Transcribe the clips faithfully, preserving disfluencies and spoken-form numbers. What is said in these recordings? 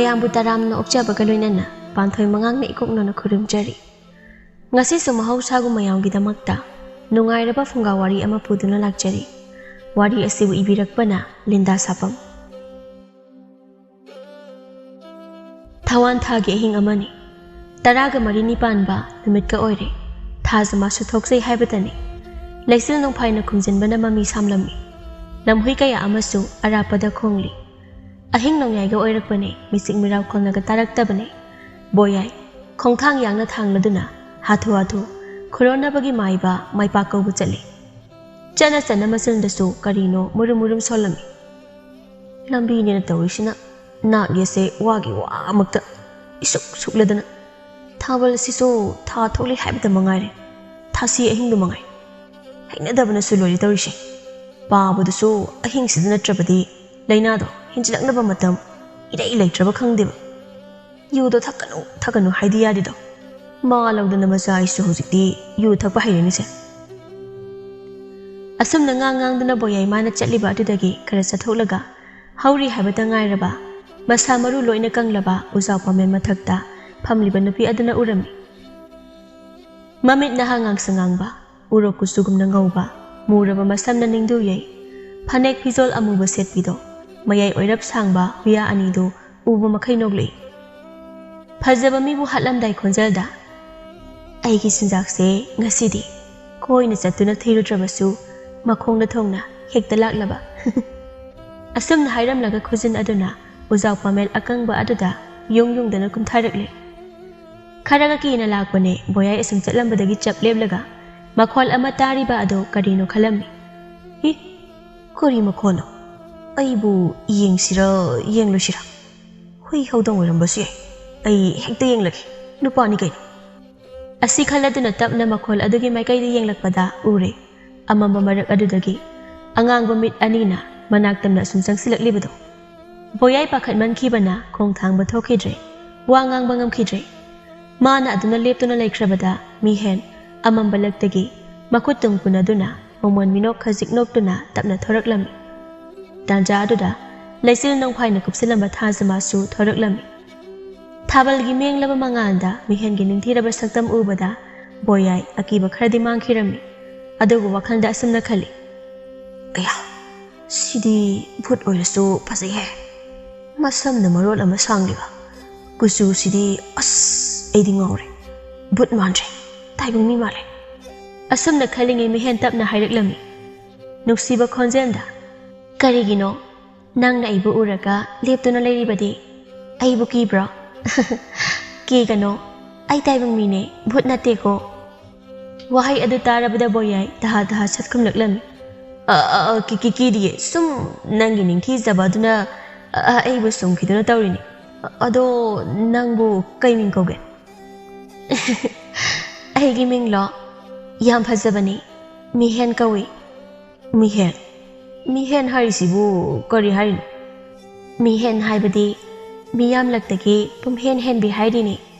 ꯃꯌꯥꯝꯕꯨ ꯇꯔꯥꯝꯅ ꯑꯣꯛꯆꯕꯒ ꯂꯣꯏꯅꯅ ꯄꯥꯟꯊꯣꯏ ꯃꯉꯥꯡꯅ ꯏꯀꯣꯛꯅꯅ ꯈꯨꯔꯨꯝꯖꯔꯤ꯫ ꯉꯁꯤꯁꯨ ꯃꯍꯧꯁꯥꯒꯨꯝ ꯃꯌꯥꯝꯒꯤꯗꯃꯛꯇ ꯅꯨꯡꯉꯥꯏꯔꯕ ꯐꯨꯡꯒꯥ ꯋꯥꯔꯤ ꯑꯃ ꯄꯨꯗꯨꯅ ꯂꯥꯛꯆꯔꯤ꯫ ꯋꯥꯔꯤ ꯑꯁꯤꯕꯨ ꯏꯕꯤꯔꯛꯄꯅ ꯂꯤꯟꯗꯥ ꯁꯥꯄꯝ꯫ ꯊꯋꯥꯟ ꯊꯥꯒꯤ ꯑꯍꯤꯡ ꯑꯃꯅꯤ꯫ ꯇꯔꯥꯒ ꯃꯔꯤꯅꯤ ꯄꯥꯟꯕ ꯅꯨꯃꯤꯠꯀ ꯑꯣꯏꯔꯦ꯫ ꯊꯥꯖ ꯃꯥꯁꯨ ꯊꯣꯛꯆꯩ ꯍꯥꯏꯕꯇꯅꯤ꯫ ꯂꯩꯆꯤꯜ ꯅꯣꯡꯐꯥꯏꯅ ꯈꯨꯝꯖꯤꯟꯕꯅ ꯃꯃꯤ ꯁꯥꯝꯂꯝꯃꯤ꯫ ꯂꯝꯍꯨꯏ ꯀꯌꯥ ꯑꯃꯁꯨ ꯑꯔꯥꯞꯄꯗ ꯈꯣꯡꯂꯤ꯫ ꯑꯍꯤꯡ ꯅꯣꯡꯌꯥꯏꯒ ꯑꯣꯏꯔꯛꯄꯅꯦ, ꯃꯤꯆꯤꯛ ꯃꯤꯔꯥꯎ ꯈꯣꯟꯅꯒ ꯇꯥꯔꯛꯇꯕꯅꯦ꯫ ꯕꯣꯌꯥꯏ, ꯈꯣꯡꯊꯥꯡ ꯌꯥꯡꯅ ꯊꯥꯡꯂꯗꯨꯅ ꯍꯥꯊꯨ ꯍꯥꯊꯨ ꯈꯨꯂꯣꯟꯅꯕꯒꯤ ꯃꯥꯏꯕ ꯃꯥꯏꯄꯥꯛ ꯀꯧꯕ ꯆꯠꯂꯤ꯫ ꯆꯠꯅ ꯆꯠꯅ ꯃꯆꯤꯟꯗꯁꯨ ꯀꯔꯤꯅꯣ ꯃꯨꯔꯨꯝ ꯃꯨꯔꯨꯝ ꯁꯣꯜꯂꯝꯃꯤ꯫ ꯂꯝꯕꯤꯅꯦꯅ ꯇꯧꯔꯤꯁꯤꯅ ꯅꯥꯛ ꯌꯦꯠꯁꯦ ꯋꯥꯒꯤ ꯋꯥ ꯑꯃꯛꯇ ꯏꯁꯨꯛ ꯁꯨꯛꯂꯗꯅ꯫ ꯊꯥꯕꯜ ꯑꯁꯤꯁꯨ ꯊꯥ ꯊꯣꯛꯂꯤ ꯍꯥꯏꯕꯇ ꯃꯉꯥꯏꯔꯦ꯫ ꯊꯥꯁꯤ ꯑꯍꯤꯡꯗꯨ ꯃꯉꯥꯏ꯫ ꯍꯩꯅꯗꯕꯅꯁꯨ ꯂꯣꯏꯔꯦ ꯇꯧꯔꯤꯁꯦ꯫ ꯄꯥꯕꯗꯨꯁꯨ ꯑꯍꯤꯡꯁꯤꯗ ꯅꯠꯇ꯭ꯔꯕꯗꯤ ꯂꯥꯏꯅꯥꯗꯣ ꯍꯦꯟꯖꯤꯜꯂꯛꯅꯕ ꯃꯇꯝ ꯏꯔꯩ ꯂꯩꯇ꯭ꯔꯕ ꯈꯪꯗꯦꯕ꯫ ꯌꯨꯗꯣ ꯊꯛꯀꯅꯨ, ꯊꯛꯀꯅꯨ ꯍꯥꯏꯗꯤ ꯌꯥꯗꯦꯗꯣ꯫ ꯃꯥ ꯂꯧꯗꯅ ꯃꯆꯥ ꯑꯩꯁꯨ ꯍꯧꯖꯤꯛꯇꯤ ꯌꯨ ꯊꯛꯄ ꯍꯩꯔꯦꯅꯦꯁꯦ꯫ ꯑꯁꯨꯝꯅ ꯉꯥꯡ ꯉꯥꯡꯗꯨꯅ ꯕꯣꯌꯥꯏ ꯃꯥꯅ ꯆꯠꯂꯤꯕ ꯑꯗꯨꯗꯒꯤ ꯈꯔ ꯆꯠꯊꯣꯛꯂꯒ ꯍꯧꯔꯤ ꯍꯥꯏꯕꯇ ꯉꯥꯏꯔꯕ, ꯃꯁꯥ ꯃꯔꯨ ꯂꯣꯏꯅ ꯀꯪꯂꯕ ꯎꯖꯥꯎ ꯄꯥꯃꯦꯟ ꯃꯊꯛꯇ ꯐꯝꯂꯤꯕ ꯅꯨꯄꯤ ꯑꯗꯨꯅ ꯎꯔꯝꯃꯤ꯫ ꯃꯃꯤꯠ ꯅꯍꯥ ꯉꯥꯡꯁꯪ ꯉꯥꯡꯕ, ꯎꯔꯣꯛ ꯀꯨꯆꯨꯒꯨꯝꯅ ꯉꯧꯕ, ꯃꯨꯔꯕ ꯃꯁꯝꯅ ꯅꯤꯡꯗꯨ ꯌꯩ, ꯐꯅꯦꯛ ꯐꯤꯖꯣꯜ ꯑꯃꯨꯕ ꯁꯦꯠꯄꯤꯗꯣ, ꯃꯌꯥꯏ ꯑꯣꯏꯔꯞ ꯁꯥꯡꯕ ꯍꯨꯌꯥ ꯑꯅꯤꯗꯨ ꯎꯕ ꯃꯈꯩ ꯅꯣꯛꯂꯛꯏ꯫ ꯐꯖꯕ ꯃꯤꯕꯨ ꯍꯥꯠꯂꯝꯗꯥꯏ ꯈꯣꯟꯖꯦꯜꯗ, "ꯑꯩꯒꯤ ꯆꯤꯟꯖꯥꯛꯁꯦ ꯉꯁꯤꯗꯤ ꯀꯣꯏꯅ ꯆꯠꯇꯨꯅ ꯊꯤꯔꯨꯗ꯭ꯔꯕꯁꯨ ꯃꯈꯣꯡꯗ ꯊꯣꯡꯅ ꯍꯦꯛꯇ ꯂꯥꯛꯂꯕ?" ꯑꯁꯨꯝꯅ ꯍꯥꯏꯔꯝꯂꯒ ꯈꯨꯖꯤꯟ ꯑꯗꯨꯅ ꯎꯖꯥꯎ ꯄꯥꯃꯦꯟ ꯑꯀꯪꯕ ꯑꯗꯨꯗ ꯌꯨꯡ ꯌꯨꯡꯗꯅ ꯀꯨꯝꯊꯔꯛꯂꯦ꯫ ꯈꯔꯒ ꯀꯤꯅ ꯂꯥꯛꯄꯅꯦ, ꯕꯣꯌꯥꯏ ꯑꯁꯨꯝ ꯆꯠꯂꯝꯕꯗꯒꯤ ꯆꯞ ꯂꯦꯞꯂꯒ ꯃꯈꯣꯜ ꯑꯃ ꯇꯥꯔꯤꯕ ꯑꯗꯨ ꯀꯔꯤꯅꯣ ꯈꯜꯂꯝꯃꯤ꯫ "ꯏ, ꯀꯔꯤ ꯃꯈꯣꯜꯅꯣ? ꯑꯩꯕꯨ ꯌꯦꯡꯁꯤꯔ ꯌꯦꯡꯂꯣꯏꯁꯤꯔ? ꯍꯨꯏ ꯍꯧꯗꯣꯡ ꯑꯣꯏꯔꯝꯕꯁꯨ ꯌꯥꯏ꯫ ꯑꯩ ꯍꯦꯛꯇ ꯌꯦꯡꯂꯒꯦ꯫ ꯅꯨꯄꯥꯅꯤ ꯀꯩꯅꯣ?" ꯑꯁꯤ ꯈꯜꯂꯗꯨꯅ ꯇꯞꯅ ꯃꯈꯣꯜ ꯑꯗꯨꯒꯤ ꯃꯥꯏꯀꯩꯗ ꯌꯦꯡꯂꯛꯄꯗ ꯎꯔꯦ, ꯑꯃꯝꯕ ꯃꯔꯛ ꯑꯗꯨꯗꯒꯤ ꯑꯉꯥꯡꯕ ꯃꯤꯠ ꯑꯅꯤꯅ ꯃꯅꯥꯛ ꯇꯝꯅ ꯑꯁꯨꯝ ꯆꯪꯁꯤꯜꯂꯛꯂꯤꯕꯗꯣ꯫ ꯕꯣꯌꯥꯏ ꯄꯥꯈꯠꯃꯟꯈꯤꯕꯅ ꯈꯣꯡ ꯊꯥꯡꯕ ꯊꯣꯛꯈꯤꯗ꯭ꯔꯦ, ꯋꯥ ꯉꯥꯡꯕ ꯉꯝꯈꯤꯗ꯭ꯔꯦ꯫ ꯃꯥꯅ ꯑꯗꯨꯅ ꯂꯦꯞꯇꯨꯅ ꯂꯩꯈ꯭ꯔꯕꯗ ꯃꯤꯍꯦꯟ ꯑꯃꯝꯕ ꯂꯛꯇꯒꯤ ꯃꯈꯨꯠ ꯇꯨꯝ ꯄꯨꯅꯗꯨꯅ ꯃꯃꯣꯟ ꯃꯤꯅꯣꯛ ꯈꯖꯤꯛ ꯅꯣꯛꯇꯨꯅ ꯇꯞꯅ ꯊꯣꯔꯛꯂꯝꯃꯤ꯫ ꯇꯥꯟꯖꯥ ꯑꯗꯨꯗ ꯂꯩꯆꯤꯜ ꯅꯣꯡꯐꯥꯏꯅ ꯀꯨꯞꯁꯤꯜꯂꯝꯕ ꯊꯥꯖꯃꯥꯁꯨ ꯊꯣꯔꯛꯂꯝꯃꯤ꯫ ꯊꯥꯕꯜꯒꯤ ꯃꯦꯡꯂꯕ ꯃꯉꯥꯜꯗ ꯃꯤꯍꯦꯟꯒꯤ ꯅꯤꯡꯊꯤꯔꯕ ꯁꯛꯇꯝ ꯎꯕꯗ ꯕꯣꯌꯥꯏ ꯑꯀꯤꯕ ꯈꯔꯗꯤ ꯃꯥꯡꯈꯤꯔꯝꯃꯤ꯫ ꯑꯗꯨꯕꯨ ꯋꯥꯈꯜꯗ ꯑꯁꯨꯝꯅ ꯈꯜꯂꯤ, "ꯑꯌꯥ, ꯁꯤꯗꯤ ꯚꯨꯠ ꯑꯣꯏꯔꯁꯨ ꯐꯖꯩꯍꯦ꯫ ꯃꯁꯝꯅ ꯃꯔꯣꯜ ꯑꯃ ꯁꯥꯡꯂꯤꯕ, ꯀꯨꯆꯨꯁꯤꯗꯤ ꯑꯁ ꯑꯩꯗꯤ ꯉꯥꯎꯔꯦ꯫ ꯚꯨꯠ ꯃꯥꯟꯗ꯭ꯔꯦ, ꯇꯥꯏꯕꯪ ꯃꯤ ꯃꯥꯜꯂꯦ"꯫ ꯑꯁꯨꯝꯅ ꯈꯜꯂꯤꯉꯩ ꯃꯤꯍꯦꯟ ꯇꯞꯅ ꯍꯥꯏꯔꯛꯂꯝꯃꯤ, ꯅꯨꯡꯁꯤꯕ ꯈꯣꯟꯖꯦꯜꯗ, "ꯀꯔꯤꯒꯤꯅꯣ ꯅꯪꯅ ꯑꯩꯕꯨ ꯎꯔꯒ ꯂꯦꯞꯇꯨꯅ ꯂꯩꯔꯤꯕꯗꯤ? ꯑꯩꯕꯨ ꯀꯤꯕ꯭ꯔꯣ?" "ꯀꯤꯒꯅꯣ, ꯑꯩ ꯇꯥꯏꯕꯪ ꯃꯤꯅꯦ, ꯚꯨꯠ ꯅꯠꯇꯦꯀꯣ"꯫ ꯋꯥꯍꯩ ꯑꯗꯨ ꯇꯥꯔꯕꯗ ꯕꯣꯌꯥꯏ ꯇꯍꯥ ꯇꯍꯥ ꯁꯠꯈꯨꯝꯂꯛꯂꯝꯃꯤ꯫ "ꯑ, ꯑ, ꯑ, ꯀꯤ-, ꯀꯤ-, ꯀꯤꯗꯤꯌꯦ, ꯁꯨꯝ ꯅꯪꯒꯤ ꯅꯤꯡꯊꯤꯖꯕ ꯑꯗꯨꯅ, ꯑ, ꯑ, ꯑꯩꯕꯨ ꯁꯨꯝꯈꯤꯗꯨꯅ ꯇꯧꯔꯤꯅꯤ꯫ ꯑ, ꯑꯗꯣ ꯅꯪꯕꯨ ꯀꯩ ꯃꯤꯡ ꯀꯧꯒꯦ?" "ꯑꯩꯒꯤ ꯃꯤꯡꯂꯣ? ꯌꯥꯝ ꯐꯖꯕꯅꯤ, ꯃꯤꯍꯦꯟ ꯀꯧꯏ"꯫ "ꯃꯤꯍꯦꯟ? ꯃꯤꯍꯦꯟ ꯍꯥꯏꯔꯤꯁꯤꯕꯨ ꯀꯔꯤ ꯍꯥꯏꯔꯤꯅꯣ?" "ꯃꯤꯍꯦꯟ ꯍꯥꯏꯕꯗꯤ ꯃꯤꯌꯥꯝꯂꯛꯇꯒꯤ ꯄꯨꯝꯍꯦꯟ ꯍꯦꯟꯕꯤ ꯍꯥꯏꯔꯤꯅꯤ"꯫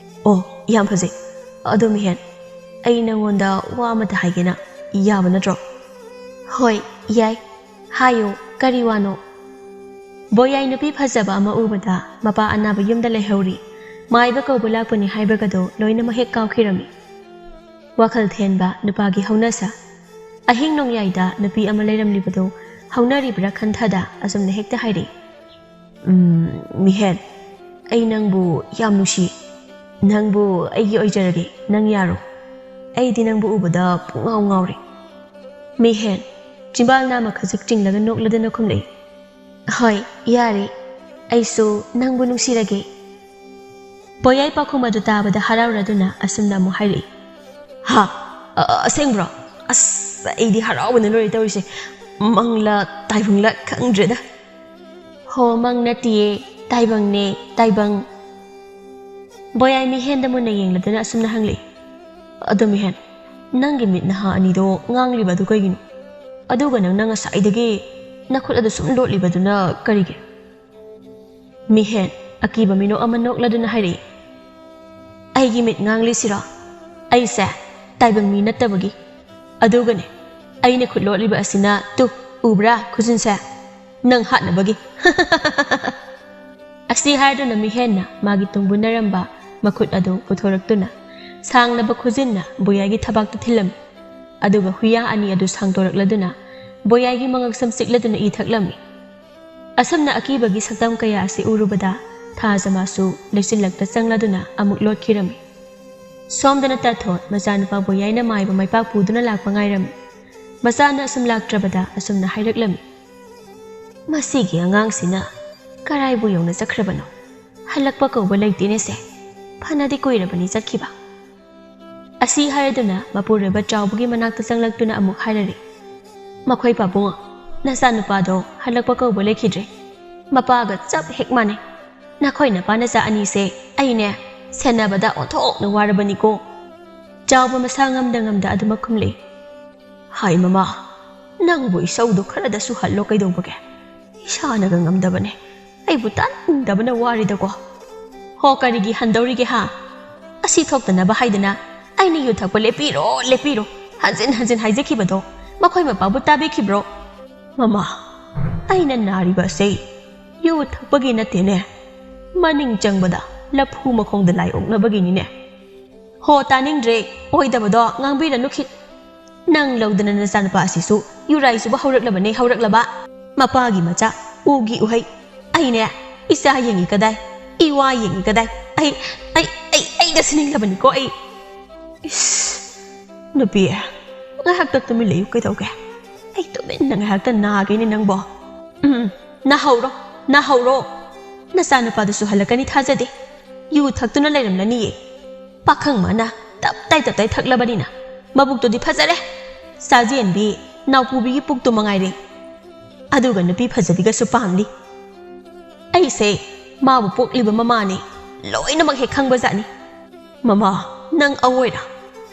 "ꯑꯣ, ꯌꯥꯝ ꯐꯖꯩ꯫ ꯑꯗꯣ ꯃꯤꯍꯦꯟ, ꯑꯩ ꯅꯪꯉꯣꯟꯗ ꯋꯥ ꯑꯃꯇ ꯍꯥꯏꯒꯦꯅ, ꯌꯥꯕ ꯅꯠꯇ꯭ꯔꯣ?" "ꯍꯣꯏ, ꯌꯥꯏ꯫ ꯍꯥꯏꯌꯨ, ꯀꯔꯤ ꯋꯥꯅꯣ?" ꯕꯣꯌꯥꯏ ꯅꯨꯄꯤ ꯐꯖꯕ ꯑꯃ ꯎꯕꯗ ꯃꯄꯥ ꯑꯅꯥꯕ ꯌꯨꯝꯗ ꯂꯩꯍꯧꯔꯤ, ꯃꯥꯏꯕ ꯀꯧꯕ ꯂꯥꯛꯄꯅꯤ ꯍꯥꯏꯕꯒꯗꯣ ꯂꯣꯏꯅꯃꯛ ꯍꯦꯛ ꯀꯥꯎꯈꯤꯔꯝꯃꯤ꯫ ꯋꯥꯈꯜ ꯊꯦꯟꯕ ꯅꯨꯄꯥꯒꯤ ꯍꯧꯅꯁꯥ꯫ ꯑꯍꯤꯡ ꯅꯣꯡꯌꯥꯏꯗ ꯅꯨꯄꯤ ꯑꯃ ꯂꯩꯔꯝꯂꯤꯕꯗꯣ ꯍꯧꯅꯔꯤꯕ꯭ꯔꯥ ꯈꯟꯊꯗ ꯑꯁꯨꯝꯅ ꯍꯦꯛꯇ ꯍꯥꯏꯔꯛꯏ, "ꯎꯝ, ꯃꯤꯍꯦꯟ, ꯑꯩ ꯅꯪꯕꯨ ꯌꯥꯝ ꯅꯨꯡꯁꯤ꯫ ꯅꯪꯕꯨ ꯑꯩꯒꯤ ꯑꯣꯏꯖꯔꯒꯦ, ꯅꯪ ꯌꯥꯔꯣ? ꯑꯩꯗꯤ ꯅꯪꯕꯨ ꯎꯕꯗ ꯄꯨꯡꯉꯥꯎ ꯉꯥꯎꯔꯦ"꯫ ꯃꯤꯍꯦꯟ, ꯆꯤꯝꯕꯥꯜ ꯅꯥꯝꯃ ꯈꯖꯤꯛ ꯆꯤꯡꯂꯒ ꯅꯣꯛꯂꯗꯅ ꯈꯨꯝꯂꯛꯏ, "ꯍꯣꯏ, ꯌꯥꯔꯦ꯫ ꯑꯩꯁꯨ ꯅꯪꯕꯨ ꯅꯨꯡꯁꯤꯔꯒꯦ"꯫ ꯕꯣꯌꯥꯏ ꯄꯥꯎꯈꯨꯝ ꯑꯗꯨ ꯇꯥꯕꯗ ꯍꯔꯥꯎꯔꯗꯨꯅ ꯑꯁꯨꯝꯅ ꯑꯃꯨꯛ ꯍꯥꯏꯔꯛꯏ, "ꯍꯥ? ꯑ-, ꯑ-, ꯑꯁꯦꯡꯕ꯭ꯔꯣ? ꯑꯁ, ꯑꯩꯗꯤ ꯍꯔꯥꯎꯕꯅ ꯂꯣꯏꯔꯦ ꯇꯧꯔꯤꯁꯦ꯫ ꯃꯪꯂꯥ ꯇꯥꯏꯕꯪꯂꯥ ꯈꯪꯗ꯭ꯔꯦꯗ"꯫ "ꯍꯣ, ꯃꯪ ꯅꯠꯇꯤꯌꯦ, ꯇꯥꯏꯕꯪꯅꯦ, ꯇꯥꯏꯕꯪ"꯫ ꯕꯣꯌꯥꯏ ꯃꯤꯍꯦꯟꯗ ꯃꯨꯟꯅ ꯌꯦꯡꯂꯗꯨꯅ ꯑꯁꯨꯝꯅ ꯍꯪꯂꯛꯏ, "ꯑꯗꯣ ꯃꯤꯍꯦꯟ, ꯅꯪꯒꯤ ꯃꯤꯠ ꯅꯍꯥ ꯑꯅꯤꯗꯣ ꯉꯥꯡꯂꯤꯕ ꯑꯗꯨ ꯀꯩꯒꯤꯅꯣ? ꯑꯗꯨꯒ ꯅꯪꯅ ꯉꯁꯥꯏꯗꯒꯤ ꯅꯈꯨꯠ ꯑꯗꯨ ꯁꯨꯝ ꯂꯣꯠꯂꯤꯕꯗꯨꯅ ꯀꯔꯤꯒꯤ?" ꯃꯤꯍꯦꯟ, ꯑꯀꯤꯕ ꯃꯤꯅꯣꯛ ꯑꯃ ꯅꯣꯛꯂꯗꯨꯅ ꯍꯥꯏꯔꯛꯏ, "ꯑꯩꯒꯤ ꯃꯤꯠ ꯉꯥꯡꯂꯤꯁꯤꯔꯣ? ꯑꯩꯁꯦ ꯇꯥꯏꯕꯪ ꯃꯤ ꯅꯠꯇꯕꯒꯤ꯫ ꯑꯗꯨꯒꯅꯦ, ꯑꯩꯅ ꯈꯨꯠ ꯂꯣꯠꯂꯤꯕ ꯑꯁꯤꯅ, ꯇꯨ, ꯎꯕ꯭ꯔꯥ ꯈꯨꯖꯤꯟꯁꯦ?" "ꯅꯪ ꯍꯥꯠꯅꯕꯒꯤ?" ꯑꯁꯤ ꯍꯥꯏꯗꯨꯅ ꯃꯤꯍꯦꯟꯅ ꯃꯥꯒꯤ ꯇꯨꯡꯕꯨꯟꯅꯔꯝꯕ ꯃꯈꯨꯠ ꯑꯗꯨ ꯄꯨꯊꯣꯔꯛꯇꯨꯅ ꯁꯥꯡꯂꯕ ꯈꯨꯖꯤꯟꯅ ꯕꯣꯌꯥꯏꯒꯤ ꯊꯕꯥꯛꯇ ꯊꯤꯜꯂꯝꯃꯤ꯫ ꯑꯗꯨꯒ ꯍꯨꯏꯌꯥ ꯑꯅꯤ ꯑꯗꯨ ꯁꯥꯡꯗꯣꯔꯛꯂꯗꯨꯅ ꯕꯣꯌꯥꯏꯒꯤ ꯃꯉꯛꯁꯝ ꯆꯤꯛꯂꯗꯨꯅ ꯏ ꯊꯛꯂꯝꯃꯤ꯫ ꯑꯁꯨꯝꯅ ꯑꯀꯤꯕꯒꯤ ꯁꯛꯇꯝ ꯀꯌꯥ ꯑꯁꯤ ꯎꯔꯨꯕꯗ ꯊꯥꯖꯃꯥꯁꯨ ꯂꯩꯆꯤꯜꯂꯛꯇ ꯆꯪꯂꯗꯨꯅ ꯑꯃꯨꯛ ꯂꯣꯠꯈꯤꯔꯝꯃꯤ꯫ ꯁꯣꯝꯗꯅ ꯇꯥꯊꯣꯠ ꯃꯆꯥꯅꯨꯄꯥ ꯕꯣꯌꯥꯏꯅ ꯃꯥꯏꯕ ꯃꯥꯏꯄꯥꯛ ꯄꯨꯗꯨꯅ ꯂꯥꯛꯄ ꯉꯥꯏꯔꯝꯃꯤ꯫ ꯃꯆꯥꯅ ꯑꯁꯨꯝ ꯂꯥꯛꯇ꯭ꯔꯕꯗ ꯑꯁꯨꯝꯅ ꯍꯥꯏꯔꯛꯂꯝꯃꯤ꯫ "ꯃꯁꯤꯒꯤ ꯑꯉꯥꯡꯁꯤꯅ ꯀꯔꯥꯏꯕꯨ ꯌꯧꯅ ꯆꯠꯈ꯭ꯔꯕꯅꯣ? ꯍꯜꯂꯛꯄ ꯀꯧꯕ ꯂꯩꯇꯦꯅꯦꯁꯦ꯫ ꯐꯅꯗꯤ ꯀꯨꯏꯔꯕꯅꯤ ꯆꯠꯈꯤꯕ꯫" ꯑꯁꯤ ꯍꯥꯏꯔꯗꯨꯅ ꯃꯄꯨꯔꯣꯏꯕ ꯆꯥꯎꯕꯒꯤ ꯃꯅꯥꯛꯇ ꯆꯪꯂꯛꯇꯨꯅ ꯑꯃꯨꯛ ꯍꯥꯏꯔꯔꯤ, "ꯃꯈꯣꯏ ꯄꯥꯕꯨꯡ, ꯅꯆꯥꯅꯨꯄꯥꯗꯣ ꯍꯜꯂꯛꯄ ꯀꯧꯕ ꯂꯩꯈꯤꯗ꯭ꯔꯦ꯫ ꯃꯄꯥꯒ ꯆꯞ ꯍꯦꯛ ꯃꯥꯟꯅꯩ꯫ ꯅꯈꯣꯏ ꯅꯄꯥ ꯅꯆꯥ ꯑꯅꯤꯁꯦ ꯑꯩꯅꯦ ꯁꯦꯟꯅꯕꯗ ꯑꯣꯟꯊꯣꯛꯅ ꯋꯥꯔꯕꯅꯤꯀꯣ꯫" ꯆꯥꯎꯕ ꯃꯁꯥ ꯉꯝꯗ ꯉꯝꯗ ꯑꯗꯨꯃꯛ ꯈꯨꯝꯂꯛꯏ꯫ "ꯍꯥꯏ ꯃꯃꯥ, ꯅꯪꯕꯨ ꯏꯁꯧꯗꯣ ꯈꯔꯗ ꯁꯨꯍꯜꯂꯣ ꯀꯩꯗꯧꯕꯒꯦ? ꯏꯁꯥꯅꯒ ꯉꯝꯗꯕꯅꯦ꯫ ꯑꯩꯕꯨ ꯇꯥꯅꯤꯡꯗꯕꯅ ꯋꯥꯔꯤꯗꯀꯣ꯫" "ꯍꯣ, ꯀꯔꯤꯒꯤ ꯍꯟꯗꯧꯔꯤꯒꯦ ꯍꯥ? ꯑꯁꯤ ꯊꯣꯛꯇꯅꯕ ꯍꯥꯏꯗꯅ ꯑꯩꯅ ꯌꯨ ꯊꯛꯄ ꯂꯦꯞꯄꯤꯔꯣ, ꯂꯦꯞꯄꯤꯔꯣ ꯍꯟꯖꯤꯟ ꯍꯟꯖꯤꯟ ꯍꯥꯏꯖꯈꯤꯕꯗꯣ ꯃꯈꯣꯏ ꯃꯄꯥꯕꯨ ꯇꯥꯕꯤꯈꯤꯕ꯭ꯔꯣ?" "ꯃꯃꯥ, ꯑꯩꯅ ꯅꯥꯔꯤꯕ ꯑꯁꯤ ꯌꯨ ꯊꯛꯄꯒꯤ ꯅꯠꯇꯦꯅꯦ꯫ ꯃꯅꯤꯡ ꯆꯪꯕꯗ ꯂꯐꯨ ꯃꯈꯣꯡꯗ ꯂꯥꯏ ꯑꯣꯛꯅꯕꯒꯤꯅꯤꯅꯦ꯫" "ꯍꯣ, ꯇꯥꯅꯤꯡꯗ꯭ꯔꯦ꯫ ꯑꯣꯏꯗꯕꯗꯣ ꯉꯥꯡꯕꯤꯔꯅꯨ ꯈꯤꯠ꯫ ꯅꯪ ꯂꯧꯗꯅ ꯅꯆꯥꯅꯨꯄꯥ ꯑꯁꯤꯁꯨ ꯌꯨꯔꯥꯏ ꯆꯨꯕ ꯍꯧꯔꯛꯂꯕꯅꯦ, ꯍꯧꯔꯛꯂꯕ꯫ ꯃꯄꯥꯒꯤ ꯃꯆꯥ, ꯎꯒꯤ ꯎꯍꯩ꯫ ꯑꯩꯅꯦ, ꯏꯆꯥ ꯌꯦꯡꯉꯤ ꯀꯗꯥꯏ? ꯏꯋꯥ ꯌꯦꯡꯉꯤ ꯀꯗꯥꯏ? ꯑꯩ, ꯑꯩ, ꯑꯩ, ꯑꯩꯒ ꯁꯤꯅꯤꯡꯂꯕꯅꯤꯀꯣ ꯑꯩ꯫" "ꯏꯁ, ꯅꯨꯄꯤ, ꯉꯥꯏꯍꯥꯛꯇ ꯇꯨꯃꯤꯟ ꯂꯩꯌꯨ ꯀꯩꯗꯧꯒꯦ? ꯑꯩ ꯇꯨꯃꯤꯟꯅ ꯉꯥꯏꯍꯥꯛꯇ ꯅꯥꯒꯦꯅꯦ ꯅꯪꯕꯣ꯫" "ꯎꯝ, ꯅꯥꯍꯧꯔꯣ, ꯅꯥꯍꯧꯔꯣ꯫ ꯅꯆꯥꯅꯨꯄꯥꯗꯨꯁꯨ ꯍꯜꯂꯛꯀꯅꯤ ꯊꯥꯖꯗꯦ꯫ ꯌꯨ ꯊꯛꯇꯨꯅ ꯂꯩꯔꯝꯂꯅꯤꯌꯦ꯫ ꯄꯥꯈꯪ ꯃꯥꯅ ꯇꯞ ꯇꯥꯏ ꯇꯞ ꯇꯥꯏ ꯊꯛꯂꯕꯅꯤꯅ ꯃꯕꯨꯛꯇꯨꯗꯤ ꯐꯖꯔꯦ꯫ ꯆꯥꯖꯦꯟꯕꯤ ꯅꯥꯎꯄꯨꯕꯤꯒꯤ ꯄꯨꯛꯇꯨ ꯃꯉꯥꯏꯔꯦ꯫ ꯑꯗꯨꯒ ꯅꯨꯄꯤ ꯐꯖꯕꯤꯒꯁꯨ ꯄꯥꯝꯂꯤ꯫ ꯑꯩꯁꯦ ꯃꯥꯕꯨ ꯄꯣꯛꯂꯤꯕ ꯃꯃꯥꯅꯤ, ꯂꯣꯏꯅꯃꯛ ꯍꯦꯛ ꯈꯪꯕꯖꯥꯠꯅꯤ꯫" "ꯃꯃꯥ, ꯅꯪ ꯑꯋꯣꯏꯔ?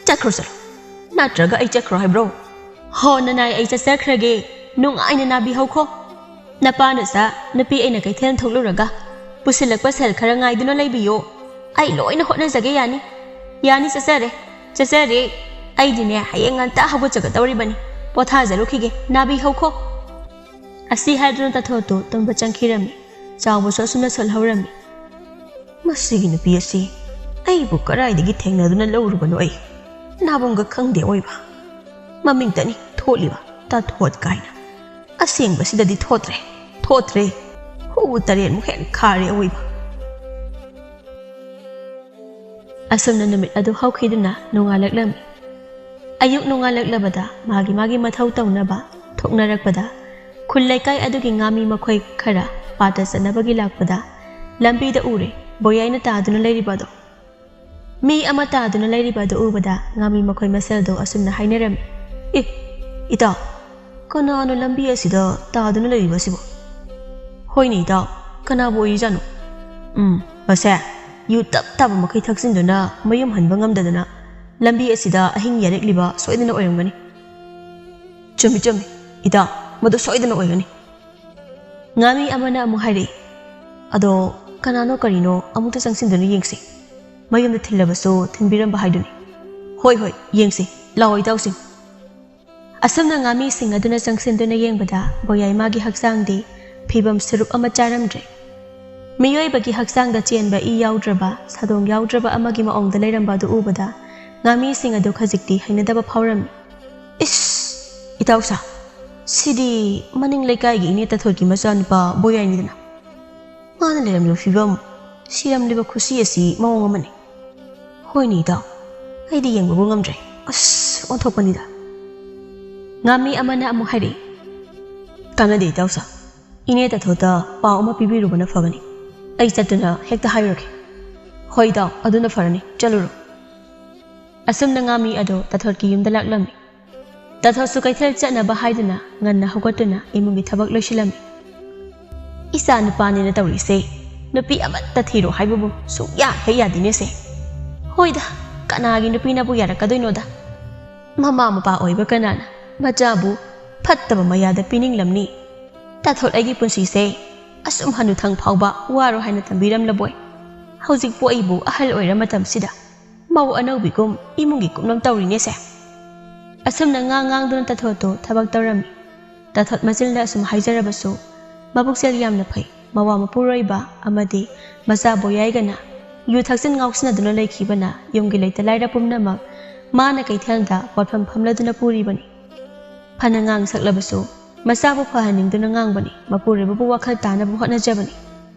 ꯆꯠꯈ꯭ꯔꯣ ꯆꯠꯂꯣ꯫ ꯅꯠꯇ꯭ꯔꯒ ꯑꯩ ꯆꯠꯈ꯭ꯔꯣ ꯍꯥꯏꯕ꯭ꯔꯣ?" "ꯍꯣ ꯅꯅꯥꯏ, ꯑꯩ ꯆꯠꯆꯈ꯭ꯔꯒꯦ꯫ ꯅꯨꯡꯉꯥꯏꯅ ꯅꯥꯕꯤꯍꯧꯈꯣ꯫ ꯅꯄꯥꯅ ꯆꯥ, ꯅꯨꯄꯤ ꯑꯩꯅ ꯀꯩꯊꯦꯜ ꯊꯣꯛꯂꯨꯔꯒ ꯄꯨꯁꯤꯜꯂꯛꯄ ꯁꯦꯜ ꯈꯔ ꯉꯥꯏꯗꯨꯅ ꯂꯩꯕꯤꯌꯣ꯫ ꯑꯩ ꯂꯣꯏꯅ ꯍꯣꯠꯅꯖꯒꯦ ꯌꯥꯅꯤ꯫" "ꯌꯥꯅꯤ, ꯆꯠꯆꯔꯦ, ꯆꯠꯆꯔꯦ꯫ ꯑꯩꯗꯤꯅꯦ ꯍꯌꯦꯡ ꯉꯟꯇꯥ ꯍꯧꯒꯠꯆꯒꯗꯧꯔꯤꯕꯅꯤ꯫ ꯄꯣꯊꯥꯖꯔꯨꯈꯤꯒꯦ, ꯅꯥꯕꯤꯍꯧꯈꯣ꯫" ꯑꯁꯤ ꯍꯥꯏꯗꯨꯅ ꯇꯥꯊꯣꯠꯇꯨ ꯇꯨꯝꯕ ꯆꯪꯈꯤꯔꯝꯃꯤ꯫ ꯆꯥꯎꯕꯁꯨ ꯑꯁꯨꯝꯅ ꯁꯣꯜꯍꯧꯔꯝꯃꯤ꯫ "ꯃꯁꯤꯒꯤ ꯅꯨꯄꯤ ꯑꯁꯤ ꯑꯩꯕꯨ ꯀꯗꯥꯏꯗꯒꯤ ꯊꯦꯡꯅꯗꯨꯅ ꯂꯧꯔꯨꯕꯅꯣ? ꯑꯩ ꯅꯥꯕꯝꯒ ꯈꯪꯗꯦ ꯑꯋꯣꯏꯕ꯫ ꯃꯃꯤꯡꯇꯅꯤ ꯊꯣꯠꯂꯤꯕ ꯇꯥꯊꯣꯠ ꯀꯥꯏꯅ꯫ ꯑꯁꯦꯡꯕꯁꯤꯗꯗꯤ ꯊꯣꯠꯇ꯭ꯔꯦ, ꯊꯣꯠꯇ꯭ꯔꯦ꯫ ꯍꯨ ꯇꯔꯦꯠꯃꯨꯛ ꯍꯦꯛ ꯈꯥꯔꯦ ꯑꯋꯣꯏꯕ"꯫ ꯑꯁꯨꯝꯅ ꯅꯨꯃꯤꯠ ꯑꯗꯨ ꯍꯧꯈꯤꯗꯨꯅ ꯅꯣꯡꯉꯥꯜꯂꯛꯂꯝꯃꯤ꯫ ꯑꯌꯨꯛ ꯅꯣꯡꯉꯥꯜꯂꯛꯂꯕꯗ ꯃꯥꯒꯤ ꯃꯥꯒꯤ ꯃꯊꯧ ꯇꯧꯅꯕ ꯊꯣꯛꯅꯔꯛꯄꯗ, ꯈꯨꯜ ꯂꯩꯀꯥꯏ ꯑꯗꯨꯒꯤ ꯉꯥꯃꯤ ꯃꯈꯣꯏ ꯈꯔ ꯄꯥꯠꯇ ꯆꯠꯅꯕꯒꯤ ꯂꯥꯛꯄꯗ, ꯂꯝꯕꯤꯗ ꯎꯔꯦ ꯕꯣꯌꯥꯏꯅ ꯇꯥꯗꯨꯅ ꯂꯩꯔꯤꯕ ꯑꯗꯣ꯫ ꯃꯤ ꯑꯃ ꯇꯥꯗꯨꯅ ꯂꯩꯔꯤꯕ ꯑꯗꯨ ꯎꯕꯗ ꯉꯥꯃꯤ ꯃꯈꯣꯏ ꯃꯁꯦꯜꯗꯣ ꯑꯁꯨꯝꯅ ꯍꯥꯏꯅꯔꯝꯃꯤ, "ꯑꯦ, ꯏꯇꯥꯎ, ꯀꯅꯥꯅꯣ ꯂꯝꯕꯤ ꯑꯁꯤꯗ ꯇꯥꯗꯨꯅ ꯂꯩꯔꯤꯕꯁꯤꯕꯣ?" "ꯍꯣꯏꯅꯦ ꯏꯇꯥꯎ, ꯀꯅꯥꯕꯨ ꯑꯣꯏꯔꯤꯖꯥꯠꯅꯣ?" "ꯎꯝ, ꯃꯁꯦ ꯌꯨ ꯇꯞ ꯇꯥꯕ ꯃꯈꯩ ꯊꯛꯆꯤꯟꯗꯨꯅ ꯃꯌꯨꯝ ꯍꯟꯕ ꯉꯝꯗꯗꯅ ꯂꯝꯕꯤ ꯑꯁꯤꯗ ꯑꯍꯤꯡ ꯌꯥꯔꯛꯂꯤꯕ ꯁꯣꯏꯗꯅ ꯑꯣꯏꯔꯝꯒꯅꯤ"꯫ "ꯆꯨꯝꯃꯤ, ꯆꯨꯝꯃꯤ ꯏꯇꯥꯎ, ꯃꯗꯨ ꯁꯣꯏꯗꯅ ꯑꯣꯏꯒꯅꯤ"꯫ ꯉꯥꯃꯤ ꯑꯃꯅ ꯑꯃꯨꯛ ꯍꯥꯏꯔꯛꯏ, "ꯑꯗꯣ ꯀꯅꯥꯅꯣ ꯀꯔꯤꯅꯣ ꯑꯃꯨꯛꯇ ꯆꯪꯁꯤꯟꯗꯨꯅ ꯌꯦꯡꯁꯤ꯫ ꯃꯌꯨꯝꯗ ꯊꯤꯜꯂꯕꯁꯨ ꯊꯤꯟꯕꯤꯔꯝꯕ ꯍꯥꯏꯗꯨꯅꯤ"꯫ "ꯍꯣꯏ, ꯍꯣꯏ, ꯌꯦꯡꯁꯤ꯫ ꯂꯥꯛꯑꯣ ꯏꯇꯥꯎꯁꯤꯡ"꯫ ꯑꯁꯨꯝꯅ ꯉꯥꯃꯤꯁꯤꯡ ꯑꯗꯨꯅ ꯆꯪꯁꯤꯟꯗꯨꯅ ꯌꯦꯡꯕꯗ ꯕꯣꯌꯥꯏꯃꯥꯒꯤ ꯍꯛꯆꯥꯡꯗꯤ ꯐꯤꯕꯝ ꯁꯨꯔꯨꯞ ꯑꯃ ꯆꯥꯔꯝꯗ꯭ꯔꯦ꯫ ꯃꯤꯑꯣꯏꯕꯒꯤ ꯍꯛꯆꯥꯡꯗ ꯆꯦꯟꯕ ꯏ ꯌꯥꯎꯗ꯭ꯔꯕ, ꯁꯥꯗꯣꯡ ꯌꯥꯎꯗ꯭ꯔꯕ ꯑꯃꯒꯤ ꯃꯑꯣꯡꯗ ꯂꯩꯔꯝꯕ ꯑꯗꯨ ꯎꯕꯗ ꯉꯥꯃꯤꯁꯤꯡ ꯑꯗꯨ ꯈꯖꯤꯛꯇꯤ ꯍꯩꯅꯗꯕ ꯐꯥꯎꯔꯝꯃꯤ꯫ "ꯏꯁ! ꯏꯇꯥꯎꯁꯥ, ꯁꯤꯗꯤ ꯃꯅꯤꯡ ꯂꯩꯀꯥꯏꯒꯤ ꯏꯅꯦ ꯇꯥꯊꯣꯠꯀꯤ ꯃꯆꯥꯅꯨꯄꯥ ꯕꯣꯌꯥꯏꯅꯤꯗꯅ꯫ ꯃꯥꯅ ꯂꯩꯔꯝꯂꯤꯕ ꯐꯤꯕꯝ, ꯁꯤꯔꯝꯂꯤꯕ ꯈꯨꯁꯤ ꯑꯁꯤ ꯃꯑꯣꯡ ꯑꯃꯅꯤ꯫ ꯍꯣꯏꯅꯦ ꯏꯇꯥꯎ, ꯑꯩꯗꯤ ꯌꯦꯡꯕꯕꯨ ꯉꯝꯗ꯭ꯔꯦ꯫ ꯑꯁ, ꯑꯣꯟꯊꯣꯛꯄꯅꯤꯗ"꯫ ꯉꯥꯃꯤ ꯑꯃꯅ ꯑꯃꯨꯛ ꯍꯥꯏꯔꯛꯏ, "ꯀꯥꯟꯅꯗꯦ ꯏꯇꯥꯎꯁꯥ, ꯏꯅꯦ ꯇꯥꯊꯣꯠꯇ ꯄꯥꯎ ꯑꯃ ꯄꯤꯕꯤꯔꯨꯕꯅ ꯐꯒꯅꯤ꯫ ꯑꯩ ꯆꯠꯇꯨꯅ ꯍꯦꯛꯇ ꯍꯥꯏꯔꯨꯔꯒꯦ"꯫ "ꯍꯣꯏ ꯏꯇꯥꯎ, ꯑꯗꯨꯅ ꯐꯔꯅꯤ, ꯆꯠꯂꯨꯔꯣ"꯫ ꯑꯁꯨꯝꯅ ꯉꯥꯃꯤ ꯑꯗꯣ ꯇꯥꯊꯣꯠꯀꯤ ꯌꯨꯝꯗ ꯂꯥꯛꯂꯝꯃꯤ꯫ ꯇꯥꯊꯣꯠꯁꯨ ꯀꯩꯊꯦꯜ ꯆꯠꯅꯕ ꯍꯥꯏꯗꯨꯅ ꯉꯟꯅ ꯍꯧꯒꯠꯇꯨꯅ ꯏꯃꯨꯡꯒꯤ ꯊꯕꯛ ꯂꯣꯏꯁꯤꯜꯂꯝꯃꯤ꯫ "ꯏꯆꯥ ꯅꯨꯄꯥꯅꯦꯅ ꯇꯧꯔꯤꯁꯦ, ꯅꯨꯄꯤ ꯑꯃꯠꯇ ꯊꯤꯔꯣ ꯍꯥꯏꯕꯕꯨ ꯁꯨꯡꯌꯥ ꯍꯦꯛ ꯌꯥꯗꯦꯅꯦꯁꯦ꯫ ꯍꯣꯏꯗ, ꯀꯅꯥꯒꯤ ꯅꯨꯄꯤꯅꯕꯨ ꯌꯥꯔꯛꯀꯗꯣꯏꯅꯣꯗ? ꯃꯃꯥ ꯃꯄꯥ ꯑꯣꯏꯕ ꯀꯅꯥꯅ ꯃꯆꯥꯕꯨ ꯐꯠꯇꯕ ꯃꯌꯥꯗ ꯄꯤꯅꯤꯡꯂꯝꯅꯤ? ꯇꯥꯊꯣꯠ ꯑꯩꯒꯤ ꯄꯨꯟꯁꯤꯁꯦ ꯑꯁꯨꯝ ꯍꯅꯨꯊꯪ ꯐꯥꯎꯕ ꯋꯥꯔꯣ ꯍꯥꯏꯅ ꯇꯝꯕꯤꯔꯝꯂꯕꯣꯏ꯫ ꯍꯧꯖꯤꯛꯄꯨ ꯑꯩꯕꯨ ꯑꯍꯜ ꯑꯣꯏꯔ ꯃꯇꯝꯁꯤꯗ ꯃꯧ ꯑꯅꯧꯕꯤꯒꯨꯝ ꯏꯃꯨꯡꯒꯤ ꯀꯨꯞꯅꯣꯝ ꯇꯧꯔꯤꯅꯦꯁꯦ"꯫ ꯑꯁꯨꯝꯅ ꯉꯥꯡ ꯉꯥꯡꯗꯨꯅ ꯇꯥꯊꯣꯠꯇꯨ ꯊꯕꯛ ꯇꯧꯔꯝꯃꯤ꯫ ꯇꯥꯊꯣꯠ ꯃꯆꯤꯟꯗ ꯑꯁꯨꯝ ꯍꯥꯏꯖꯔꯕꯁꯨ, ꯃꯕꯨꯛꯆꯦꯜ ꯌꯥꯝꯅ ꯐꯩ, ꯃꯋꯥ ꯃꯄꯨꯔꯣꯏꯕ ꯑꯃꯗꯤ ꯃꯆꯥ ꯕꯣꯌꯥꯏꯒꯅ ꯌꯨ ꯊꯛꯆꯤꯟ ꯉꯥꯎꯁꯤꯟꯅꯗꯨꯅ ꯂꯩꯈꯤꯕꯅ ꯌꯨꯝꯒꯤ ꯂꯩꯇ ꯂꯥꯏꯔ ꯄꯨꯝꯅꯃꯛ ꯃꯥꯅ ꯀꯩꯊꯦꯜꯗ ꯄꯣꯠꯐꯝ ꯐꯝꯂꯗꯨꯅ ꯄꯨꯔꯤꯕꯅꯤ꯫ ꯐꯅ ꯉꯥꯡ ꯁꯛꯂꯕꯁꯨ ꯃꯆꯥꯕꯨ ꯐꯍꯟꯅꯤꯡꯗꯨꯅ ꯉꯥꯡꯕꯅꯤ, ꯃꯄꯨꯔꯣꯏꯕꯕꯨ ꯋꯥꯈꯜ ꯇꯥꯅꯕ ꯍꯣꯠꯅꯖꯕꯅꯤ꯫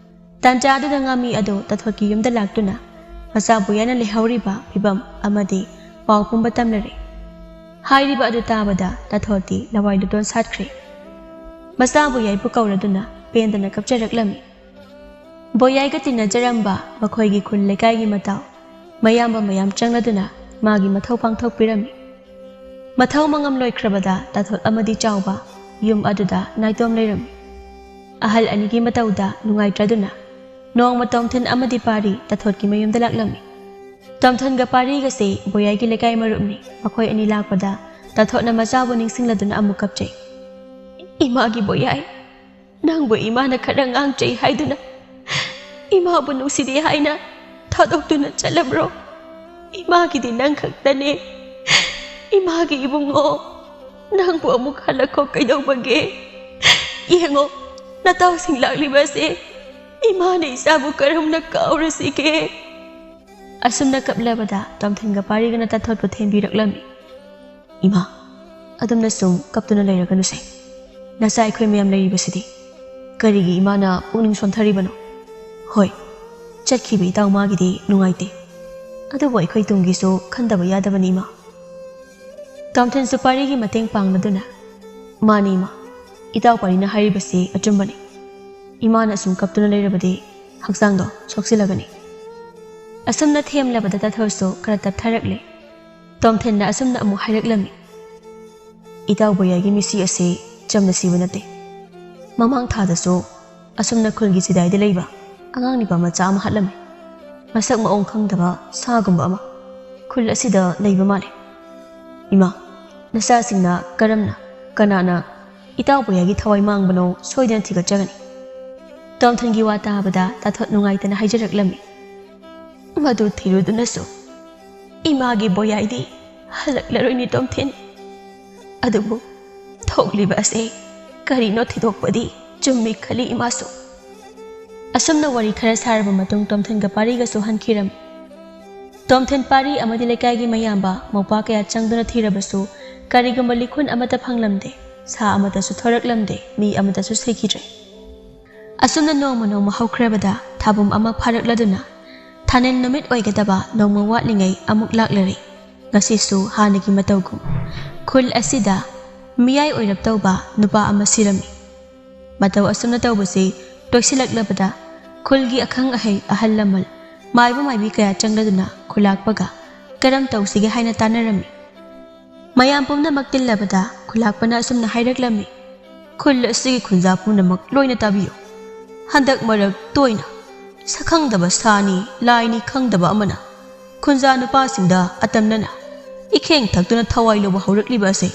ꯇꯥꯟꯖꯥꯗꯨꯗ ꯉꯥꯃꯤ ꯑꯗꯨ ꯇꯥꯊꯣꯠꯀꯤ ꯌꯨꯝꯗ ꯂꯥꯛꯇꯨꯅ ꯃꯆꯥ ꯕꯣꯌꯥꯏꯅ ꯂꯩꯍꯧꯔꯤꯕ ꯐꯤꯕꯝ ꯑꯃꯗꯤ ꯄꯥꯎ ꯄꯨꯝꯕ ꯇꯝꯅꯔꯦ꯫ ꯍꯥꯏꯔꯤꯕ ꯑꯗꯨ ꯇꯥꯕꯗ ꯇꯥꯊꯣꯠꯇꯤ ꯂꯋꯥꯏ ꯂꯨꯇꯣꯟ ꯁꯥꯠꯈ꯭ꯔꯦ꯫ ꯃꯆꯥ ꯕꯣꯌꯥꯏꯕꯨ ꯀꯧꯔꯗꯨꯅ ꯄꯦꯟꯗꯅ ꯀꯞꯆꯔꯛꯂꯝꯃꯤ꯫ ꯕꯣꯌꯥꯏꯒ ꯇꯤꯟꯅꯖꯔꯝꯕ ꯃꯈꯣꯏꯒꯤ ꯈꯨꯜ ꯂꯩꯀꯥꯏꯒꯤ ꯃꯇꯥꯎ ꯃꯌꯥꯝꯕ ꯃꯌꯥꯝ ꯆꯪꯂꯗꯨꯅ ꯃꯥꯒꯤ ꯃꯊꯧ ꯄꯥꯡꯊꯣꯛꯄꯤꯔꯝꯃꯤ꯫ ꯃꯊꯧ ꯃꯉꯝ ꯂꯣꯏꯈ꯭ꯔꯕꯗ ꯇꯥꯊꯣꯠ ꯑꯃꯗꯤ ꯆꯥꯎꯕ ꯌꯨꯝ ꯑꯗꯨꯗ ꯅꯥꯏꯇꯣꯝ ꯂꯩꯔꯝꯃꯤ꯫ ꯑꯍꯜ ꯑꯅꯤꯒꯤ ꯃꯇꯧꯗ ꯅꯨꯡꯉꯥꯏꯇ꯭ꯔꯗꯨꯅ ꯅꯣꯡꯃ ꯇꯣꯝꯊꯤꯟ ꯑꯃꯗꯤ ꯄꯥꯔꯤ ꯇꯥꯊꯣꯠꯀꯤ ꯃꯌꯨꯝꯗ ꯂꯥꯛꯂꯝꯃꯤ꯫ ꯇꯣꯝꯊꯤꯟꯒ ꯄꯥꯔꯤꯒꯁꯦ ꯕꯣꯌꯥꯏꯒꯤ ꯂꯩꯀꯥꯏ ꯃꯔꯨꯞꯅꯤ꯫ ꯃꯈꯣꯏ ꯑꯅꯤ ꯂꯥꯛꯄꯗ ꯇꯥꯊꯣꯠꯅ ꯃꯆꯥꯕꯨ ꯅꯤꯡꯁꯤꯡꯂꯗꯨꯅ ꯑꯃꯨꯛ ꯀꯞꯆꯩ꯫ "ꯏꯃꯥꯒꯤ ꯕꯣꯌꯥꯏ, ꯅꯪꯕꯨ ꯏꯃꯥꯅ ꯈꯔ ꯉꯥꯡꯆꯩ ꯍꯥꯏꯗꯨꯅ ꯏꯃꯥꯕꯨ ꯅꯨꯡꯁꯤꯗꯦ ꯍꯥꯏꯅ ꯊꯥꯗꯣꯛꯇꯨꯅ ꯆꯠꯂꯕ꯭ꯔꯣ? ꯏꯃꯥꯒꯤꯗꯤ ꯅꯪ ꯈꯛꯇꯅꯦ꯫ ꯏꯃꯥꯒꯤ ꯏꯕꯨꯡꯉꯣ, ꯅꯪꯕꯨ ꯑꯃꯨꯛ ꯍꯜꯂꯛꯈꯣ ꯀꯩꯗꯧꯕꯒꯦ? ꯌꯦꯡꯉꯣ, ꯅꯇꯥꯎꯁꯤꯡ ꯂꯥꯛꯂꯤꯕꯁꯦ ꯏꯃꯥꯅ ꯏꯆꯥꯕꯨ ꯀꯔꯝꯅ ꯀꯥꯎꯔꯁꯤꯒꯦ?" ꯑꯁꯨꯝꯅ ꯀꯞꯂꯕꯗ ꯇꯣꯝꯊꯤꯟꯒ ꯄꯥꯔꯤꯒꯅ ꯇꯥꯊꯣꯠꯄꯨ ꯊꯦꯝꯕꯤꯔꯛꯂꯝꯃꯤ꯫ "ꯏꯃꯥ, ꯑꯗꯨꯝꯅ ꯁꯨꯝ ꯀꯞꯇꯨꯅ ꯂꯩꯔꯒꯅꯨꯁꯦ꯫ ꯅꯆꯥ ꯑꯩꯈꯣꯏ ꯃꯌꯥꯝ ꯂꯩꯔꯤꯕꯁꯤꯗꯤ꯫ ꯀꯔꯤꯒꯤ ꯏꯃꯥꯅ ꯄꯨꯛꯅꯤꯡ ꯁꯣꯟꯊꯔꯤꯕꯅꯣ? ꯍꯣꯏ, ꯆꯠꯈꯤꯕ ꯏꯇꯥꯎ ꯃꯥꯒꯤꯗꯤ ꯅꯨꯡꯉꯥꯏꯇꯦ, ꯑꯗꯨꯕꯨ ꯑꯩꯈꯣꯏ ꯇꯨꯡꯒꯤꯁꯨ ꯈꯟꯗꯕ ꯌꯥꯗꯕꯅꯤ ꯏꯃꯥ꯫" ꯇꯣꯝꯊꯤꯟꯁꯨ ꯄꯥꯔꯤꯒꯤ ꯃꯇꯦꯡ ꯄꯥꯡꯂꯗꯨꯅ, "ꯃꯥꯅꯤ ꯏꯃꯥ, ꯏꯇꯥꯎ ꯄꯥꯔꯤꯅ ꯍꯥꯏꯔꯤꯕꯁꯤ ꯑꯆꯨꯝꯕꯅꯤ꯫ ꯏꯃꯥꯅ ꯑꯁꯨꯝ ꯀꯞꯇꯨꯅ ꯂꯩꯔꯕꯗꯤ ꯍꯛꯆꯥꯡꯗꯣ ꯁꯣꯛꯆꯤꯜꯂꯒꯅꯤ꯫" ꯑꯁꯨꯝꯅ ꯊꯦꯝꯂꯕꯗ ꯇꯥꯊꯣꯠꯁꯨ ꯈꯔ ꯇꯞꯊꯔꯛꯂꯦ꯫ ꯇꯣꯝꯊꯤꯟꯅ ꯑꯁꯨꯝꯅ ꯑꯃꯨꯛ ꯍꯥꯏꯔꯛꯂꯝꯃꯤ꯫ "ꯏꯇꯥꯎ ꯕꯣꯌꯥꯏꯒꯤ ꯃꯤꯠꯁꯤ ꯑꯁꯤ ꯆꯝꯅ ꯁꯤꯕ ꯅꯠꯇꯦ꯫ ꯃꯃꯥꯡ ꯊꯥꯗꯁꯨ ꯑꯁꯨꯝꯅ ꯈꯨꯜꯒꯤ ꯆꯤꯗꯥꯏꯗ ꯂꯩꯕ ꯑꯉꯥꯡ ꯅꯤꯄꯥ ꯃꯆꯥ ꯑꯃ ꯍꯥꯠꯂꯝꯃꯤ꯫ ꯃꯁꯛ ꯃꯑꯣꯡ ꯈꯪꯗꯕ ꯁꯥꯒꯨꯝꯕ ꯑꯃ꯫ ꯈꯨꯜ ꯑꯁꯤꯗ ꯂꯩꯕ ꯃꯥꯜꯂꯦ꯫ ꯏꯃꯥ, ꯅꯆꯥꯁꯤꯡꯅ ꯀꯔꯝꯅ, ꯀꯅꯥꯅ ꯏꯇꯥꯎ ꯕꯣꯌꯥꯏꯒꯤ ꯊꯋꯥꯏ ꯃꯥꯡꯕꯅꯣ ꯁꯣꯏꯗꯅ ꯊꯤꯒꯠꯆꯒꯅꯤ꯫" ꯇꯣꯝꯊꯤꯟꯒꯤ ꯋꯥ ꯇꯥꯕꯗ ꯇꯥꯊꯣꯠ ꯅꯨꯡꯉꯥꯏꯇꯅ ꯍꯥꯏꯖꯔꯛꯂꯝꯃꯤ꯫ "ꯃꯗꯨ ꯊꯤꯔꯨꯗꯨꯅꯁꯨ ꯏꯃꯥꯒꯤ ꯕꯣꯌꯥꯏꯗꯤ ꯍꯜꯂꯛꯂꯔꯣꯏꯅꯤ ꯇꯣꯝꯊꯤꯟ꯫ ꯑꯗꯨꯕꯨ ꯊꯣꯛꯂꯤꯕ ꯑꯁꯦ ꯀꯔꯤꯅꯣ ꯊꯤꯗꯣꯛꯄꯗꯤ? ꯆꯨꯝꯃꯤ ꯈꯜꯂꯤ ꯏꯃꯥꯁꯨ꯫ ꯑꯁꯨꯝꯅ ꯋꯥꯔꯤ ꯈꯔ ꯁꯥꯔꯕ ꯃꯇꯨꯡ ꯇꯣꯝꯊꯤꯟꯒ ꯄꯥꯔꯤꯒꯁꯨ ꯍꯟꯈꯤꯔꯝꯃꯤ꯫ ꯇꯣꯝꯊꯤꯟ, ꯄꯥꯔꯤ ꯑꯃꯗꯤ ꯂꯩꯀꯥꯏꯒꯤ ꯃꯌꯥꯝꯕ ꯃꯧꯄ꯭ꯋꯥ ꯀꯌꯥ ꯆꯪꯗꯨꯅ ꯊꯤꯔꯕꯁꯨ ꯀꯔꯤꯒꯨꯝꯕ ꯂꯤꯈꯨꯟ ꯑꯃꯠꯇ ꯐꯪꯂꯝꯗꯦ꯫ ꯁꯥ ꯑꯃꯠꯇꯁꯨ ꯊꯣꯔꯛꯂꯝꯗꯦ, ꯃꯤ ꯑꯃꯠꯇꯁꯨ ꯁꯤꯈꯤꯗ꯭ꯔꯦ꯫ ꯑꯁꯨꯝꯅ ꯅꯣꯡꯃ ꯅꯣꯡꯃ ꯍꯧꯈ꯭ꯔꯕꯗ ꯊꯥꯕꯨꯝ ꯑꯃ ꯐꯥꯔꯛꯂꯗꯨꯅ ꯊꯥꯅꯤꯜ ꯅꯨꯃꯤꯠ ꯑꯣꯏꯒꯗꯕ ꯅꯣꯡꯃ ꯋꯥꯠꯂꯤꯉꯩ ꯑꯃꯨꯛ ꯂꯥꯛꯂꯔꯦ꯫ ꯉꯁꯤꯁꯨ ꯍꯥꯟꯅꯒꯤ ꯃꯇꯧꯒꯨꯝ ꯈꯨꯜ ꯑꯁꯤꯗ ꯃꯤꯌꯥꯏ ꯑꯣꯏꯔꯞ ꯇꯧꯕ ꯅꯨꯄꯥ ꯑꯃ ꯁꯤꯔꯝꯃꯤ꯫ ꯃꯇꯧ ꯑꯁꯨꯝꯅ ꯇꯧꯕꯁꯤ ꯇꯣꯏꯁꯤꯜꯂꯛꯂꯕꯗ ꯈꯨꯜꯒꯤ ꯑꯈꯪ ꯑꯍꯩ, ꯑꯍꯜ ꯂꯃꯟ, ꯃꯥꯏꯕ ꯃꯥꯏꯕꯤ ꯀꯌꯥ ꯆꯪꯂꯗꯨꯅ ꯈꯨꯂꯥꯛꯄꯒ ꯀꯔꯝ ꯇꯧꯁꯤꯒꯦ ꯍꯥꯏꯅ ꯇꯥꯟꯅꯔꯝꯃꯤ꯫ ꯃꯌꯥꯝ ꯄꯨꯝꯅꯃꯛ ꯇꯤꯜꯂꯕꯗ ꯈꯨꯂꯥꯛꯄꯅ ꯑꯁꯨꯝꯅ ꯍꯥꯏꯔꯛꯂꯝꯃꯤ: "ꯈꯨꯜ ꯑꯁꯤꯒꯤ ꯈꯨꯟꯖꯥ ꯄꯨꯝꯅꯃꯛ ꯂꯣꯏꯅ ꯇꯥꯕꯤꯌꯨ꯫ ꯍꯟꯗꯛ ꯃꯔꯛ ꯇꯣꯏꯅ ꯁꯛꯈꯪꯗꯕ ꯁꯥꯅꯤ ꯂꯥꯏꯅꯤ ꯈꯪꯗꯕ ꯑꯃꯅ ꯈꯨꯟꯖꯥ ꯅꯨꯄꯥꯁꯤꯡꯗ ꯑꯇꯝꯅꯅ ꯏꯈꯦꯡ ꯊꯛꯇꯨꯅ ꯊꯋꯥꯏ ꯂꯧꯕ ꯍꯧꯔꯛꯂꯤꯕ ꯑꯁꯤ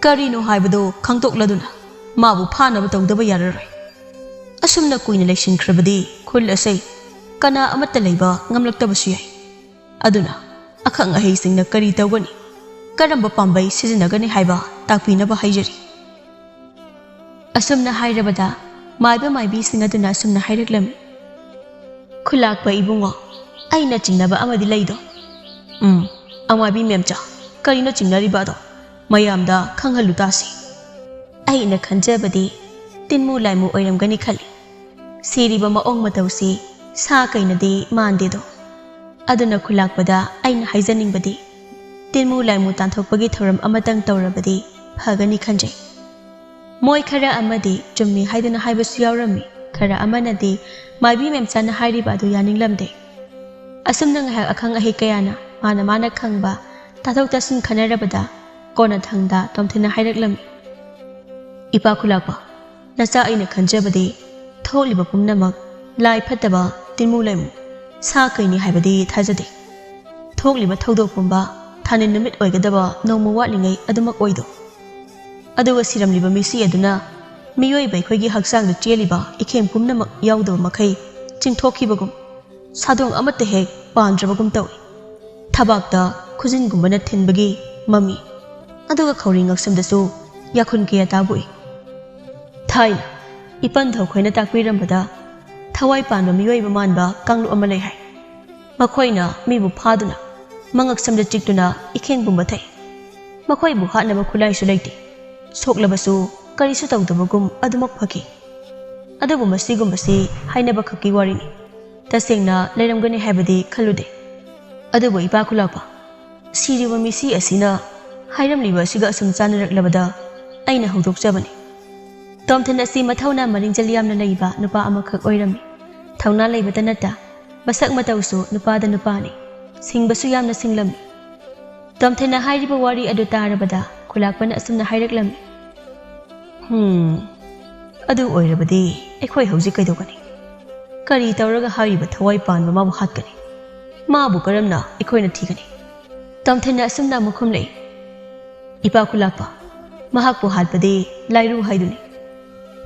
ꯀꯔꯤꯅꯣ ꯍꯥꯏꯕꯗꯨ ꯈꯪꯗꯣꯛꯂꯗꯨꯅ ꯃꯥꯕꯨ ꯐꯥꯅꯕ ꯇꯧꯗꯕ ꯌꯥꯔꯔꯣꯏ꯫ ꯑꯁꯨꯝꯅ ꯀꯨꯏꯅ ꯂꯩꯁꯤꯟꯈ꯭ꯔꯕꯗꯤ ꯈꯨꯜ ꯑꯁꯤ ꯀꯅꯥ ꯑꯃꯠꯇ ꯂꯩꯕ ꯉꯝꯂꯛꯇꯕꯁꯨ ꯌꯥꯏ꯫ ꯑꯗꯨꯅ ꯑꯈꯪ ꯑꯍꯩꯁꯤꯡꯅ ꯀꯔꯤ ꯇꯧꯒꯅꯤ, ꯀꯔꯝꯕ ꯄꯥꯝꯕꯩ ꯁꯤꯖꯤꯟꯅꯒꯅꯤ ꯍꯥꯏꯕ ꯇꯥꯛꯄꯤꯅꯕ ꯍꯥꯏꯖꯔꯤ"꯫ ꯑꯁꯨꯝꯅ ꯍꯥꯏꯔꯕꯗ ꯃꯥꯏꯕ ꯃꯥꯏꯕꯤꯁꯤꯡ ꯑꯗꯨꯅ ꯑꯁꯨꯝꯅ ꯍꯥꯏꯔꯛꯂꯝꯃꯤ: "ꯈꯨꯂꯥꯛꯄ ꯏꯕꯨꯡꯉꯣ, ꯑꯩꯅ ꯆꯤꯡꯅꯕ ꯑꯃꯗꯤ ꯂꯩꯗꯣ?" "ꯎꯝ, ꯑꯃꯥꯏꯕꯤ ꯃꯦꯝꯆꯥ, ꯀꯔꯤꯅꯣ ꯆꯤꯡꯅꯔꯤꯕ ꯑꯗꯣ? ꯃꯌꯥꯝꯗ ꯈꯪꯍꯜꯂꯨ ꯇꯥꯁꯤ"꯫ "ꯑꯩꯅ ꯈꯟꯖꯕꯗꯤ ꯇꯤꯟꯃꯨ ꯂꯥꯏꯃꯨ ꯑꯣꯏꯔꯝꯒꯅꯤ ꯈꯜꯂꯤ꯫ ꯁꯤꯔꯤꯕ ꯃꯑꯣꯡ ꯃꯇꯧꯁꯤ ꯁꯥ ꯀꯩꯅꯗꯤ ꯃꯥꯟꯗꯦꯗꯣ꯫ ꯑꯗꯨꯅ ꯈꯨꯂꯥꯛꯄꯗ ꯑꯩꯅ ꯍꯥꯏꯖꯅꯤꯡꯕꯗꯤ ꯇꯤꯟꯃꯨ ꯂꯥꯏꯃꯨ ꯇꯥꯟꯊꯣꯛꯄꯒꯤ ꯊꯧꯔꯝ ꯑꯃꯇꯪ ꯇꯧꯔꯕꯗꯤ ꯐꯒꯅꯤ ꯈꯟꯖꯩ"꯫ ꯃꯣꯏ ꯈꯔ ꯑꯃꯗꯤ ꯆꯨꯝꯃꯤ ꯍꯥꯏꯗꯨꯅ ꯍꯥꯏꯕꯁꯨ ꯌꯥꯎꯔꯝꯃꯤ, ꯈꯔ ꯑꯃꯅꯗꯤ ꯃꯥꯏꯕꯤ ꯃꯦꯝꯆꯥꯅ ꯍꯥꯏꯔꯤꯕ ꯑꯗꯨ ꯌꯥꯅꯤꯡꯂꯝꯗꯦ꯫ ꯑꯁꯨꯝꯅ ꯉꯥꯏꯍꯥꯛ ꯑꯈꯪ ꯑꯍꯩ ꯀꯌꯥꯅ ꯃꯥꯅ ꯃꯥꯅ ꯈꯪꯕ ꯇꯥꯊꯣꯛ ꯇꯥꯁꯤꯟ ꯈꯟꯅꯔꯕꯗ ꯀꯣꯟꯅꯊꯪꯗ ꯇꯣꯝꯊꯤꯟꯅ ꯍꯥꯏꯔꯛꯂꯝꯃꯤ: "ꯏꯄꯥ ꯈꯨꯂꯥꯛꯄ, ꯅꯆꯥ ꯑꯩꯅ ꯈꯟꯖꯕꯗꯤ ꯊꯣꯛꯂꯤꯕ ꯄꯨꯝꯅꯃꯛ ꯂꯥꯏ ꯐꯠꯇꯕ, ꯇꯤꯟꯃꯨ ꯂꯩꯃꯨ, ꯁꯥ ꯀꯩꯅꯤ ꯍꯥꯏꯕꯗꯤ ꯊꯥꯖꯗꯦ꯫ ꯊꯣꯛꯂꯤꯕ ꯊꯧꯗꯣꯛ ꯄꯨꯝꯕ ꯊꯥꯅꯤꯜ ꯅꯨꯃꯤꯠ ꯑꯣꯏꯒꯗꯕ ꯅꯣꯡꯃ ꯋꯥꯠꯂꯤꯉꯩ ꯑꯗꯨꯃꯛ ꯑꯣꯏꯗꯣ꯫ ꯑꯗꯨꯒ ꯁꯤꯔꯝꯂꯤꯕ ꯃꯤꯁꯤ ꯑꯗꯨꯅ ꯃꯤꯑꯣꯏꯕ ꯑꯩꯈꯣꯏꯒꯤ ꯍꯛꯆꯥꯡꯗ ꯆꯦꯜꯂꯤꯕ ꯏꯈꯦꯡ ꯄꯨꯝꯅꯃꯛ ꯌꯥꯎꯗꯕ ꯃꯈꯩ ꯆꯤꯡꯊꯣꯛꯈꯤꯕꯒꯨꯝ, ꯁꯥꯗꯣꯡ ꯑꯃꯠꯇ ꯍꯦꯛ ꯄꯥꯟꯗ꯭ꯔꯕꯒꯨꯝ ꯇꯧꯏ꯫ ꯊꯕꯥꯛꯇ ꯈꯨꯖꯤꯟꯒꯨꯝꯕꯅ ꯊꯤꯟꯕꯒꯤ ꯃꯃꯤ, ꯑꯗꯨꯒ ꯈꯧꯔꯤ ꯉꯛꯁꯝꯗꯁꯨ ꯌꯥꯈꯨꯟ ꯀꯌꯥ ꯇꯥꯕ ꯎꯏ꯫ ꯊꯥꯏꯅ ꯏꯄꯟ ꯊꯧꯈꯣꯏꯅ ꯇꯥꯛꯄꯤꯔꯝꯕꯗ, ꯊꯋꯥꯏ ꯄꯥꯟꯕ ꯃꯤꯑꯣꯏꯕ ꯃꯥꯟꯕ ꯀꯥꯡꯂꯨꯞ ꯑꯃ ꯂꯩ ꯍꯥꯏ꯫ ꯃꯈꯣꯏꯅ ꯃꯤꯕꯨ ꯐꯥꯗꯨꯅ, ꯃꯉꯛ ꯁꯝꯗ ꯆꯤꯛꯇꯨꯅ ꯏꯈꯦꯡ ꯄꯨꯝꯕ ꯊꯛꯏ꯫ ꯃꯈꯣꯏꯕꯨ ꯍꯥꯠꯅꯕ ꯈꯨꯠꯂꯥꯏꯁꯨ ꯂꯩꯇꯦ꯫ ꯁꯣꯛꯂꯕꯁꯨ ꯀꯔꯤꯁꯨ ꯇꯧꯗꯕꯒꯨꯝ ꯑꯗꯨꯃꯛ ꯐꯈꯤ꯫ ꯑꯗꯨꯕꯨ ꯃꯁꯤꯒꯨꯝꯕꯁꯤ ꯍꯥꯏꯅꯕ ꯈꯛꯀꯤ ꯋꯥꯔꯤꯅꯤ꯫ ꯇꯁꯦꯡꯅ ꯂꯩꯔꯝꯒꯅꯤ ꯍꯥꯏꯕꯗꯤ ꯈꯜꯂꯨꯗꯦ꯫ ꯑꯗꯨꯕꯨ ꯏꯄꯥ ꯈꯨꯂꯥꯛꯄ, ꯁꯤꯔꯤꯕ ꯃꯤꯁꯤ ꯑꯁꯤꯅ ꯍꯥꯏꯔꯝꯂꯤꯕ ꯑꯁꯤꯒ ꯑꯁꯨꯝ ꯆꯥꯟꯅꯔꯛꯂꯕꯗ ꯑꯩꯅ ꯍꯧꯗꯣꯛꯆꯕꯅꯤ꯫ ꯇꯣꯝꯊꯤꯟ ꯑꯁꯤ ꯃꯊꯧꯅꯥ ꯃꯔꯤꯡꯖꯦꯜ ꯌꯥꯝꯅ ꯂꯩꯕ ꯅꯨꯄꯥ ꯑꯃꯈꯛ ꯑꯣꯏꯔꯝꯃꯤ꯫ ꯊꯧꯅꯥ ꯂꯩꯕꯇ ꯅꯠꯇ, ꯃꯁꯛ ꯃꯇꯧꯁꯨ ꯅꯨꯄꯥꯗ ꯅꯨꯄꯥꯅꯤ꯫ ꯁꯤꯡꯕꯁꯨ ꯌꯥꯝꯅ ꯁꯤꯡꯂꯝꯃꯤ꯫ ꯇꯣꯝꯊꯤꯟꯅ ꯍꯥꯏꯔꯤꯕ ꯋꯥꯔꯤ ꯑꯗꯨ ꯇꯥꯔꯕꯗ ꯈꯨꯂꯥꯛꯄꯅ ꯑꯁꯨꯝꯅ ꯍꯥꯏꯔꯛꯂꯝꯃꯤ꯫ "ꯍꯨꯝ, ꯑꯗꯨ ꯑꯣꯏꯔꯕꯗꯤ ꯑꯩꯈꯣꯏ ꯍꯧꯖꯤꯛ ꯀꯩꯗꯧꯒꯅꯤ? ꯀꯔꯤ ꯇꯧꯔꯒ ꯍꯥꯏꯔꯤꯕ ꯊꯋꯥꯏ ꯄꯥꯟꯕ ꯃꯥꯕꯨ ꯍꯥꯠꯀꯅꯤ? ꯃꯥꯕꯨ ꯀꯔꯝꯅ ꯑꯩꯈꯣꯏꯅ ꯊꯤꯒꯅꯤ?" ꯇꯣꯝꯊꯤꯟꯅ ꯑꯁꯨꯝꯅ ꯑꯃꯨꯛ ꯈꯨꯝꯂꯛꯏ꯫ "ꯏꯄꯥ ꯈꯨꯂꯥꯛꯄ, ꯃꯍꯥꯛꯄꯨ ꯍꯥꯠꯄꯗꯤ ꯂꯥꯏꯔꯨ ꯍꯥꯏꯗꯨꯅꯤ꯫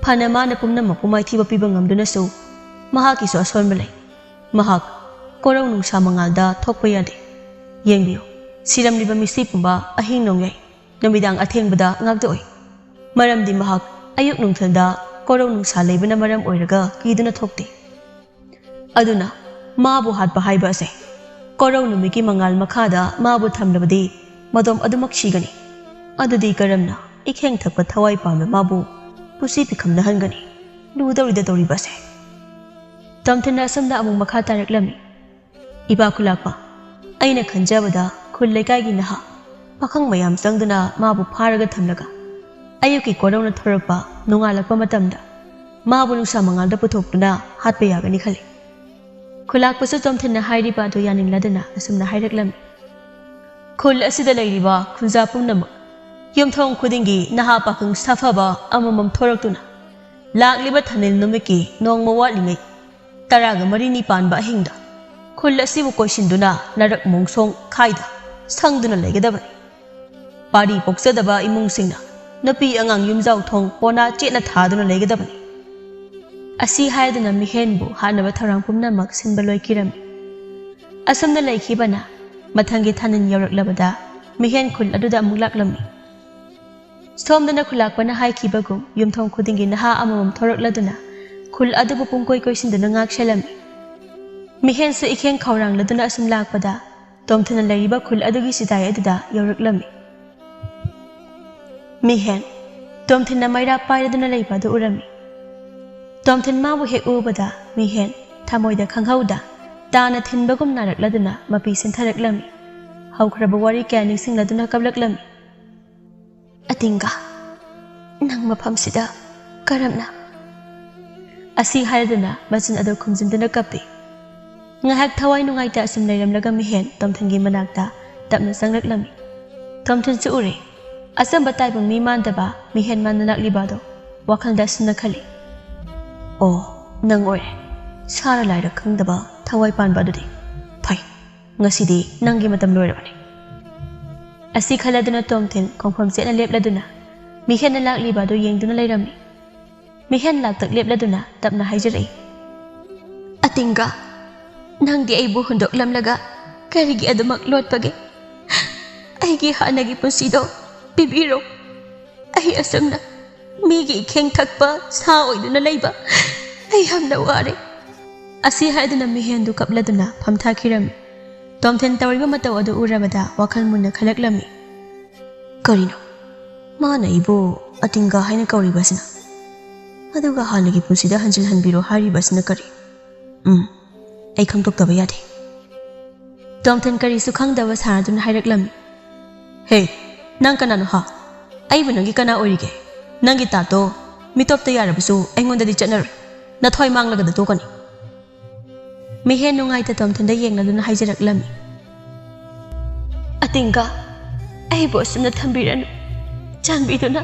ꯐꯅ ꯃꯥꯅ ꯄꯨꯝꯅꯃꯛꯄꯨ ꯃꯥꯏꯊꯤꯕ ꯄꯤꯕ ꯉꯝꯗꯨꯅꯁꯨ, ꯃꯍꯥꯛꯀꯤꯁꯨ ꯑꯁꯣꯟꯕ ꯂꯩ꯫ ꯃꯍꯥꯛ ꯀꯣꯔꯧ ꯅꯨꯡꯁꯥ ꯃꯉꯥꯜꯗ ꯊꯣꯛꯄ ꯌꯥꯗꯦ꯫ ꯌꯦꯡꯕꯤꯌꯨ, ꯁꯤꯔꯝꯂꯤꯕ ꯃꯤꯁꯤ ꯄꯨꯝꯕ ꯑꯍꯤꯡ ꯅꯣꯡꯌꯥꯏ, ꯅꯨꯃꯤꯗꯥꯡ ꯑꯊꯦꯡꯕꯗ ꯉꯥꯛꯇ ꯎꯏ꯫ ꯃꯔꯝꯗꯤ ꯃꯍꯥꯛ ꯑꯌꯨꯛ ꯅꯨꯡꯊꯤꯜꯗ ꯀꯣꯔꯧ ꯅꯨꯡꯁꯥ ꯂꯩꯕꯅ ꯃꯔꯝ ꯑꯣꯏꯔꯒ ꯀꯤꯗꯨꯅ ꯊꯣꯛꯇꯦ꯫ ꯑꯗꯨꯅ ꯃꯥꯕꯨ ꯍꯥꯠꯄ ꯍꯥꯏꯕ ꯑꯁꯦ, ꯀꯣꯔꯧ ꯅꯨꯃꯤꯠꯀꯤ ꯃꯉꯥꯜ ꯃꯈꯥꯗ ꯃꯥꯕꯨ ꯊꯝꯂꯕꯗꯤ ꯃꯗꯣꯝ ꯑꯗꯨꯃꯛ ꯁꯤꯒꯅꯤ꯫ ꯑꯗꯨꯗꯤ ꯀꯔꯝꯅ ꯏꯈꯦꯡ ꯊꯛꯄ ꯊꯋꯥꯏ ꯄꯥꯟꯕ ꯃꯥꯕꯨ ꯄꯨꯟꯁꯤ ꯄꯤꯈꯝꯅꯍꯟꯒꯅꯤ? ꯂꯨꯗꯧꯔꯤꯗ ꯇꯧꯔꯤꯕ ꯑꯁꯦ?" ꯇꯣꯝꯊꯤꯟꯅ ꯑꯁꯨꯝꯅ ꯑꯃꯨꯛ ꯃꯈꯥ ꯇꯥꯔꯛꯂꯝꯃꯤ꯫ "ꯏꯄꯥ ꯈꯨꯂꯥꯛꯄ, ꯑꯩꯅ ꯈꯟꯖꯕꯗ ꯈꯨꯜ ꯂꯩꯀꯥꯏꯒꯤ ꯅꯍꯥ, ꯄꯥꯈꯪ ꯃꯌꯥꯝ ꯆꯪꯗꯨꯅ ꯃꯥꯕꯨ ꯐꯥꯔꯒ ꯊꯝꯂꯒ, ꯑꯌꯨꯛꯀꯤ ꯀꯣꯔꯧꯅ ꯊꯣꯔꯛꯄ ꯅꯣꯡꯉꯥꯜꯂꯛꯄ ꯃꯇꯝꯗ ꯃꯥꯕꯨ ꯅꯨꯡꯁꯥ ꯃꯉꯥꯜꯗ ꯄꯨꯊꯣꯛꯇꯨꯅ ꯍꯥꯠꯄ ꯌꯥꯒꯅꯤ ꯈꯜꯂꯤ꯫" ꯈꯨꯂꯥꯛꯄꯁꯨ ꯇꯣꯝꯊꯤꯟꯅ ꯍꯥꯏꯔꯤꯕ ꯑꯗꯨ ꯌꯥꯅꯤꯡꯂꯗꯨꯅ ꯑꯁꯨꯝꯅ ꯍꯥꯏꯔꯛꯂꯝꯃꯤ꯫ "ꯈꯨꯜ ꯑꯁꯤꯗ ꯂꯩꯔꯤꯕ ꯈꯨꯟꯖꯥ ꯄꯨꯝꯅꯃꯛ, ꯌꯨꯝꯊꯣꯡ ꯈꯨꯗꯤꯡꯒꯤ ꯅꯍꯥ ꯄꯥꯈꯪ ꯁꯥꯐꯕ ꯑꯃꯃꯝ ꯊꯣꯔꯛꯇꯨꯅ, ꯂꯥꯛꯂꯤꯕ ꯊꯥꯅꯤꯜ ꯅꯨꯃꯤꯠꯀꯤ ꯅꯣꯡꯃ ꯋꯥꯠꯂꯤꯉꯩ, ꯇꯔꯥꯒ ꯃꯔꯤꯅꯤ ꯄꯥꯟꯕ ꯑꯍꯤꯡꯗ ꯈꯨꯜ ꯑꯁꯤꯕꯨ ꯀꯣꯏꯁꯤꯟꯗꯨꯅ ꯅꯔꯛ ꯃꯣꯡꯁꯣꯡ ꯈꯥꯏꯗ ꯁꯪꯗꯨꯅ ꯂꯩꯒꯗꯕꯅꯤ꯫ ꯄꯥꯔꯤ ꯄꯣꯛꯆꯗꯕ ꯏꯃꯨꯡꯁꯤꯡꯅ ꯅꯨꯄꯤ ꯑꯉꯥꯡ ꯌꯨꯝꯖꯥꯎ ꯊꯣꯡ ꯄꯣꯅꯥ ꯆꯦꯠꯅ ꯊꯥꯗꯨꯅ ꯂꯩꯒꯗꯕꯅꯤ꯫" ꯑꯁꯤ ꯍꯥꯏꯗꯨꯅ ꯃꯤꯍꯦꯟꯕꯨ ꯍꯥꯠꯅꯕ ꯊꯧꯔꯥꯡ ꯄꯨꯝꯅꯃꯛ ꯁꯤꯟꯕ ꯂꯣꯏꯈꯤꯔꯝꯃꯤ꯫ ꯑꯁꯨꯝꯅ ꯂꯩꯈꯤꯕꯅ ꯃꯊꯪꯒꯤ ꯊꯥꯅꯤꯟ ꯌꯧꯔꯛꯂꯕꯗ ꯃꯤꯍꯦꯟ ꯈꯨꯜ ꯑꯗꯨꯗ ꯑꯃꯨꯛ ꯂꯥꯛꯂꯝꯃꯤ꯫ ꯁꯣꯝꯗꯅ ꯈꯨꯂꯥꯛꯄꯅ ꯍꯥꯏꯈꯤꯕꯒꯨꯝ ꯌꯨꯝꯊꯣꯡ ꯈꯨꯗꯤꯡꯒꯤ ꯅꯍꯥ ꯑꯃꯃꯝ ꯊꯣꯔꯛꯂꯗꯨꯅ ꯈꯨꯜ ꯑꯗꯨꯕꯨ ꯄꯨꯡꯀꯣꯏ ꯀꯣꯏꯁꯤꯟꯗꯨꯅ ꯉꯥꯛꯁꯦꯜꯂꯝꯃꯤ꯫ ꯃꯤꯍꯦꯟꯁꯨ ꯏꯈꯦꯡ ꯈꯧꯔꯥꯡꯂꯗꯨꯅ ꯑꯁꯨꯝ ꯂꯥꯛꯄꯗ ꯇꯣꯝꯊꯤꯟꯅ ꯂꯩꯔꯤꯕ ꯈꯨꯜ ꯑꯗꯨꯒꯤ ꯆꯤꯗꯥꯏ ꯑꯗꯨꯗ ꯌꯧꯔꯛꯂꯝꯃꯤ꯫ ꯃꯤꯍꯦꯟ, ꯇꯣꯝꯊꯤꯟꯅ ꯃꯩꯔꯥ ꯄꯥꯏꯔꯗꯨꯅ ꯂꯩꯕ ꯑꯗꯨ ꯎꯔꯝꯃꯤ꯫ ꯇꯣꯝꯊꯤꯟ ꯃꯥꯕꯨ ꯍꯦꯛ ꯎꯕꯗ ꯃꯤꯍꯦꯟ ꯊꯃꯣꯏꯗ ꯈꯪꯍꯧꯗ ꯇꯥꯅ ꯊꯤꯟꯕꯒꯨꯝ ꯅꯥꯔꯛꯂꯗꯨꯅ ꯃꯄꯤ ꯁꯤꯟꯊꯔꯛꯂꯝꯃꯤ꯫ ꯍꯧꯈ꯭ꯔꯕ ꯋꯥꯔꯤ ꯀꯌꯥ ꯅꯤꯡꯁꯤꯡꯂꯗꯨꯅ ꯀꯞꯂꯛꯂꯝꯃꯤ꯫ "ꯑꯇꯤꯡꯒ, ꯅꯪ ꯃꯐꯝꯁꯤꯗ ꯀꯔꯝꯅ?" ꯑꯁꯤ ꯍꯥꯏꯔꯗꯨꯅ ꯃꯆꯤꯟ ꯑꯗꯨ ꯈꯨꯝꯖꯤꯟꯗꯨꯅ ꯀꯞꯄꯤ꯫ ꯉꯥꯏꯍꯥꯛ ꯊꯋꯥꯏ ꯅꯨꯡꯉꯥꯏꯇ ꯑꯁꯨꯝ ꯂꯩꯔꯝꯂꯒ ꯃꯤꯍꯦꯟ ꯇꯣꯝꯊꯤꯟꯒꯤ ꯃꯅꯥꯛꯇ ꯇꯞꯅ ꯆꯪꯂꯛꯂꯝꯃꯤ꯫ ꯇꯣꯝꯊꯤꯟꯁꯨ ꯎꯔꯦ꯫ ꯑꯆꯝꯕ ꯇꯥꯏꯕꯪ ꯃꯤ ꯃꯥꯟꯗꯕ ꯃꯤꯍꯦꯟ ꯃꯥꯟꯅ ꯂꯥꯛꯂꯤꯕ ꯑꯗꯣ ꯋꯥꯈꯜꯗ ꯑꯁꯨꯝꯅ ꯈꯜꯂꯤ꯫ "ꯑꯣ, ꯅꯪ ꯑꯣꯏꯔꯦ꯫ ꯁꯥꯔ ꯂꯥꯏꯔ ꯈꯪꯗꯕ ꯊꯋꯥꯏ ꯄꯥꯟꯕ ꯑꯗꯨꯗꯤ꯫ ꯐꯩ, ꯉꯁꯤꯗꯤ ꯅꯪꯒꯤ ꯃꯇꯝ ꯂꯣꯏꯔꯕꯅꯤ꯫" ꯑꯁꯤ ꯈꯜꯂꯗꯨꯅ ꯇꯣꯝꯊꯤꯟ ꯈꯣꯡꯐꯝ ꯆꯦꯠꯅ ꯂꯦꯞꯂꯗꯨꯅ ꯃꯤꯍꯦꯟꯅ ꯂꯥꯛꯂꯤꯕ ꯑꯗꯨ ꯌꯦꯡꯗꯨꯅ ꯂꯩꯔꯝꯃꯤ꯫ ꯃꯤꯍꯦꯟ ꯂꯥꯛꯇꯛ ꯂꯦꯞꯂꯗꯨꯅ ꯇꯞꯅ ꯍꯥꯏꯖꯔꯛꯏ꯫ "ꯑꯇꯤꯡꯒ, ꯅꯪꯗꯤ ꯑꯩꯕꯨ ꯍꯨꯟꯗꯣꯛꯂꯝꯂꯒ ꯀꯔꯤꯒꯤ ꯑꯗꯨꯃꯛ ꯂꯣꯠꯄꯒꯦ? ꯑꯩꯒꯤ ꯍꯥꯟꯅꯒꯤ ꯄꯨꯟꯁꯤꯗꯣ ꯄꯤꯕꯤꯔꯣ꯫ ꯑꯩ ꯑꯁꯨꯝꯅ ꯃꯤꯒꯤ ꯏꯈꯦꯡ ꯊꯛꯄ ꯁꯥ ꯑꯣꯏꯗꯨꯅ ꯂꯩꯕ ꯑꯩ ꯌꯥꯝꯅ ꯋꯥꯔꯦ꯫" ꯑꯁꯤ ꯍꯥꯏꯗꯨꯅ ꯃꯤꯍꯦꯟꯗꯨ ꯀꯞꯂꯗꯨꯅ ꯐꯝꯊꯈꯤꯔꯝꯃꯤ꯫ ꯇꯣꯝꯊꯤꯟ ꯇꯧꯔꯤꯕ ꯃꯇꯧ ꯑꯗꯨ ꯎꯔꯕꯗ ꯋꯥꯈꯜ ꯃꯨꯟꯅ ꯈꯜꯂꯛꯂꯝꯃꯤ꯫ "ꯀꯔꯤꯅꯣ? ꯃꯥꯅ ꯑꯩꯕꯨ ꯑꯇꯤꯡꯒ ꯍꯥꯏꯅ ꯀꯧꯔꯤꯕ ꯑꯁꯤꯅ? ꯑꯗꯨꯒ ꯍꯥꯟꯅꯒꯤ ꯄꯨꯟꯁꯤꯗ ꯍꯟꯖꯤꯜꯍꯟꯕꯤꯔꯣ ꯍꯥꯏꯔꯤꯕ ꯑꯁꯤꯅ ꯀꯔꯤ? ꯎꯝ, ꯑꯩ ꯈꯪꯗꯣꯛꯇꯕ ꯌꯥꯗꯦ꯫" ꯇꯣꯝꯊꯤꯟ ꯀꯔꯤꯁꯨ ꯈꯪꯗꯕ ꯁꯥꯔꯗꯨꯅ ꯍꯥꯏꯔꯛꯂꯝꯃꯤ꯫ "ꯍꯦ, ꯅꯪ ꯀꯅꯥꯅꯣ ꯍꯥ? ꯑꯩꯕꯨ ꯅꯪꯒꯤ ꯀꯅꯥ ꯑꯣꯏꯔꯤꯒꯦ? ꯅꯪꯒꯤ ꯇꯥꯠꯇꯣ ꯃꯤꯇꯣꯞꯇ ꯌꯥꯔꯕꯁꯨ ꯑꯩꯉꯣꯟꯗꯗꯤ ꯆꯠꯅꯔꯣꯏ꯫ ꯅꯊ꯭ꯋꯥꯏ ꯃꯥꯡꯂꯒꯗ ꯇꯣꯛꯀꯅꯤ꯫" ꯃꯤꯍꯦꯟ ꯅꯨꯡꯉꯥꯏꯇ ꯇꯣꯝꯊꯤꯟꯗ ꯌꯦꯡꯂꯗꯨꯅ ꯍꯥꯏꯖꯔꯛꯂꯝꯃꯤ꯫ "ꯑꯇꯤꯡꯒ, ꯑꯩꯕꯨ ꯑꯁꯨꯝꯅ ꯊꯝꯕꯤꯔꯅꯨ꯫ ꯆꯥꯟꯕꯤꯗꯨꯅ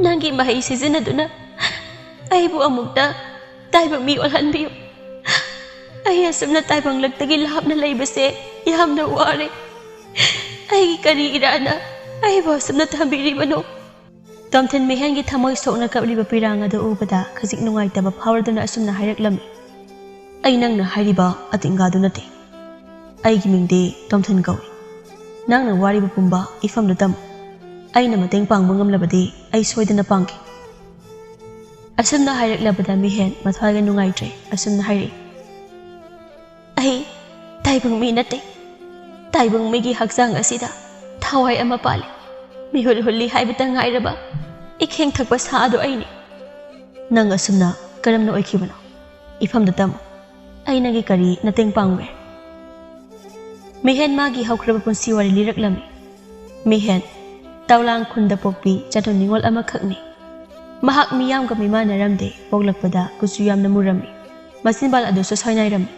ꯅꯪꯒꯤ ꯃꯍꯩ ꯁꯤꯖꯤꯟꯅꯗꯨꯅ ꯑꯩꯕꯨ ꯑꯃꯨꯛꯇ ꯇꯥꯏꯕꯪ ꯃꯤ ꯑꯣꯜꯍꯟꯕꯤꯌꯨ꯫ ꯑꯩ ꯑꯁꯨꯝꯅ ꯇꯥꯏꯕꯪꯂꯛꯇꯒꯤ ꯂꯥꯞꯅ ꯂꯩꯕꯁꯦ ꯌꯥꯝꯅ ꯋꯥꯔꯦ꯫ ꯑꯩꯒꯤ ꯀꯔꯤ ꯏꯔꯥꯟꯅ ꯑꯩꯕꯨ ꯑꯁꯨꯝꯅ ꯊꯝꯕꯤꯔꯤꯕꯅꯣ?" ꯇꯣꯝꯊꯤꯟ ꯃꯤꯍꯦꯟꯒꯤ ꯊꯃꯣꯏ ꯁꯣꯛꯅ ꯀꯞꯂꯤꯕ ꯄꯤꯔꯥꯡ ꯑꯗꯨ ꯎꯕꯗ ꯈꯖꯤꯛ ꯅꯨꯡꯉꯥꯏꯇꯕ ꯐꯥꯎꯔꯗꯨꯅ ꯑꯁꯨꯝꯅ ꯍꯥꯏꯔꯛꯂꯝꯃꯤ꯫ "ꯑꯩ ꯅꯪꯅ ꯍꯥꯏꯔꯤꯕ ꯑꯇꯤꯡꯒꯥꯗꯨ ꯅꯠꯇꯦ꯫ ꯑꯩꯒꯤ ꯃꯤꯡꯗꯤ ꯇꯣꯝꯊꯤꯟ ꯀꯧꯏ꯫ ꯅꯪꯅ ꯋꯥꯔꯤꯕ ꯄꯨꯝꯕ ꯏꯐꯝꯗ ꯇꯝꯃꯨ꯫ ꯑꯩꯅ ꯃꯇꯦꯡ ꯄꯥꯡꯕ ꯉꯝꯂꯕꯗꯤ ꯑꯩ ꯁꯣꯏꯗꯅ ꯄꯥꯡꯒꯦ꯫ ꯑꯁꯨꯝꯅ ꯍꯥꯏꯔꯛꯂꯕꯗ ꯃꯤꯍꯦꯟ ꯃꯊ꯭ꯋꯥꯏꯒ ꯅꯨꯡꯉꯥꯏꯇ꯭ꯔꯦ꯫ ꯑꯁꯨꯝꯅ ꯍꯥꯏꯔꯛꯏ, "ꯑꯩ ꯇꯥꯏꯕꯪ ꯃꯤ ꯅꯠꯇꯦ꯫ ꯇꯥꯏꯕꯪ ꯃꯤꯒꯤ ꯍꯛꯆꯥꯡ ꯑꯁꯤꯗ ꯊꯋꯥꯏ ꯑꯃ ꯄꯥꯜꯂꯤ꯫ ꯃꯤꯍꯨꯜ ꯍꯨꯜꯂꯤ ꯍꯥꯏꯕꯇ ꯉꯥꯏꯔꯕ ꯏꯈꯦꯡ ꯊꯛꯄ ꯁꯥ ꯑꯗꯨ ꯑꯩꯅꯤ꯫ ꯅꯪ ꯑꯁꯨꯝꯅ ꯀꯔꯝꯅ ꯑꯣꯏꯈꯤꯕꯅꯣ? ꯏꯐꯝꯗ ꯇꯝꯃꯨ꯫ ꯑꯩ ꯅꯪꯒꯤ ꯀꯔꯤ ꯃꯇꯦꯡ ꯄꯥꯡꯉꯨꯒꯦ?" ꯃꯤꯍꯦꯟ ꯃꯥꯒꯤ ꯍꯧꯈ꯭ꯔꯕ ꯄꯨꯟꯁꯤ ꯋꯥꯔꯤ ꯂꯤꯔꯛꯂꯝꯃꯤ꯫ ꯃꯤꯍꯦꯟ ꯇꯧꯂꯥꯡ ꯈꯨꯟꯗ ꯄꯣꯛꯄꯤ ꯆꯅꯨ ꯅꯤꯉꯣꯜ ꯑꯃꯈꯛꯅꯤ꯫ ꯃꯍꯥꯛ ꯃꯤꯌꯥꯝꯒ ꯃꯤꯃꯥꯟꯅꯔꯝꯗꯦ꯫ ꯄꯣꯛꯂꯛꯄꯗ ꯀꯨꯆꯨ ꯌꯥꯝꯅ ꯃꯨꯔꯝꯃꯤ꯫ ꯃꯆꯤꯟꯕꯥꯜ ꯑꯗꯨꯁꯨ ꯁꯣꯏꯅꯥꯏꯔꯝꯃꯤ꯫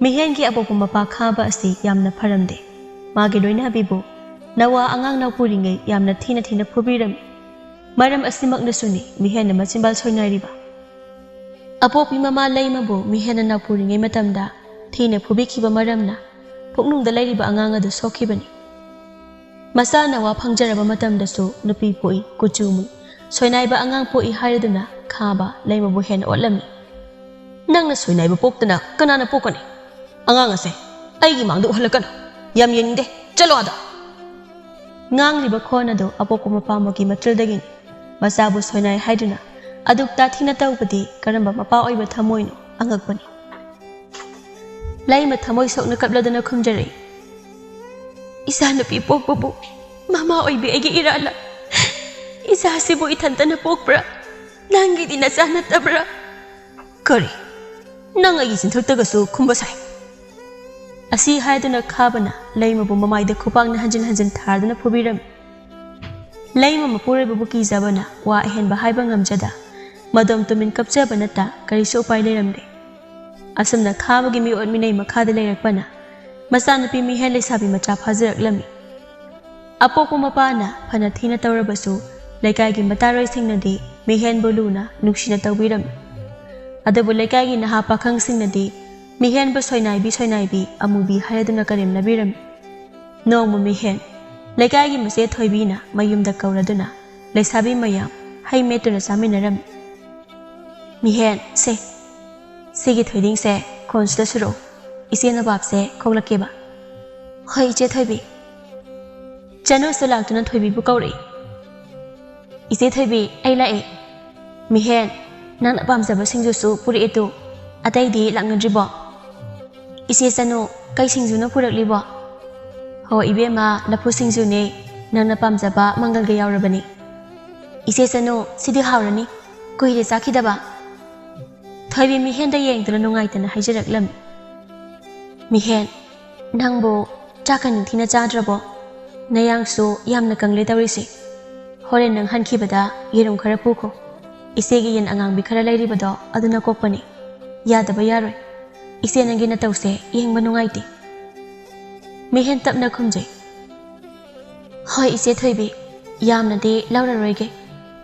ꯃꯤꯍꯦꯟꯒꯤ ꯑꯄꯣꯛꯄ ꯃꯄꯥ ꯈꯥꯕ ꯑꯁꯤ ꯌꯥꯝꯅ ꯐꯔꯝꯗꯦ꯫ ꯃꯥꯒꯤ ꯂꯣꯏꯅꯕꯤꯕꯨ ꯅꯋꯥ ꯑꯉꯥꯡ ꯅꯥꯎꯄꯨꯔꯤꯉꯩ ꯌꯥꯝꯅ ꯊꯤꯅ ꯊꯤꯅ ꯐꯨꯕꯤꯔꯝꯃꯤ꯫ ꯃꯔꯝ ꯑꯁꯤꯃꯛꯅꯁꯨꯅꯤ ꯃꯤꯍꯦꯟꯅ ꯃꯆꯤꯟꯕꯥꯜ ꯁꯣꯏꯅꯥꯏꯔꯤꯕ꯫ ꯑꯄꯣꯛꯄꯤ ꯃꯃꯥ ꯂꯩꯃꯕꯨ ꯃꯤꯍꯦꯟꯅ ꯅꯥꯎꯄꯨꯔꯤꯉꯩ ꯃꯇꯝꯗ ꯊꯤꯅ ꯐꯨꯕꯤꯈꯤꯕ ꯃꯔꯝꯅ ꯄꯨꯛꯅꯨꯡꯗ ꯂꯩꯔꯤꯕ ꯑꯉꯥꯡ ꯑꯗꯨ ꯁꯣꯛꯈꯤꯕꯅꯤ꯫ ꯃꯆꯥ ꯅꯋꯥ ꯐꯪꯖꯔꯕ ꯃꯇꯝꯗꯁꯨ ꯅꯨꯄꯤ ꯄꯣꯛꯏ, ꯀꯨꯆꯨ ꯃꯨꯏ, ꯁꯣꯏꯅꯥꯏꯕ ꯑꯉꯥꯡ ꯄꯣꯛꯏ ꯍꯥꯏꯔꯗꯨꯅ ꯈꯥꯕ ꯂꯩꯃꯕꯨ ꯍꯦꯟꯅ ꯑꯣꯠꯂꯝꯃꯤ꯫ "ꯅꯪꯅ ꯁꯣꯏꯅꯥꯏꯕ ꯄꯣꯛꯇꯅ ꯀꯅꯥꯅ ꯄꯣꯛꯀꯅꯤ? ꯑꯉꯥꯡ ꯑꯁꯦ ꯑꯩꯒꯤ ꯃꯥꯡꯗ ꯎꯍꯜꯂꯛꯀꯅꯨ꯫ ꯌꯥꯝ ꯌꯦꯡꯅꯤꯡꯗꯦ꯫ ꯆꯠꯂꯣ ꯑꯗ!" ꯉꯥꯡꯂꯤꯕ ꯈꯣꯟ ꯑꯗꯨ ꯑꯄꯣꯛꯄ ꯃꯄꯥ ꯑꯃꯒꯤ ꯃꯇ꯭ꯔꯤꯜꯗꯒꯤꯅꯤ꯫ ꯃꯆꯥꯕꯨ ꯁꯣꯏꯅꯥꯏ ꯍꯥꯏꯗꯨꯅ ꯑꯗꯨꯛ ꯇꯥꯊꯤꯅ ꯇꯧꯕꯗꯤ ꯀꯔꯝꯕ ꯃꯄꯥ ꯑꯣꯏꯕ ꯊꯃꯣꯏꯅꯣ? ꯑꯉꯛꯄꯅꯤ꯫ ꯂꯩꯃ ꯊꯃꯣꯏ ꯁꯣꯛꯅ ꯀꯞꯂꯗꯨꯅ ꯈꯨꯝꯖꯔꯛꯏ, "ꯏꯆꯥꯅꯨꯄꯤ ꯄꯣꯛꯄꯕꯨ ꯃꯃꯥ ꯑꯣꯏꯕꯤ ꯑꯩꯒꯤ ꯏꯔꯥꯜꯂ? ꯏꯆꯥꯁꯤꯕꯨ ꯏꯊꯟꯇꯅ ꯄꯣꯛꯄ꯭ꯔꯥ? ꯅꯪꯒꯤꯗꯤ ꯅꯆꯥ ꯅꯠꯇꯕ꯭ꯔꯥ?" "ꯀꯔꯤ? ꯅꯪ ꯑꯩꯒꯤ ꯆꯤꯟꯊꯛꯇꯒꯁꯨ ꯈꯨꯝꯕ ꯁꯥꯏ?" ꯑꯁꯤ ꯍꯥꯏꯗꯨꯅ ꯈꯥꯕꯅ ꯂꯩꯃꯕꯨ ꯃꯃꯥꯏꯗ ꯈꯨꯄꯥꯛꯅ ꯍꯟꯖꯤꯟ ꯍꯟꯖꯤꯟ ꯊꯥꯔꯗꯨꯅ ꯐꯨꯕꯤꯔꯝꯃꯤ꯫ ꯂꯩꯃ ꯃꯄꯨꯔꯣꯏꯕꯕꯨ ꯀꯤꯖꯕꯅ ꯋꯥ ꯑꯍꯦꯟꯕ ꯍꯥꯏꯕ ꯉꯝꯖꯗ ꯃꯗꯣꯝ ꯇꯨꯃꯤꯟ ꯀꯞꯆꯕ ꯅꯠꯇ ꯀꯔꯤꯁꯨ ꯎꯄꯥꯏ ꯂꯩꯔꯝꯗꯦ꯫ ꯑꯁꯨꯝꯅ ꯈꯥꯕꯒꯤ ꯃꯤꯑꯣꯠ ꯃꯤꯅꯩ ꯃꯈꯥꯗ ꯂꯩꯔꯛꯄꯅ ꯃꯆꯥꯅꯨꯄꯤ ꯃꯤꯍꯦꯟ ꯂꯩꯁꯥꯕꯤ ꯃꯆꯥ ꯐꯥꯖꯔꯛꯂꯝꯃꯤ꯫ ꯑꯄꯣꯛꯄ ꯃꯄꯥꯅ ꯐꯅ ꯊꯤꯅ ꯇꯧꯔꯕꯁꯨ ꯂꯩꯀꯥꯏꯒꯤ ꯃꯇꯥꯔꯣꯏꯁꯤꯡꯅꯗꯤ ꯃꯤꯍꯦꯟꯕꯨ ꯂꯨꯅ ꯅꯨꯡꯁꯤꯅ ꯇꯧꯕꯤꯔꯝꯃꯤ꯫ ꯑꯗꯨꯕꯨ ꯂꯩꯀꯥꯏꯒꯤ ꯅꯍꯥ ꯄꯥꯈꯪꯁꯤꯡꯅꯗꯤ ꯃꯤꯍꯦꯟꯕꯨ ꯁꯣꯏꯅꯥꯏꯕꯤ ꯁꯣꯏꯅꯥꯏꯕꯤ ꯑꯃꯨꯕꯤ ꯍꯥꯏꯔꯗꯨꯅ ꯀꯔꯦꯝꯅꯕꯤꯔꯝꯃꯤ꯫ ꯅꯣꯡꯃ ꯃꯤꯍꯦꯟ ꯂꯩꯀꯥꯏꯒꯤ ꯃꯆꯦ ꯊꯣꯏꯕꯤꯅ ꯃꯌꯨꯝꯗ ꯀꯧꯔꯗꯨꯅ ꯂꯩꯁꯥꯕꯤ ꯃꯌꯥꯝ ꯍꯩ ꯃꯦꯠꯇꯨꯅ ꯆꯥꯃꯤꯟꯅꯔꯝꯃꯤ꯫ "ꯃꯤꯍꯦꯟ, ꯁꯦ, ꯁꯤꯒꯤ ꯊꯣꯏꯗꯤꯡꯁꯦ ꯈꯣꯟꯁꯤꯗ ꯁꯨꯔꯛꯎ꯫ ꯏꯆꯦ ꯅꯕꯥꯞꯁꯦ ꯈꯣꯛꯂꯛꯀꯦꯕ꯫" "ꯍꯣꯏ, ꯏꯆꯦ ꯊꯣꯏꯕꯤ꯫" ꯆꯅꯨꯁꯨ ꯂꯥꯛꯇꯨꯅ ꯊꯣꯏꯕꯤꯕꯨ ꯀꯧꯔꯛꯏ꯫ "ꯏꯆꯦ ꯊꯣꯏꯕꯤ, ꯑꯩ ꯂꯥꯛꯑꯦ꯫ ꯃꯤꯍꯦꯟ, ꯅꯪꯅ ꯄꯥꯝꯖꯕ ꯁꯤꯡꯖꯨꯁꯨ ꯄꯨꯔꯛꯑꯦ ꯇꯨ꯫ ꯑꯇꯩꯗꯤ ꯂꯥꯛꯅꯗ꯭ꯔꯤꯕꯣ?" "ꯏꯆꯦ ꯆꯅꯨ, ꯀꯩ ꯁꯤꯡꯖꯨꯅꯣ ꯄꯨꯔꯛꯂꯤꯕꯣ?" "ꯍꯣ ꯏꯕꯦꯝꯃ, ꯂꯐꯨ ꯁꯤꯡꯖꯨꯅꯦ꯫ ꯅꯪꯅ ꯄꯥꯝꯖꯕ ꯃꯪꯒꯜꯒ ꯌꯥꯎꯔꯕꯅꯤ꯫ ꯏꯆꯦ ꯆꯅꯨ, ꯁꯤꯗꯤ ꯍꯥꯎꯔꯅꯤ꯫ ꯀꯨꯏꯔꯦ ꯆꯥꯈꯤꯗꯕ꯫" ꯊꯣꯏꯕꯤ ꯃꯤꯍꯦꯟꯗ ꯌꯦꯡꯗꯨꯅ ꯅꯨꯡꯉꯥꯏꯇꯅ ꯍꯥꯏꯖꯔꯛꯂꯝꯃꯤ꯫ "ꯃꯤꯍꯦꯟ, ꯅꯪꯕꯨ ꯆꯥꯛꯀ ꯅꯤꯡꯊꯤꯅ ꯆꯥꯗ꯭ꯔꯕꯣ? ꯅꯌꯥꯡꯁꯨ ꯌꯥꯝꯅ ꯀꯪꯂꯦ ꯇꯧꯔꯤꯁꯦ꯫ ꯍꯣꯔꯦꯟ ꯅꯪ ꯍꯟꯈꯤꯕꯗ ꯌꯦꯔꯨꯝ ꯈꯔ ꯄꯨꯈꯣ꯫ ꯏꯆꯦꯒꯤ ꯌꯦꯟ ꯑꯉꯥꯡꯕꯤ ꯈꯔ ꯂꯩꯔꯤꯕꯗꯣ ꯑꯗꯨꯅ ꯀꯣꯛꯄꯅꯤ꯫ ꯌꯥꯗꯕ ꯌꯥꯔꯣꯏ꯫ ꯏꯆꯦ ꯅꯪꯒꯤ ꯅꯇꯧꯁꯦ ꯌꯦꯡꯕ ꯅꯨꯡꯉꯥꯏꯇꯦ꯫" ꯃꯤꯍꯦꯟ ꯇꯞꯅ ꯈꯨꯝꯖꯩ꯫ "ꯍꯣꯏ ꯏꯆꯦ ꯊꯣꯏꯕꯤ, ꯌꯥꯝꯅꯗꯤ ꯂꯧꯔꯔꯣꯏꯒꯦ꯫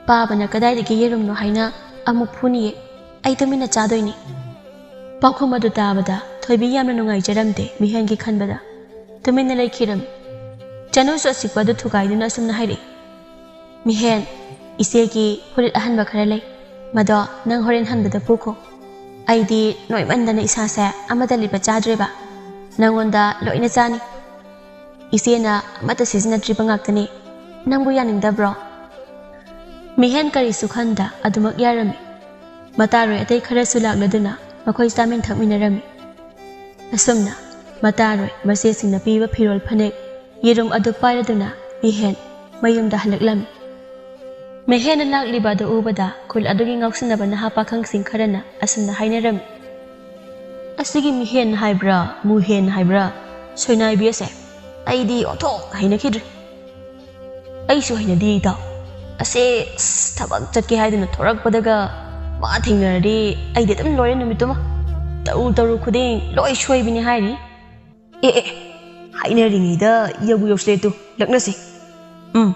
ꯄꯥꯕꯅ ꯀꯗꯥꯏꯗꯒꯤ ꯌꯦꯔꯨꯝꯅꯣ ꯍꯥꯏꯅ ꯑꯃꯨꯛ ꯐꯨꯅꯤꯌꯦ꯫ ꯑꯩ ꯇꯨꯃꯤꯟꯅ ꯆꯥꯗꯣꯏꯅꯤ꯫" ꯄꯥꯎꯈꯨꯝ ꯑꯗꯨ ꯇꯥꯕꯗ ꯊꯣꯏꯕꯤ ꯌꯥꯝꯅ ꯅꯨꯡꯉꯥꯏꯖꯔꯝꯗꯦ꯫ ꯃꯤꯍꯦꯟꯒꯤ ꯈꯟꯕꯗ ꯇꯨꯃꯤꯟꯅ ꯂꯩꯈꯤꯔꯝꯃꯤ꯫ ꯆꯅꯨꯁꯨ ꯑꯆꯤꯛꯄ ꯑꯗꯨ ꯊꯨꯒꯥꯏꯗꯨꯅ ꯑꯁꯨꯝꯅ ꯍꯥꯏꯔꯛꯏ꯫ "ꯃꯤꯍꯦꯟ, ꯏꯆꯦꯒꯤ ꯐꯨꯔꯤꯠ ꯑꯍꯟꯕ ꯈꯔ ꯂꯩ꯫ ꯃꯗꯣ ꯅꯪ ꯍꯣꯔꯦꯟ ꯍꯟꯕꯗ ꯄꯨꯈꯣ꯫ ꯑꯩꯗꯤ ꯅꯣꯏꯃꯟꯗꯅ ꯏꯁꯥꯁꯦ ꯑꯃꯠꯇ ꯂꯤꯠꯄ ꯆꯥꯗ꯭ꯔꯦꯕ꯫ ꯅꯪꯉꯣꯟꯗ ꯂꯣꯏꯅ ꯆꯥꯅꯤ꯫ ꯏꯆꯦꯅ ꯑꯃꯠꯇ ꯁꯤꯖꯤꯟꯅꯗ꯭ꯔꯤꯕ ꯉꯥꯛꯇꯅꯤ꯫ ꯅꯪꯕꯨ ꯌꯥꯅꯤꯡꯗꯕ꯭ꯔꯣ?" ꯃꯤꯍꯦꯟ ꯀꯔꯤꯁꯨ ꯈꯟꯗ ꯑꯗꯨꯃꯛ ꯌꯥꯔꯝꯃꯤ꯫ ꯃꯇꯥꯔꯣꯏ ꯑꯇꯩ ꯈꯔꯁꯨ ꯂꯥꯛꯂꯗꯨꯅ ꯃꯈꯣꯏ ꯆꯥꯃꯤꯟ ꯊꯛꯃꯤꯟꯅꯔꯝꯃꯤ꯫ ꯑꯁꯨꯝꯅ ꯃꯇꯥꯔꯣꯏ ꯃꯆꯦꯁꯤꯡꯅ ꯄꯤꯕ ꯐꯤꯔꯣꯜ ꯐꯅꯦꯛ, ꯌꯦꯔꯨꯝ ꯑꯗꯨ ꯄꯥꯏꯔꯗꯨꯅ ꯃꯤꯍꯦꯟ ꯃꯌꯨꯝꯗ ꯍꯜꯂꯛꯂꯝꯃꯤ꯫ ꯃꯤꯍꯦꯟꯅ ꯂꯥꯛꯂꯤꯕ ꯑꯗꯨ ꯎꯕꯗ ꯈꯨꯜ ꯑꯗꯨꯒꯤ ꯉꯥꯎꯁꯤꯟꯅꯕ ꯅꯍꯥ ꯄꯥꯈꯪꯁꯤꯡ ꯈꯔꯅ ꯑꯁꯨꯝꯅ ꯍꯥꯏꯅꯔꯝꯃꯤ, "ꯑꯁꯤꯒꯤ ꯃꯤꯍꯦꯟ ꯍꯥꯏꯕ꯭ꯔꯥ, ꯃꯨꯍꯦꯟ ꯍꯥꯏꯕ꯭ꯔꯥ, ꯁꯣꯏꯅꯥꯏꯕꯤ ꯑꯁꯦ ꯑꯩꯗꯤ ꯑꯣꯟꯊꯣꯛ ꯍꯩꯅꯈꯤꯗ꯭ꯔꯦ꯫" "ꯑꯩꯁꯨ ꯍꯩꯅꯗꯦ ꯏꯇꯥꯎ꯫ ꯑꯁꯦ ꯑꯁ, ꯊꯕꯛ ꯆꯠꯀꯦ ꯍꯥꯏꯗꯨꯅ ꯊꯣꯔꯛꯄꯗꯒ ꯃꯥ ꯊꯦꯡꯅꯔꯗꯤ ꯑꯩꯗꯤ ꯑꯗꯨꯝ ꯂꯣꯏꯔꯦ ꯅꯨꯃꯤꯠꯇꯨꯃ꯫ ꯇꯧꯔꯨ ꯇꯧꯔꯨ ꯈꯨꯗꯤꯡ ꯂꯣꯏ ꯁꯣꯏꯕꯤꯅꯤ ꯍꯥꯏꯔꯤ꯫ ꯑꯦ ꯑꯦ, ꯍꯥꯏꯅꯔꯤꯉꯩꯗ ꯌꯧꯕꯨ ꯌꯧꯁꯤꯜꯂꯦ ꯇꯨ, ꯂꯛꯅꯁꯤ꯫ ꯎꯝ,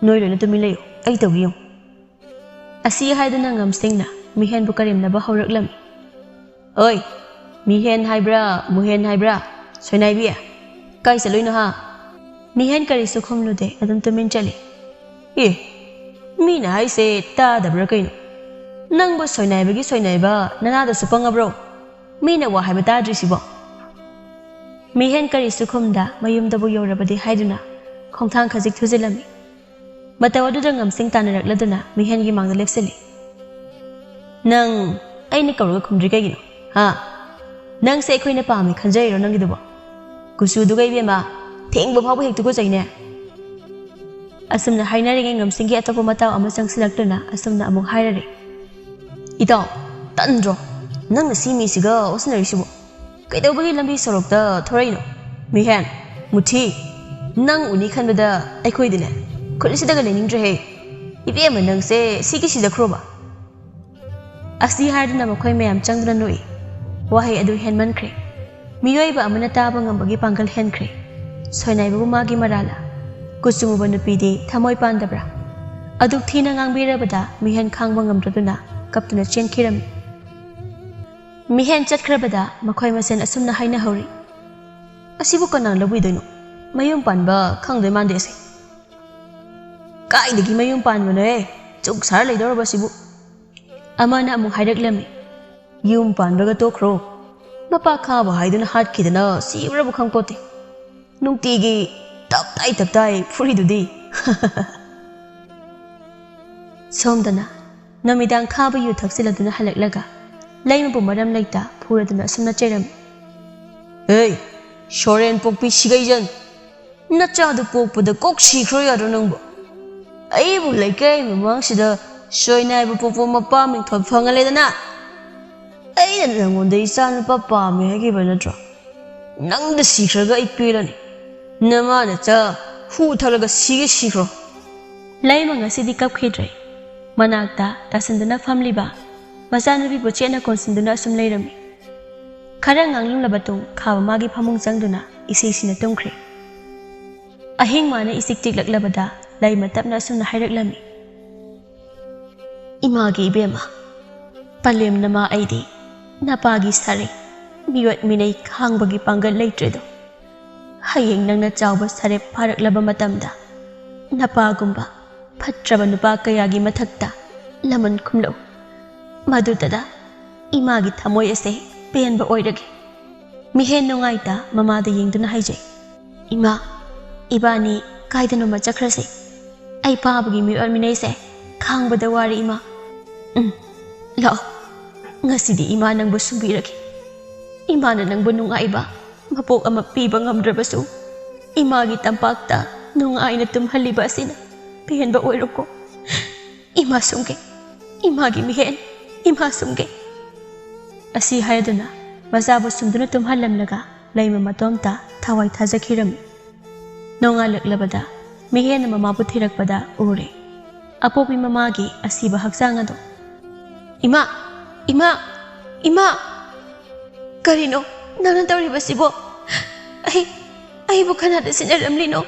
ꯅꯣꯏ ꯂꯣꯏꯅ ꯇꯨꯃꯤꯟ ꯂꯩꯌꯨ, ꯑꯩ ꯇꯧꯒꯦ ꯌꯦꯡꯉꯨ꯫" ꯑꯁꯤ ꯍꯥꯏꯗꯨꯅ ꯉꯝꯁꯤꯡꯅ ꯃꯤꯍꯦꯟꯕꯨ ꯀꯔꯦꯝꯅꯕ ꯍꯧꯔꯛꯂꯝꯃꯤ꯫ "ꯑꯣꯏ, ꯃꯤꯍꯦꯟ ꯍꯥꯏꯕ꯭ꯔꯥ, ꯃꯨꯍꯦꯟ ꯍꯥꯏꯕ꯭ꯔꯥ, ꯁꯣꯏꯅꯥꯏꯕꯤ? ꯀꯥꯏ ꯆꯠꯂꯨꯏꯅꯣ ꯍꯥ?" ꯃꯤꯍꯦꯟ ꯀꯔꯤꯁꯨ ꯈꯨꯝꯂꯨꯗꯦ, ꯑꯗꯨꯝ ꯇꯨꯃꯤꯟ ꯆꯠꯂꯤ꯫ "ꯑꯦ, ꯃꯤꯅ ꯍꯥꯏꯁꯦ ꯇꯥꯗꯕ꯭ꯔꯥ ꯀꯩꯅꯣ? ꯅꯪꯕꯨ ꯁꯣꯏꯅꯥꯏꯕꯒꯤ ꯁꯣꯏꯅꯥꯏꯕ ꯅꯅꯥꯗꯁꯨ ꯄꯪꯉꯕ꯭ꯔꯣ? ꯃꯤꯅ ꯋꯥ ꯍꯥꯏꯕ ꯇꯥꯗ꯭ꯔꯤꯁꯤꯕꯣ?" ꯃꯤꯍꯦꯟ ꯀꯔꯤꯁꯨ ꯈꯨꯝꯗ ꯃꯌꯨꯝꯗꯕꯨ ꯌꯧꯔꯕꯗꯤ ꯍꯥꯏꯗꯨꯅ ꯈꯣꯡꯊꯥꯡ ꯈꯖꯤꯛ ꯊꯨꯖꯤꯜꯂꯝꯃꯤ꯫ ꯃꯇꯧ ꯑꯗꯨꯗ ꯉꯝꯁꯤꯡ ꯇꯥꯟꯅꯔꯛꯂꯗꯨꯅ ꯃꯤꯍꯦꯟꯒꯤ ꯃꯥꯡꯗ ꯂꯦꯞꯁꯤꯜꯂꯤ꯫ "ꯅꯪ ꯑꯩꯅ ꯀꯧꯔꯒ ꯈꯨꯝꯗ꯭ꯔꯤ ꯀꯩꯒꯤꯅꯣ? ꯍꯥ? ꯅꯪꯁꯦ ꯑꯩꯈꯣꯏꯅ ꯄꯥꯝꯃꯦ ꯈꯟꯖꯔꯤꯔꯣ ꯅꯪꯒꯤꯗꯨꯕꯣ? ꯀꯨꯆꯨꯗꯨꯒ ꯏꯕꯦꯝꯃ, ꯊꯦꯡꯕ ꯐꯥꯎꯕ ꯍꯦꯛ ꯇꯨꯀꯠꯆꯩꯅꯦ!" ꯑꯁꯨꯝꯅ ꯍꯥꯏꯅꯔꯤꯉꯩ ꯉꯝꯁꯤꯡꯒꯤ ꯑꯇꯣꯞꯄ ꯃꯇꯥꯎ ꯑꯃ ꯆꯪꯁꯤꯜꯂꯛꯇꯨꯅ ꯑꯁꯨꯝꯅ ꯑꯃꯨꯛ ꯍꯥꯏꯔꯔꯦ꯫ "ꯏꯇꯥꯎ, ꯇꯟꯗ꯭ꯔꯣ? ꯅꯪꯅ ꯁꯤ ꯃꯤꯁꯤꯒ ꯑꯣꯟꯁꯤꯟꯅꯔꯤꯁꯤꯕꯨ? ꯀꯩꯗꯧꯕꯒꯤ ꯂꯝꯕꯤ ꯁꯣꯔꯣꯛꯇ ꯊꯣꯔꯛꯏꯅꯣ? ꯃꯤꯍꯦꯟ, ꯃꯨꯊꯤ, ꯅꯪ ꯎꯅꯤ ꯈꯟꯕꯗ ꯑꯩꯈꯣꯏꯗꯤꯅꯦ ꯈꯨꯠꯁꯤꯗꯒ ꯂꯩꯅꯤꯡꯗ꯭ꯔꯦꯍꯦ꯫ ꯏꯕꯦꯝꯃ, ꯅꯪꯁꯦ ꯁꯤꯒꯤ ꯁꯤꯖꯈ꯭ꯔꯣꯕ?" ꯑꯁꯤ ꯍꯥꯏꯗꯨꯅ ꯃꯈꯣꯏ ꯃꯌꯥꯝ ꯆꯪꯗꯨꯅ ꯅꯣꯛꯏ꯫ ꯋꯥꯍꯩ ꯑꯗꯨ ꯍꯦꯟꯃꯟꯈ꯭ꯔꯦ꯫ ꯃꯤꯑꯣꯏꯕ ꯑꯃꯅ ꯇꯥꯕ ꯉꯝꯕꯒꯤ ꯄꯥꯡꯒꯜ ꯍꯦꯟꯈ꯭ꯔꯦ꯫ ꯁꯣꯏꯅꯥꯏꯕꯕꯨ ꯃꯥꯒꯤ ꯃꯔꯥꯜꯂ? ꯀꯨꯆꯨ ꯃꯨꯕ ꯅꯨꯄꯤꯗꯤ ꯊꯃꯣꯏ ꯄꯥꯟꯗꯕ꯭ꯔꯥ? ꯑꯗꯨꯛ ꯊꯤꯅ ꯉꯥꯡꯕꯤꯔꯕꯗ ꯃꯤꯍꯦꯟ ꯈꯥꯡꯕ ꯉꯝꯗ꯭ꯔꯗꯨꯅ ꯀꯞꯇꯨꯅ ꯆꯦꯟꯈꯤꯔꯝꯃꯤ꯫ ꯃꯤꯍꯦꯟ ꯆꯠꯈ꯭ꯔꯕꯗ ꯃꯈꯣꯏ ꯃꯁꯦꯟ ꯑꯁꯨꯝꯅ ꯍꯥꯏꯅꯍꯧꯔꯤ꯫ "ꯑꯁꯤꯕꯨ ꯀꯅꯥꯅ ꯂꯧꯕꯤꯗꯣꯏꯅꯣ? ꯃꯌꯨꯝ ꯄꯥꯟꯕ ꯈꯪꯗꯣꯏ ꯃꯥꯟꯗꯦ ꯑꯁꯦ꯫ ꯀꯥꯏꯗꯒꯤ ꯃꯌꯨꯝ ꯄꯥꯟꯕꯅꯣꯍꯦ? ꯆꯨꯛ ꯁꯥꯔ ꯂꯩꯗꯧꯔꯕ ꯑꯁꯤꯕꯨ?" ꯑꯃꯅ ꯑꯃꯨꯛ ꯍꯥꯏꯔꯛꯂꯝꯃꯤ꯫ "ꯌꯨꯝ ꯄꯥꯟꯕꯒ ꯇꯣꯛꯈ꯭ꯔꯣ꯫ ꯃꯄꯥ ꯈꯥꯕ ꯍꯥꯏꯗꯨꯅ ꯍꯥꯠꯈꯤꯗꯅ ꯁꯤꯕ꯭ꯔꯕꯨ ꯈꯪꯄꯣꯠꯇꯦ꯫ ꯅꯨꯡꯇꯤꯒꯤ ꯇꯞ ꯇꯥꯏ ꯇꯞ ꯇꯥꯏ ꯐꯨꯔꯤꯗꯨꯗꯤ꯫" ꯁꯣꯝꯗꯅ ꯅꯨꯃꯤꯗꯥꯡ ꯈꯥꯕ ꯌꯨ ꯊꯛꯆꯤꯜꯂꯗꯨꯅ ꯍꯜꯂꯛꯂꯒ ꯂꯩꯃꯕꯨ ꯃꯔꯝ ꯂꯩꯇ ꯐꯨꯔꯗꯨꯅ ꯑꯁꯨꯝꯅ ꯆꯩꯔꯝꯃꯤ꯫ "ꯑꯦ, ꯁꯣꯔꯦꯟ ꯄꯣꯛꯄꯤ ꯁꯤꯒꯩꯖꯟ! ꯅꯆꯥꯗꯨ ꯄꯣꯛꯄꯗ ꯀꯣꯛ ꯁꯤꯈ꯭ꯔꯣ ꯌꯥꯗ꯭ꯔꯣ ꯅꯪꯕꯨ? ꯑꯩꯕꯨ ꯂꯩꯀꯥꯏ ꯃꯃꯥꯡꯁꯤꯗ ꯁꯣꯏꯅꯥꯏꯕ ꯄꯣꯛꯄ ꯃꯄꯥ ꯃꯤꯡꯊꯣꯜ ꯐꯪꯍꯜꯂꯦꯗꯅ꯫ ꯑꯩꯅ ꯅꯪꯉꯣꯟꯗ ꯏꯆꯥ ꯅꯨꯄꯥ ꯄꯥꯝꯃꯦ ꯍꯥꯏꯈꯤꯕ ꯅꯠꯇ꯭ꯔꯣ? ꯅꯪꯗ ꯁꯤꯈ꯭ꯔꯒ ꯑꯩ ꯄꯦꯜꯂꯅꯤ꯫ ꯅꯃꯥ ꯅꯆꯥ ꯍꯨ ꯊꯛꯂꯒ ꯁꯤꯒꯦ ꯁꯤꯈ꯭ꯔꯣ꯫" ꯂꯩꯃ ꯉꯁꯤꯗꯤ ꯀꯞꯈꯤꯗ꯭ꯔꯦ꯫ ꯃꯅꯥꯛꯇ ꯇꯥꯁꯤꯟꯗꯨꯅ ꯐꯝꯂꯤꯕ ꯃꯆꯥꯅꯨꯄꯤꯕꯨ ꯆꯦꯠꯅ ꯀꯣꯟꯁꯤꯟꯗꯨꯅ ꯑꯁꯨꯝ ꯂꯩꯔꯝꯃꯤ꯫ ꯈꯔ ꯉꯥꯡꯂꯝꯂꯕ ꯇꯨꯡ ꯈꯥꯕ ꯃꯥꯒꯤ ꯐꯃꯨꯡ ꯆꯪꯗꯨꯅ ꯏꯁꯤꯁꯤꯅ ꯇꯨꯝꯈ꯭ꯔꯦ꯫ ꯑꯍꯤꯡ ꯃꯥꯅ ꯏꯆꯤꯛ ꯆꯤꯛꯂꯛꯂꯕꯗ ꯂꯩꯃ ꯇꯞꯅ ꯑꯁꯨꯝꯅ ꯍꯥꯏꯔꯛꯂꯝꯃꯤ꯫ "ꯏꯃꯥꯒꯤ ꯏꯕꯦꯝꯃ, ꯄꯂꯦꯝ ꯅꯃꯥ ꯑꯩꯗꯤ ꯅꯄꯥꯒꯤ ꯁꯥꯔꯦ, ꯃꯤꯑꯣꯠ ꯃꯤꯅꯩ ꯈꯥꯡꯕꯒꯤ ꯄꯥꯡꯒꯜ ꯂꯩꯇ꯭ꯔꯦꯗꯣ꯫ ꯍꯌꯦꯡ ꯅꯪꯅ ꯆꯥꯎꯕ ꯁꯥꯔꯦꯞ ꯐꯥꯔꯛꯂꯕ ꯃꯇꯝꯗ ꯅꯄꯥꯒꯨꯝꯕ ꯐꯠꯇ꯭ꯔꯕ ꯅꯨꯄꯥ ꯀꯌꯥꯒꯤ ꯃꯊꯛꯇ ꯂꯃꯟ ꯈꯨꯝꯂꯛꯎ꯫ ꯃꯗꯨꯗꯗ ꯏꯃꯥꯒꯤ ꯊꯃꯣꯏ ꯑꯁꯦ ꯄꯦꯟꯕ ꯑꯣꯏꯔꯒꯦ꯫" ꯃꯤꯍꯦꯟ ꯅꯨꯡꯉꯥꯏꯇ ꯃꯃꯥꯗ ꯌꯦꯡꯗꯨꯅ ꯍꯥꯏꯖꯩ, "ꯏꯃꯥ, ꯏꯕꯥꯅꯤ ꯀꯥꯏꯗꯅꯣꯃ ꯆꯠꯈ꯭ꯔꯁꯦ꯫ ꯑꯩ ꯄꯥꯕꯒꯤ ꯃꯤꯑꯣꯠ ꯃꯤꯅꯩꯁꯦ ꯈꯥꯡꯕꯗ ꯋꯥꯔꯦ ꯏꯃꯥ꯫ ꯎꯝ, ꯂꯥꯛꯑꯣ, ꯉꯁꯤꯗꯤ ꯏꯃꯥ ꯅꯪꯕꯨ ꯁꯨꯝꯕꯤꯔꯒꯦ꯫ ꯏꯃꯥꯅ ꯅꯪꯕꯨ ꯅꯨꯡꯉꯥꯏꯕ ꯃꯄꯣꯛ ꯑꯃ ꯄꯤꯕ ꯉꯝꯗ꯭ꯔꯕꯁꯨ, ꯏꯃꯥꯒꯤ ꯇꯝꯄꯥꯛꯇ ꯅꯨꯡꯉꯥꯏꯅ ꯇꯨꯝꯍꯜꯂꯤꯕ ꯑꯁꯤꯅ ꯄꯦꯟꯕ ꯑꯣꯏꯔꯣꯀꯣ꯫ ꯏꯃꯥ ꯁꯨꯝꯒꯦ, ꯏꯃꯥꯒꯤ ꯃꯤꯍꯦꯟ, ꯏꯃꯥ ꯁꯨꯝꯒꯦ꯫ ꯑꯁꯤ ꯍꯥꯏꯗꯨꯅ ꯃꯆꯥꯕꯨ ꯁꯨꯝꯗꯨꯅ ꯇꯨꯝꯍꯜꯂꯝꯂꯒ ꯂꯩꯃ ꯃꯇꯣꯝꯇ ꯊꯋꯥꯏ ꯊꯥꯖꯈꯤꯔꯝꯃꯤ꯫ ꯅꯣꯡꯉꯥꯜꯂꯛꯂꯕꯗ ꯃꯤꯍꯦꯟꯅ ꯃꯃꯥꯕꯨ ꯊꯤꯔꯛꯄꯗ ꯎꯔꯦ ꯑꯄꯣꯛꯄꯤ ꯃꯃꯥꯒꯤ ꯑꯁꯤꯕ ꯍꯛꯆꯥꯡ ꯑꯗꯨ꯫ "ꯏꯃꯥ! ꯏꯃꯥ! ꯏꯃꯥ!" "ꯀꯔꯤꯅꯣ ꯅꯪꯅ ꯇꯧꯔꯤꯕꯁꯤꯕꯣ? ꯑꯩ, ꯑꯩꯕꯨ ꯀꯅꯥꯗ ꯁꯤꯟꯅꯔꯝꯂꯤꯅꯣ?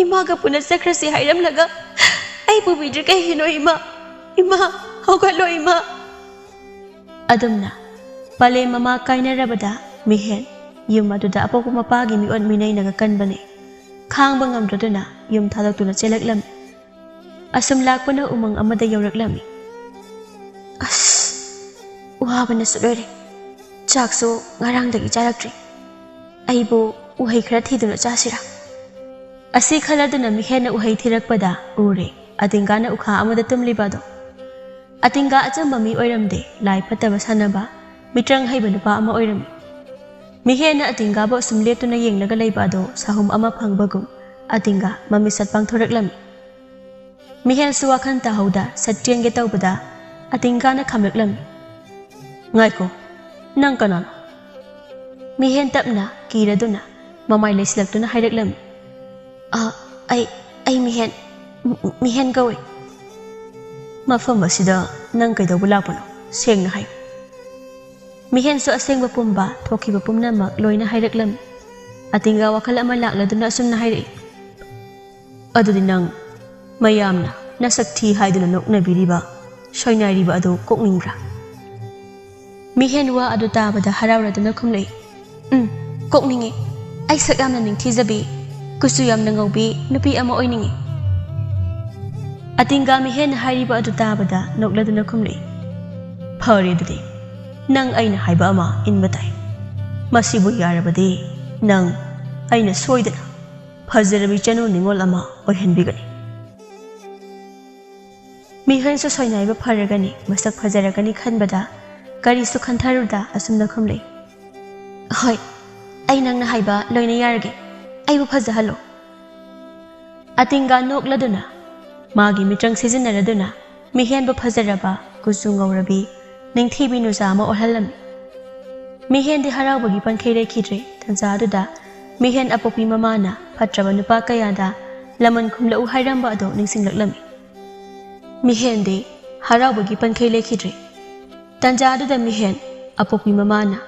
ꯏꯃꯥꯒ ꯄꯨꯟꯅ ꯆꯠꯈ꯭ꯔꯁꯤ ꯍꯥꯏꯔꯝꯂꯒ ꯑꯩ ꯄꯨꯕꯤꯗ꯭ꯔꯤ ꯀꯩꯒꯤꯅꯣ ꯏꯃꯥ? ꯏꯃꯥ, ꯍꯧꯒꯠꯂꯣ ꯏꯃꯥ!" ꯑꯗꯨꯝꯅ ꯄꯂꯦꯝ ꯃꯃꯥ ꯀꯥꯏꯅꯔꯕꯗ ꯃꯤꯍꯦꯟ ꯌꯨꯝ ꯑꯗꯨꯗ ꯑꯄꯣꯛꯄ ꯃꯄꯥꯒꯤ ꯃꯤꯑꯣꯠ ꯃꯤꯅꯩꯅꯒ ꯀꯟꯕꯅꯦ꯫ ꯈꯥꯡꯕ ꯉꯝꯗ꯭ꯔꯗꯨꯅ ꯌꯨꯝ ꯊꯥꯗꯣꯛꯇꯨꯅ ꯆꯦꯜꯂꯛꯂꯝꯃꯤ꯫ ꯑꯁꯨꯝ ꯂꯥꯛꯄꯅ ꯎꯃꯪ ꯑꯃꯗ ꯌꯧꯔꯛꯂꯝꯃꯤ꯫ "ꯑꯁ, ꯋꯥꯕꯅꯁꯨ ꯂꯣꯏꯔꯦ꯫ ꯆꯥꯛꯁꯨ ꯉꯔꯥꯡꯗꯒꯤ ꯆꯥꯔꯛꯇ꯭ꯔꯤ꯫ ꯑꯩꯕꯨ ꯎꯍꯩ ꯈꯔ ꯊꯤꯗꯨꯅ ꯆꯥꯁꯤꯔꯥ?" ꯑꯁꯤ ꯈꯜꯂꯗꯨꯅ ꯃꯤꯍꯦꯟꯅ ꯎꯍꯩ ꯊꯤꯔꯛꯄꯗ ꯎꯔꯦ ꯑꯇꯤꯡꯒꯥꯅ ꯎꯈꯥ ꯑꯃꯗ ꯇꯨꯝꯂꯤꯕ ꯑꯗꯣ꯫ ꯑꯇꯤꯡꯒꯥ ꯑꯆꯝꯕ ꯃꯤ ꯑꯣꯏꯔꯝꯗꯦ, ꯂꯥꯏ ꯐꯠꯇꯕ ꯁꯥꯟꯅꯕ, ꯃꯤꯇ꯭ꯔꯪ ꯍꯩꯕ ꯅꯨꯄꯥ ꯑꯃ ꯑꯣꯏꯔꯝꯃꯤ꯫ ꯃꯤꯍꯦꯟꯅ ꯑꯇꯤꯡꯒꯥꯕꯨ ꯑꯁꯨꯝ ꯂꯦꯞꯇꯨꯅ ꯌꯦꯡꯂꯒ ꯂꯩꯕ ꯑꯗꯣ ꯁꯥꯍꯨꯝ ꯑꯃ ꯐꯪꯕꯒꯨꯝ ꯑꯇꯤꯡꯒꯥ ꯃꯃꯤꯠ ꯁꯠ ꯄꯥꯡꯊꯣꯔꯛꯂꯝꯃꯤ꯫ ꯃꯤꯍꯦꯟꯁꯨ ꯋꯥꯈꯜ ꯇꯥꯍꯧꯗ ꯁꯠ ꯆꯦꯟꯒꯦ ꯇꯧꯕꯗ ꯑꯇꯤꯡꯒꯥꯅ ꯈꯥꯝꯂꯛꯂꯝꯃꯤ꯫ "ꯉꯥꯏꯈꯣ, ꯅꯪ ꯀꯅꯥꯅꯣ?" ꯃꯤꯍꯦꯟ ꯇꯞꯅ ꯀꯤꯔꯗꯨꯅ ꯃꯃꯥꯏ ꯂꯩꯁꯤꯜꯂꯛꯇꯨꯅ ꯍꯥꯏꯔꯛꯂꯝꯃꯤ꯫ "ꯑ, ꯑꯩ, ꯑꯩ ꯃꯤꯍꯦꯟ, ꯃꯤ-, ꯃꯤꯍꯦꯟ ꯀꯧꯏ꯫" "ꯃꯐꯝ ꯑꯁꯤꯗ ꯅꯪ ꯀꯩꯗꯧꯕ ꯂꯥꯛꯄꯅꯣ? ꯁꯦꯡꯅ ꯍꯥꯏꯌꯨ꯫" ꯃꯤꯍꯦꯟꯁꯨ ꯑꯁꯦꯡꯕ ꯄꯨꯝꯕ, ꯊꯣꯛꯈꯤꯕ ꯄꯨꯝꯅꯃꯛ ꯂꯣꯏꯅ ꯍꯥꯏꯔꯛꯂꯝꯃꯤ꯫ ꯑꯇꯤꯡꯒꯥ ꯋꯥꯈꯜ ꯑꯃ ꯂꯥꯛꯂꯗꯨꯅ ꯑꯁꯨꯝꯅ ꯍꯥꯏꯔꯛꯏ꯫ "ꯑꯗꯨꯗꯤ ꯅꯪ ꯃꯌꯥꯝꯅ ꯅꯁꯛ ꯊꯤ ꯍꯥꯏꯗꯨꯅ ꯅꯣꯛꯅꯕꯤꯔꯤꯕ, ꯁꯣꯏꯅꯥꯏꯔꯤꯕ ꯑꯗꯨ ꯀꯣꯛꯅꯤꯡꯕ꯭ꯔꯥ?" ꯃꯤꯍꯦꯟ ꯋꯥ ꯑꯗꯨ ꯇꯥꯕꯗ ꯍꯔꯥꯎꯔꯗꯨꯅ ꯈꯨꯝꯂꯛꯏ꯫ "ꯎꯝ, ꯀꯣꯛꯅꯤꯡꯉꯤ꯫ ꯑꯩ ꯁꯛ ꯌꯥꯝꯅ ꯅꯤꯡꯊꯤꯖꯕꯤ, ꯀꯨꯆꯨ ꯌꯥꯝꯅ ꯉꯧꯕꯤ ꯅꯨꯄꯤ ꯑꯃ ꯑꯣꯏꯅꯤꯡꯉꯤ꯫" ꯑꯇꯤꯡꯒꯥ ꯃꯤꯍꯦꯟꯅ ꯍꯥꯏꯔꯤꯕ ꯑꯗꯨ ꯇꯥꯕꯗ ꯅꯣꯛꯂꯗꯨꯅ ꯈꯨꯝꯂꯛꯏ꯫ "ꯐꯔꯦ ꯑꯗꯨꯗꯤ, ꯅꯪ ꯑꯩꯅ ꯍꯥꯏꯕ ꯑꯃ ꯏꯟꯕ ꯇꯥꯏ꯫ ꯃꯁꯤꯕꯨ ꯌꯥꯔꯕꯗꯤ ꯅꯪ ꯑꯩꯅ ꯁꯣꯏꯗꯅ ꯐꯖꯔꯕꯤ ꯆꯅꯨ ꯅꯤꯉꯣꯜ ꯑꯃ ꯑꯣꯏꯍꯟꯕꯤꯒꯅꯤ꯫ ꯃꯤꯍꯦꯟꯁꯨ ꯁꯣꯏꯅꯥꯏꯕ ꯐꯔꯒꯅꯤ, ꯃꯁꯛ ꯐꯖꯔꯒꯅꯤ ꯈꯟꯕꯗ ꯀꯔꯤꯁꯨ ꯈꯟꯊꯔꯨꯗ ꯑꯁꯨꯝꯅ ꯈꯨꯝꯂꯛꯏ, "ꯍꯣꯏ, ꯑꯩ ꯅꯪꯅ ꯍꯥꯏꯕ ꯂꯣꯏꯅ ꯌꯥꯔꯒꯦ, ꯑꯩꯕꯨ ꯐꯖꯍꯜꯂꯣ"꯫ ꯑꯇꯤꯡꯒꯥ ꯅꯣꯛꯂꯗꯨꯅ ꯃꯥꯒꯤ ꯃꯤꯆꯪ ꯁꯤꯖꯤꯟꯅꯔꯗꯨꯅ ꯃꯤꯍꯦꯟꯕꯨ ꯐꯖꯔꯕ, ꯀꯨꯆꯨ ꯉꯧꯔꯕꯤ, ꯅꯤꯡꯊꯤꯕꯤ ꯅꯨꯖꯥ ꯑꯃ ꯑꯣꯜꯍꯜꯂꯝꯃꯤ꯫ ꯃꯤꯍꯦꯟꯗꯤ ꯍꯔꯥꯎꯕꯒꯤ ꯄꯟꯈꯩ ꯂꯩꯈꯤꯗ꯭ꯔꯦ꯫ ꯇꯟꯖꯥ ꯑꯗꯨꯗ ꯃꯤꯍꯦꯟ ꯑꯄꯣꯛꯄꯤ ꯃꯃꯥꯅ ꯐꯠꯇ꯭ꯔꯕ ꯅꯨꯄꯥ ꯀꯌꯥꯗ ꯂꯃꯟ ꯈꯨꯝꯂꯛꯎ ꯍꯥꯏꯔꯝꯕ ꯑꯗꯨ ꯅꯤꯡꯁꯤꯡꯂꯛꯂꯝꯃꯤ꯫ ꯃꯤꯍꯦꯟꯗꯤ ꯍꯔꯥꯎꯕꯒꯤ ꯄꯟꯈꯩ ꯂꯩꯈꯤꯗ꯭ꯔꯦ꯫ ꯇꯟꯖꯥ ꯑꯗꯨꯗ ꯃꯤꯍꯦꯟ ꯑꯄꯣꯛꯄꯤ ꯃꯃꯥꯅ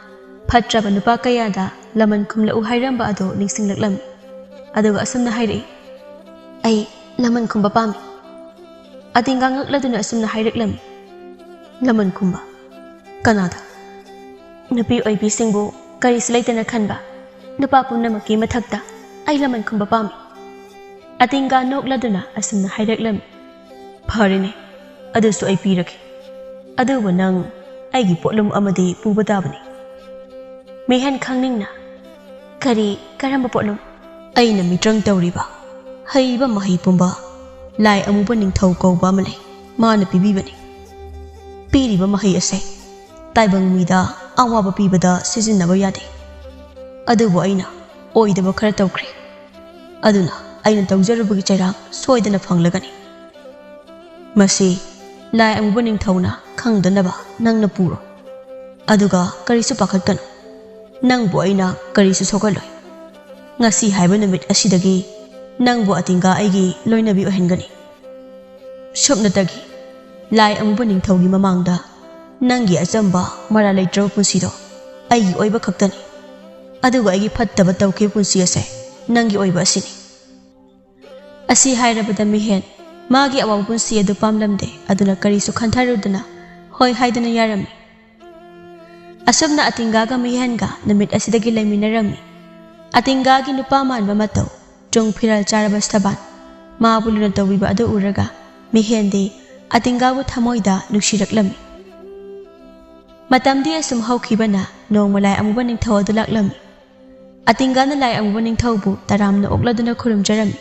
ꯐꯠꯇ꯭ꯔꯕ ꯅꯨꯄꯥ ꯀꯌꯥꯗ ꯂꯃꯟ ꯈꯨꯝꯂꯛꯎ ꯍꯥꯏꯔꯝꯕ ꯑꯗꯨ ꯅꯤꯡꯁꯤꯡꯂꯛꯂꯝꯃꯤ꯫ ꯑꯗꯨꯒ ꯑꯁꯨꯝꯅ ꯍꯥꯏꯔꯛꯏ, "ꯑꯩ ꯂꯃꯟ ꯈꯨꯝꯕ ꯄꯥꯝꯃꯤ"꯫ ꯑꯇꯤꯡꯒꯥ ꯉꯛꯂꯗꯨꯅ ꯑꯁꯨꯝꯅ ꯍꯥꯏꯔꯛꯂꯝꯃꯤ, "ꯂꯃꯟ ꯈꯨꯝꯕ? ꯀꯅꯥꯗ?" "ꯅꯨꯄꯤ ꯑꯣꯏꯕꯤꯁꯤꯡꯕꯨ ꯀꯔꯤꯁꯨ ꯂꯩꯇꯅ ꯈꯟꯕ ꯅꯨꯄꯥ ꯄꯨꯝꯅꯃꯛꯀꯤ ꯃꯊꯛꯇ ꯑꯩ ꯂꯃꯟ ꯈꯨꯝꯕ ꯄꯥꯝꯃꯤ"꯫ ꯑꯇꯤꯡꯒꯥ ꯅꯣꯛꯂꯗꯨꯅ ꯑꯁꯨꯝꯅ ꯍꯥꯏꯔꯛꯂꯝꯃꯤ, "ꯐꯔꯦꯅꯦ, ꯑꯗꯨꯁꯨ ꯑꯩ ꯄꯤꯔꯒꯦ꯫ ꯑꯗꯨꯕꯨ ꯅꯪ ꯑꯩꯒꯤ ꯄꯣꯠꯂꯨꯝ ꯑꯃꯗꯤ ꯄꯨꯕ ꯇꯥꯕꯅꯤ"꯫ ꯃꯤꯍꯦꯟ ꯈꯪꯅꯤꯡꯅ, "ꯀꯔꯤ, ꯀꯔꯝꯕ ꯄꯣꯠꯂꯨꯝ?" "ꯑꯩꯅ ꯃꯤꯇ꯭ꯔꯪ ꯇꯧꯔꯤꯕ ꯍꯩꯕ ꯃꯍꯩ ꯄꯨꯝꯕ ꯂꯥꯏ ꯑꯃꯨꯕ ꯅꯤꯡꯊꯧ ꯀꯧꯕ ꯑꯃ ꯂꯩ, ꯃꯥꯅ ꯄꯤꯕꯤꯕꯅꯤ꯫ ꯄꯤꯔꯤꯕ ꯃꯍꯩ ꯑꯁꯦ ꯇꯥꯏꯕꯪ ꯃꯤꯗ ꯑꯋꯥꯕ ꯄꯤꯕꯗ ꯁꯤꯖꯤꯟꯅꯕ ꯌꯥꯗꯦ꯫ ꯑꯗꯨꯕꯨ ꯑꯩꯅ ꯑꯣꯏꯗꯕ ꯈꯔ ꯇꯧꯈ꯭ꯔꯦ꯫ ꯑꯗꯨꯅ ꯑꯩꯅ ꯇꯧꯖꯔꯨꯕꯒꯤ ꯆꯩꯔꯥꯛ ꯁꯣꯏꯗꯅ ꯐꯪꯂꯒꯅꯤ꯫ ꯃꯁꯤ ꯂꯥꯏ ꯑꯃꯨꯕ ꯅꯤꯡꯊꯧꯅ ꯈꯪꯗꯅꯕ ꯅꯪꯅ ꯄꯨꯔꯣ꯫ ꯑꯗꯨꯒ ꯀꯔꯤꯁꯨ ꯄꯥꯈꯠꯀꯅꯨ꯫ ꯅꯪꯕꯨ ꯑꯩꯅ ꯀꯔꯤꯁꯨ ꯁꯣꯛꯍꯜꯂꯣꯏ꯫ ꯉꯁꯤ ꯍꯥꯏꯕ ꯅꯨꯃꯤꯠ ꯑꯁꯤꯗꯒꯤ ꯅꯪꯕꯨ ꯑꯇꯤꯡꯒꯥ ꯑꯩꯒꯤ ꯂꯣꯏꯅꯕꯤ ꯑꯣꯏꯍꯟꯒꯅꯤ꯫ ꯁꯨꯞꯅꯇꯒꯤ ꯂꯥꯏ ꯑꯃꯨꯕ ꯅꯤꯡꯊꯧꯒꯤ ꯃꯃꯥꯡꯗ ꯅꯪꯒꯤ ꯑꯆꯝꯕ, ꯃꯔꯥ ꯂꯩꯇ꯭ꯔꯕ ꯄꯨꯟꯁꯤꯗꯣ ꯑꯩꯒꯤ ꯑꯣꯏꯕ ꯈꯛꯇꯅꯤ꯫ ꯑꯗꯨꯒ ꯑꯩꯒꯤ ꯐꯠꯇꯕ ꯇꯧꯈꯤꯕ ꯄꯨꯟꯁꯤ ꯑꯁꯦ ꯅꯪꯒꯤ ꯑꯣꯏꯕ ꯑꯁꯤꯅꯤ"꯫ ꯑꯁꯤ ꯍꯥꯏꯔꯕꯗ ꯃꯤꯍꯦꯟ ꯃꯥꯒꯤ ꯑꯋꯥꯕ ꯄꯨꯟꯁꯤ ꯑꯗꯨ ꯄꯥꯝꯂꯝꯗꯦ꯫ ꯑꯗꯨꯅ ꯀꯔꯤꯁꯨ ꯈꯟꯊꯔꯨꯗꯅ ꯍꯣꯏ ꯍꯥꯏꯗꯨꯅ ꯌꯥꯔꯝꯃꯤ꯫ ꯑꯁꯨꯝꯅ ꯑꯇꯤꯡꯒꯥꯒ ꯃꯤꯍꯦꯟꯒ ꯅꯨꯃꯤꯠ ꯑꯁꯤꯗꯒꯤ ꯂꯩꯃꯤꯟꯅꯔꯝꯃꯤ꯫ ꯑꯇꯤꯡꯒꯥꯒꯤ ꯅꯨꯄꯥ ꯃꯥꯟꯕ ꯃꯇꯧ, ꯆꯨꯡ ꯐꯤꯔꯥꯜ ꯆꯥꯔꯕ ꯁꯕꯥꯟ, ꯃꯥꯕꯨ ꯂꯨꯅ ꯇꯧꯕꯤꯕ ꯑꯗꯨ ꯎꯔꯒ ꯃꯤꯍꯦꯟꯗꯤ ꯑꯇꯤꯡꯒꯥꯕꯨ ꯊꯃꯣꯏꯗ ꯅꯨꯡꯁꯤꯔꯛꯂꯝꯃꯤ꯫ ꯃꯇꯝꯗꯤ ꯑꯁꯨꯝ ꯍꯧꯈꯤꯕꯅ ꯅꯣꯡꯃ ꯂꯥꯏ ꯑꯃꯨꯕ ꯅꯤꯡꯊꯧ ꯑꯗꯨ ꯂꯥꯛꯂꯝꯃꯤ꯫ ꯑꯇꯤꯡꯒꯥꯅ ꯂꯥꯏ ꯑꯃꯨꯕ ꯅꯤꯡꯊꯧꯕꯨ ꯇꯔꯥꯝꯅ ꯑꯣꯛꯂꯗꯨꯅ ꯈꯨꯔꯨꯝꯖꯔꯝꯃꯤ꯫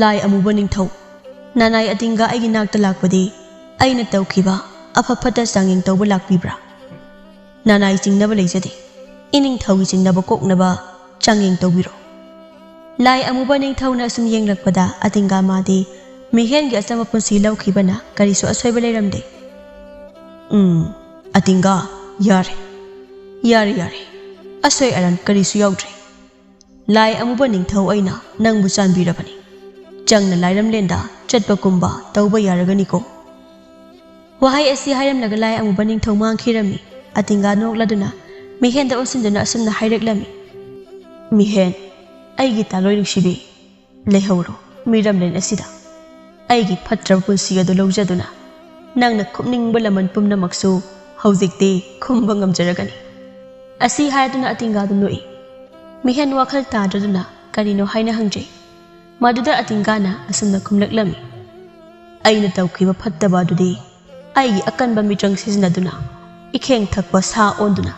"ꯂꯥꯏ ꯑꯃꯨꯕ ꯅꯤꯡꯊꯧ, ꯅꯅꯥꯏ ꯑꯇꯤꯡꯒꯥ ꯑꯩꯒꯤ ꯅꯥꯛꯇ ꯂꯥꯛꯄꯗꯤ ꯑꯩꯅ ꯇꯧꯈꯤꯕ ꯑꯐ ꯐꯠꯇ ꯆꯥꯡꯌꯦꯡ ꯇꯧꯕ ꯂꯥꯛꯄꯤꯕ꯭ꯔꯥ? ꯅꯅꯥꯏ ꯆꯤꯡꯅꯕ ꯂꯩꯖꯗꯦ꯫ ꯏꯅꯤꯡꯊꯧꯒꯤ ꯆꯤꯡꯅꯕ ꯀꯣꯛꯅꯕ ꯆꯥꯡꯌꯦꯡ ꯇꯧꯕꯤꯔꯣ꯫" ꯂꯥꯏ ꯑꯃꯨꯕ ꯅꯤꯡꯊꯧꯅ ꯑꯁꯨꯝ ꯌꯦꯡꯂꯛꯄꯗ ꯑꯇꯤꯡꯒꯥ ꯃꯥꯗꯤ ꯃꯤꯍꯦꯟꯒꯤ ꯑꯆꯝꯕ ꯄꯨꯟꯁꯤ ꯂꯧꯈꯤꯕꯅ ꯀꯔꯤꯁꯨ ꯑꯁꯣꯏꯕ ꯂꯩꯔꯝꯗꯦ꯫ "ꯎꯝ, ꯑꯇꯤꯡꯒꯥ, ꯌꯥꯔꯦ, ꯌꯥꯔꯦ, ꯌꯥꯔꯦ꯫ ꯑꯁꯣꯏ ꯑꯔꯥꯟ ꯀꯔꯤꯁꯨ ꯌꯥꯎꯗ꯭ꯔꯦ꯫ ꯂꯥꯏ ꯑꯃꯨꯕ ꯅꯤꯡꯊꯧ ꯑꯩꯅ ꯅꯪꯕꯨ ꯆꯥꯟꯕꯤꯔꯕꯅꯤ꯫ ꯆꯪꯅ ꯂꯥꯏꯔꯝꯂꯦꯟꯗ ꯆꯠꯄ ꯀꯨꯝꯕ ꯇꯧꯕ ꯌꯥꯔꯒꯅꯤꯀꯣ?" ꯋꯥꯍꯩ ꯑꯁꯤ ꯍꯥꯏꯔꯝꯂꯒ ꯂꯥꯏ ꯑꯃꯨꯕ ꯅꯤꯡꯊꯧ ꯃꯥꯡꯈꯤꯔꯝꯃꯤ꯫ ꯑꯇꯤꯡꯒꯥ ꯅꯣꯛꯂꯗꯨꯅ ꯃꯤꯍꯦꯟꯗ ꯑꯣꯟꯁꯤꯟꯗꯨꯅ ꯑꯁꯨꯝꯅ ꯍꯥꯏꯔꯛꯂꯝꯃꯤ, "ꯃꯤꯍꯦꯟ, ꯑꯩꯒꯤ ꯇꯥꯂꯣꯏ ꯅꯨꯡꯁꯤꯕꯤ, ꯂꯩꯍꯧꯔꯣ ꯃꯤꯔꯝꯂꯦꯟ ꯑꯁꯤꯗ꯫ ꯑꯩꯒꯤ ꯐꯠꯇ꯭ꯔꯕ ꯄꯨꯟꯁꯤ ꯑꯗꯨ ꯂꯧꯖꯗꯨꯅ ꯅꯪꯅ ꯈꯨꯝꯅꯤꯡꯕ ꯂꯃꯟ ꯄꯨꯝꯅꯃꯛꯁꯨ ꯍꯧꯖꯤꯛꯇꯤ ꯈꯨꯝꯕ ꯉꯝꯖꯔꯒꯅꯤ꯫" ꯑꯁꯤ ꯍꯥꯏꯗꯨꯅ ꯑꯇꯤꯡꯒꯥꯗꯨ ꯅꯣꯛꯏ꯫ ꯃꯤꯍꯦꯟ ꯋꯥꯈꯜ ꯇꯥꯗ꯭ꯔꯗꯨꯅ ꯀꯔꯤꯅꯣ ꯍꯥꯏꯅ ꯍꯪꯖꯩ꯫ ꯃꯗꯨꯗ ꯑꯇꯤꯡꯒꯥꯅ ꯑꯁꯨꯝꯅ ꯈꯨꯝꯂꯛꯂꯝꯃꯤ, "ꯑꯩꯅ ꯇꯧꯈꯤꯕ ꯐꯠꯇꯕ ꯑꯗꯨꯗꯤ ꯑꯩꯒꯤ ꯑꯀꯟꯕ ꯃꯤꯇ꯭ꯔꯪ ꯁꯤꯖꯤꯟꯅꯗꯨꯅ ꯏꯈꯦꯡ ꯊꯛꯄ ꯁꯥ ꯑꯣꯟꯗꯨꯅ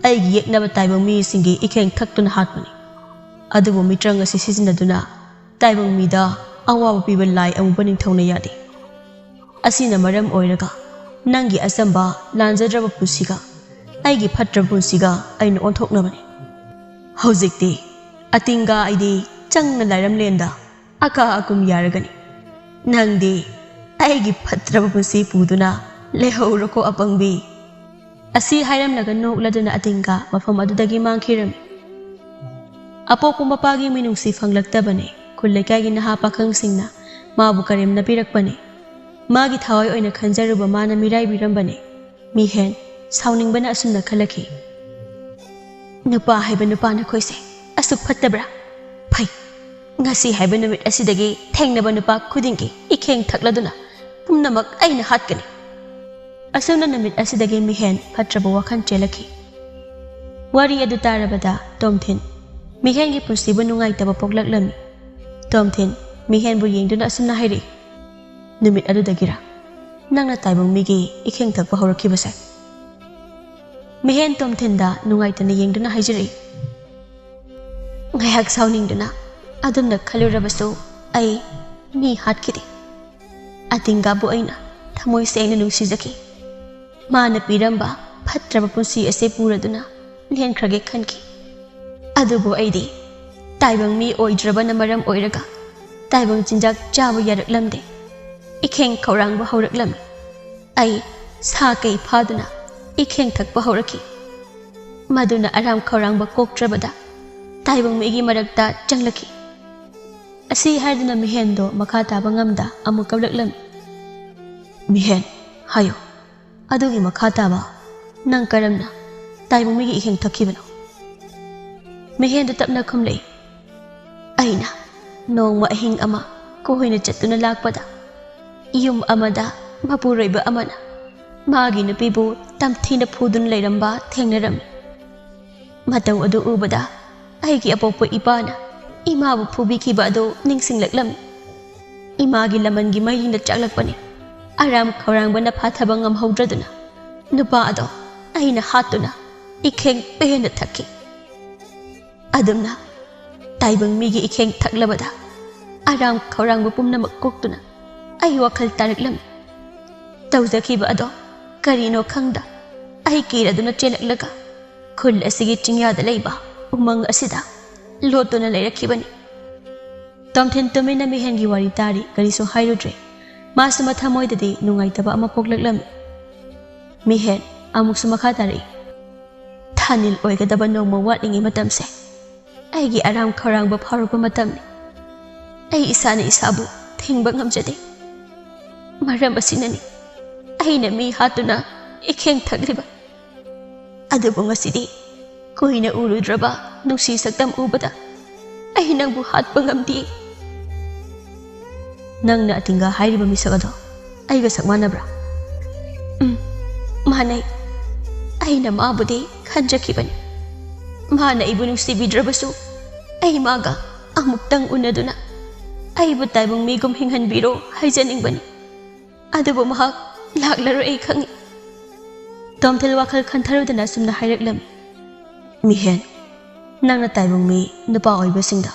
ꯑꯩꯒꯤ ꯌꯦꯛꯅꯕ ꯇꯥꯏꯕꯪ ꯃꯤꯁꯤꯡꯒꯤ ꯏꯈꯦꯡ ꯊꯛꯇꯨꯅ ꯍꯥꯠꯄꯅꯤ꯫ ꯑꯗꯨꯕꯨ ꯃꯤꯇ꯭ꯔꯪ ꯑꯁꯤ ꯁꯤꯖꯤꯟꯅꯗꯨꯅ ꯇꯥꯏꯕꯪ ꯃꯤꯗ ꯑꯋꯥꯕ ꯄꯤꯕ ꯂꯥꯏ ꯑꯃꯨꯕ ꯅꯤꯡꯊꯧꯅ ꯌꯥꯗꯦ꯫ ꯑꯁꯤꯅ ꯃꯔꯝ ꯑꯣꯏꯔꯒ ꯅꯪꯒꯤ ꯑꯆꯝꯕ ꯂꯥꯟꯖꯗ꯭ꯔꯕ ꯄꯨꯟꯁꯤꯒ ꯑꯩꯒꯤ ꯐꯠꯇ꯭ꯔꯕ ꯄꯨꯟꯁꯤꯒ ꯑꯩꯅ ꯑꯣꯟꯊꯣꯛꯅꯕꯅꯤ꯫ ꯍꯧꯖꯤꯛꯇꯤ ꯑꯇꯤꯡꯒꯥ ꯑꯩꯗꯤ ꯆꯪꯅ ꯂꯥꯏꯔꯝꯂꯦꯟꯗ ꯑꯀꯥ ꯑꯀꯨꯝ ꯌꯥꯔꯒꯅꯤ꯫ ꯅꯪꯗꯤ ꯑꯩꯒꯤ ꯐꯠꯇ꯭ꯔꯕ ꯄꯨꯟꯁꯤ ꯄꯨꯗꯨꯅ ꯂꯩꯍꯧꯔꯣꯀꯣ ꯑꯄꯪꯕꯤ꯫" ꯑꯁꯤ ꯍꯥꯏꯔꯝꯂꯒ ꯅꯣꯛꯂꯗꯨꯅ ꯑꯇꯤꯡꯒꯥ ꯃꯐꯝ ꯑꯗꯨꯗꯒꯤ ꯃꯥꯡꯈꯤꯔꯝꯃꯤ꯫ ꯑꯄꯣꯛꯄ ꯃꯄꯥꯒꯤ ꯃꯤꯅꯨꯡꯁꯤ ꯐꯪꯂꯛꯇꯕꯅꯦ꯫ ꯈꯨꯜ ꯂꯩꯀꯥꯏꯒꯤ ꯅꯍꯥ ꯄꯥꯈꯪꯁꯤꯡꯅ ꯃꯥꯕꯨ ꯀꯔꯦꯝꯅꯕꯤꯔꯛꯄꯅꯦ꯫ ꯃꯥꯒꯤ ꯊꯋꯥꯏ ꯑꯣꯏꯅ ꯈꯟꯖꯔꯨꯕ ꯃꯥꯅ ꯃꯤꯔꯥꯏꯕꯤꯔꯝꯕꯅꯦ꯫ ꯃꯤꯍꯦꯟ ꯁꯥꯎꯅꯤꯡꯕꯅ ꯑꯁꯨꯝꯅ ꯈꯜꯂꯛꯈꯤ, "ꯅꯨꯄꯥ ꯍꯥꯏꯕ ꯅꯨꯄꯥ ꯅꯈꯣꯏꯁꯦ ꯑꯁꯨꯛ ꯐꯠꯇꯕ꯭ꯔꯥ? ꯐꯩ, ꯉꯁꯤ ꯍꯥꯏꯕ ꯅꯨꯃꯤꯠ ꯑꯁꯤꯗꯒꯤ ꯊꯦꯡꯅꯕ ꯅꯨꯄꯥ ꯈꯨꯗꯤꯡꯒꯤ ꯏꯈꯦꯡ ꯊꯛꯂꯗꯨꯅ ꯄꯨꯝꯅꯃꯛ ꯑꯩꯅ ꯍꯥꯠꯀꯅꯤ꯫" ꯑꯁꯨꯝꯅ ꯅꯨꯃꯤꯠ ꯑꯁꯤꯗꯒꯤ ꯃꯤꯍꯦꯟ ꯐꯠꯇ꯭ꯔꯕ ꯋꯥꯈꯜ ꯆꯦꯜꯂꯛꯈꯤ꯫ ꯋꯥꯔꯤ ꯑꯗꯨ ꯇꯥꯔꯕꯗ ꯇꯣꯝꯊꯤꯟ ꯃꯤꯍꯦꯟꯒꯤ ꯄꯨꯟꯁꯤꯕꯨ ꯅꯨꯡꯉꯥꯏꯇꯕ ꯄꯣꯛꯂꯛꯂꯝꯃꯤ꯫ ꯇꯣꯝꯊꯤꯟ ꯃꯤꯍꯦꯟꯕꯨ ꯌꯦꯡꯗꯨꯅ ꯑꯁꯨꯝꯅ ꯍꯥꯏꯔꯛꯏ, "ꯅꯨꯃꯤꯠ ꯑꯗꯨꯗꯒꯤꯔ ꯅꯪꯅ ꯇꯥꯏꯕꯪ ꯃꯤꯒꯤ ꯏꯈꯦꯡ ꯊꯛꯄ ꯍꯧꯔꯛꯈꯤꯕꯁꯦ?" ꯃꯤꯍꯦꯟ ꯇꯣꯝꯊꯤꯟꯗ ꯅꯨꯡꯉꯥꯏꯇꯅ ꯌꯦꯡꯗꯨꯅ ꯍꯥꯏꯖꯔꯛꯏ꯫ ꯉꯥꯏꯍꯥꯛ ꯁꯥꯎꯅꯤꯡꯗꯨꯅ ꯑꯗꯨꯝꯅ ꯈꯜꯂꯨꯔꯕꯁꯨ ꯑꯩ ꯃꯤ ꯍꯥꯠꯈꯤꯗꯦ꯫ ꯑꯇꯤꯡꯒꯥꯕꯨ ꯑꯩꯅ ꯊꯃꯣꯏ ꯁꯦꯡꯅ ꯅꯨꯡꯁꯤꯖꯈꯤ꯫ ꯃꯥꯅ ꯄꯤꯔꯝꯕ ꯐꯠꯇ꯭ꯔꯕ ꯄꯨꯟꯁꯤ ꯑꯁꯤ ꯄꯨꯔꯗꯨꯅ ꯂꯦꯟꯈ꯭ꯔꯒꯦ ꯈꯟꯈꯤ꯫ ꯑꯗꯨꯕꯨ ꯑꯩꯗꯤ ꯇꯥꯏꯕꯪ ꯃꯤ ꯑꯣꯏꯗ꯭ꯔꯕꯅ ꯃꯔꯝ ꯑꯣꯏꯔꯒ ꯇꯥꯏꯕꯪ ꯆꯤꯟꯖꯥꯛ ꯆꯥꯕ ꯌꯥꯔꯛꯂꯝꯗꯦ꯫ ꯏꯈꯦꯡ ꯈꯧꯔꯥꯡꯕ ꯍꯧꯔꯛꯂꯝꯃꯤ꯫ ꯑꯩ ꯁꯥ ꯀꯩ ꯐꯥꯗꯨꯅ ꯏꯈꯦꯡ ꯊꯛꯄ ꯍꯧꯔꯛꯈꯤ꯫ ꯃꯗꯨꯅ ꯑꯔꯥꯝ ꯈꯧꯔꯥꯡꯕ ꯀꯣꯛꯇ꯭ꯔꯕꯗ ꯇꯥꯏꯕꯪ ꯃꯤꯒꯤ ꯃꯔꯛꯇ ꯆꯪꯂꯛꯈꯤ꯫ ꯑꯁꯤ ꯍꯥꯏꯗꯨꯅ ꯃꯤꯍꯦꯟꯗꯣ ꯃꯈꯥ ꯇꯥꯕ ꯉꯝꯗ ꯑꯃꯨꯛ ꯀꯞꯂꯛꯂꯝꯃꯤ꯫ "ꯃꯤꯍꯦꯟ, ꯍꯥꯏꯌꯨ, ꯑꯗꯨꯒꯤ ꯃꯈꯥ ꯇꯥꯕ ꯅꯪ ꯀꯔꯝꯅ ꯇꯥꯏꯕꯪ ꯃꯤꯒꯤ ꯏꯈꯦꯡ ꯊꯛꯈꯤꯕꯅꯣ?" ꯃꯤꯍꯦꯟꯗꯨ ꯇꯞꯅ ꯈꯨꯝꯂꯛꯏ꯫ ꯑꯩꯅ ꯅꯣꯡꯃ ꯑꯍꯤꯡ ꯑꯃ ꯀꯣꯏꯅ ꯆꯠꯇꯨꯅ ꯂꯥꯛꯄꯗ, ꯌꯨꯝ ꯑꯃꯗ ꯃꯄꯨꯔꯣꯏꯕ ꯑꯃꯅ ꯃꯥꯒꯤ ꯅꯨꯄꯤꯕꯨ ꯇꯝꯊꯤꯅ ꯐꯨꯗꯨꯅ ꯂꯩꯔꯝꯕ ꯊꯦꯡꯅꯔꯝꯃꯤ꯫ ꯃꯇꯧ ꯑꯗꯨ ꯎꯕꯗ ꯑꯩꯒꯤ ꯑꯄꯣꯛꯄ ꯏꯄꯥꯅ ꯏꯃꯥꯕꯨ ꯐꯨꯕꯤꯈꯤꯕ ꯑꯗꯨ ꯅꯤꯡꯁꯤꯡꯂꯛꯂꯝꯃꯤ꯫ ꯏꯃꯥꯒꯤ ꯂꯃꯟꯒꯤ ꯃꯩꯔꯤꯅ ꯆꯥꯛꯂꯛꯄꯅꯤ꯫ ꯑꯔꯥꯝ ꯈꯧꯔꯥꯡꯕꯅ ꯐꯥꯊꯕ ꯉꯝꯍꯧꯗ꯭ꯔꯗꯨꯅ ꯅꯨꯄꯥ ꯑꯗꯣ ꯑꯩꯅ ꯍꯥꯠꯇꯨꯅ ꯏꯈꯦꯡ ꯄꯦꯟꯅ ꯊꯛꯈꯤ꯫ ꯑꯗꯨꯝꯅ ꯇꯥꯏꯕꯪ ꯃꯤꯒꯤ ꯏꯈꯦꯡ ꯊꯛꯂꯕꯗ ꯑꯔꯥꯝ ꯈꯧꯔꯥꯡꯕ ꯄꯨꯝꯅꯃꯛ ꯀꯣꯛꯇꯨꯅ ꯑꯩ ꯋꯥꯈꯜ ꯇꯥꯔꯛꯂꯝꯃꯤ꯫ ꯇꯧꯖꯈꯤꯕ ꯑꯗꯣ ꯀꯔꯤꯅꯣ ꯈꯪꯗ ꯑꯩ ꯀꯤꯔꯗꯨꯅ ꯆꯦꯜꯂꯛꯂꯒ ꯈꯨꯜ ꯑꯁꯤꯒꯤ ꯆꯤꯡꯌꯥꯗ ꯂꯩꯕ ꯎꯃꯪ ꯑꯁꯤꯗ ꯂꯣꯠꯇꯨꯅ ꯂꯩꯔꯛꯈꯤꯕꯅꯤ꯫ ꯇꯣꯝꯊꯤꯟ ꯇꯨꯃꯤꯟꯅ ꯃꯤꯍꯦꯟꯒꯤ ꯋꯥꯔꯤ ꯇꯥꯔꯤ, ꯀꯔꯤꯁꯨ ꯍꯥꯏꯔꯨꯗ꯭ꯔꯦ꯫ ꯃꯥꯁꯨ ꯃꯊꯃꯣꯏꯗꯗꯤ ꯅꯨꯡꯉꯥꯏꯇꯕ ꯑꯃ ꯄꯣꯛꯂꯛꯂꯝꯃꯤ꯫ ꯃꯤꯍꯦꯟ ꯑꯃꯨꯛꯁꯨ ꯃꯈꯥ ꯇꯥꯔꯛꯏ꯫ ꯊꯥꯅꯤꯜ ꯑꯣꯏꯒꯗꯕ ꯅꯣꯡꯃ ꯋꯥꯠꯂꯤꯉꯩ ꯃꯇꯝꯁꯦ ꯑꯩꯒꯤ ꯑꯔꯥꯝ ꯈꯧꯔꯥꯡꯕ ꯐꯥꯎꯔꯛꯄ ꯃꯇꯝꯅꯤ꯫ ꯑꯩ ꯏꯁꯥꯅ ꯏꯁꯥꯕꯨ ꯊꯤꯡꯕ ꯉꯝꯖꯗꯦ꯫ ꯃꯔꯝ ꯑꯁꯤꯅꯅꯤ ꯑꯩꯅ ꯃꯤ ꯍꯥꯠꯇꯨꯅ ꯏꯈꯦꯡ ꯊꯛꯂꯤꯕ꯫ ꯑꯗꯨꯕꯨ ꯉꯁꯤꯗꯤ ꯀꯨꯏꯅ ꯎꯔꯨꯗ꯭ꯔꯕ ꯅꯨꯡꯁꯤ ꯁꯛꯇꯝ ꯎꯕꯗ ꯑꯩ ꯅꯪꯕꯨ ꯍꯥꯠꯄ ꯉꯝꯗꯦ꯫ ꯅꯪꯅ ꯑꯇꯤꯡꯒ ꯍꯥꯏꯔꯤꯕ ꯃꯤꯁꯛ ꯑꯗꯣ ꯑꯩꯒ ꯁꯛ ꯃꯥꯟꯅꯕ꯭ꯔꯥ? ꯎꯝ, ꯃꯥꯟꯅꯩ꯫ ꯑꯩꯅ ꯃꯥꯕꯨꯗꯤ ꯈꯟꯖꯈꯤꯕꯅꯤ꯫ ꯃꯥꯅ ꯑꯩꯕꯨ ꯅꯨꯡꯁꯤꯕꯤꯗ꯭ꯔꯕꯁꯨ ꯑꯩ ꯃꯥꯒ ꯑꯃꯨꯛꯇꯪ ꯎꯅꯗꯨꯅ ꯑꯩꯕꯨ ꯇꯥꯏꯕꯪ ꯃꯤꯒꯨꯝ ꯍꯤꯡꯍꯟꯕꯤꯔꯣ ꯍꯥꯏꯖꯅꯤꯡꯕꯅꯤ꯫ ꯑꯗꯨꯕꯨ ꯃꯍꯥꯛ ꯂꯥꯛꯂꯔꯣꯏ ꯑꯩ ꯈꯪꯏ꯫ ꯇꯣꯝꯊꯤꯟ ꯋꯥꯈꯜ ꯈꯟꯊꯔꯨꯗꯅ ꯑꯁꯨꯝꯅ ꯍꯥꯏꯔꯛꯂꯝꯃꯤ꯫ ꯃꯤꯍꯦꯟ, ꯅꯪꯅ ꯇꯥꯏꯕꯪ ꯃꯤ ꯅꯨꯄꯥ ꯑꯣꯏꯕꯁꯤꯡꯗ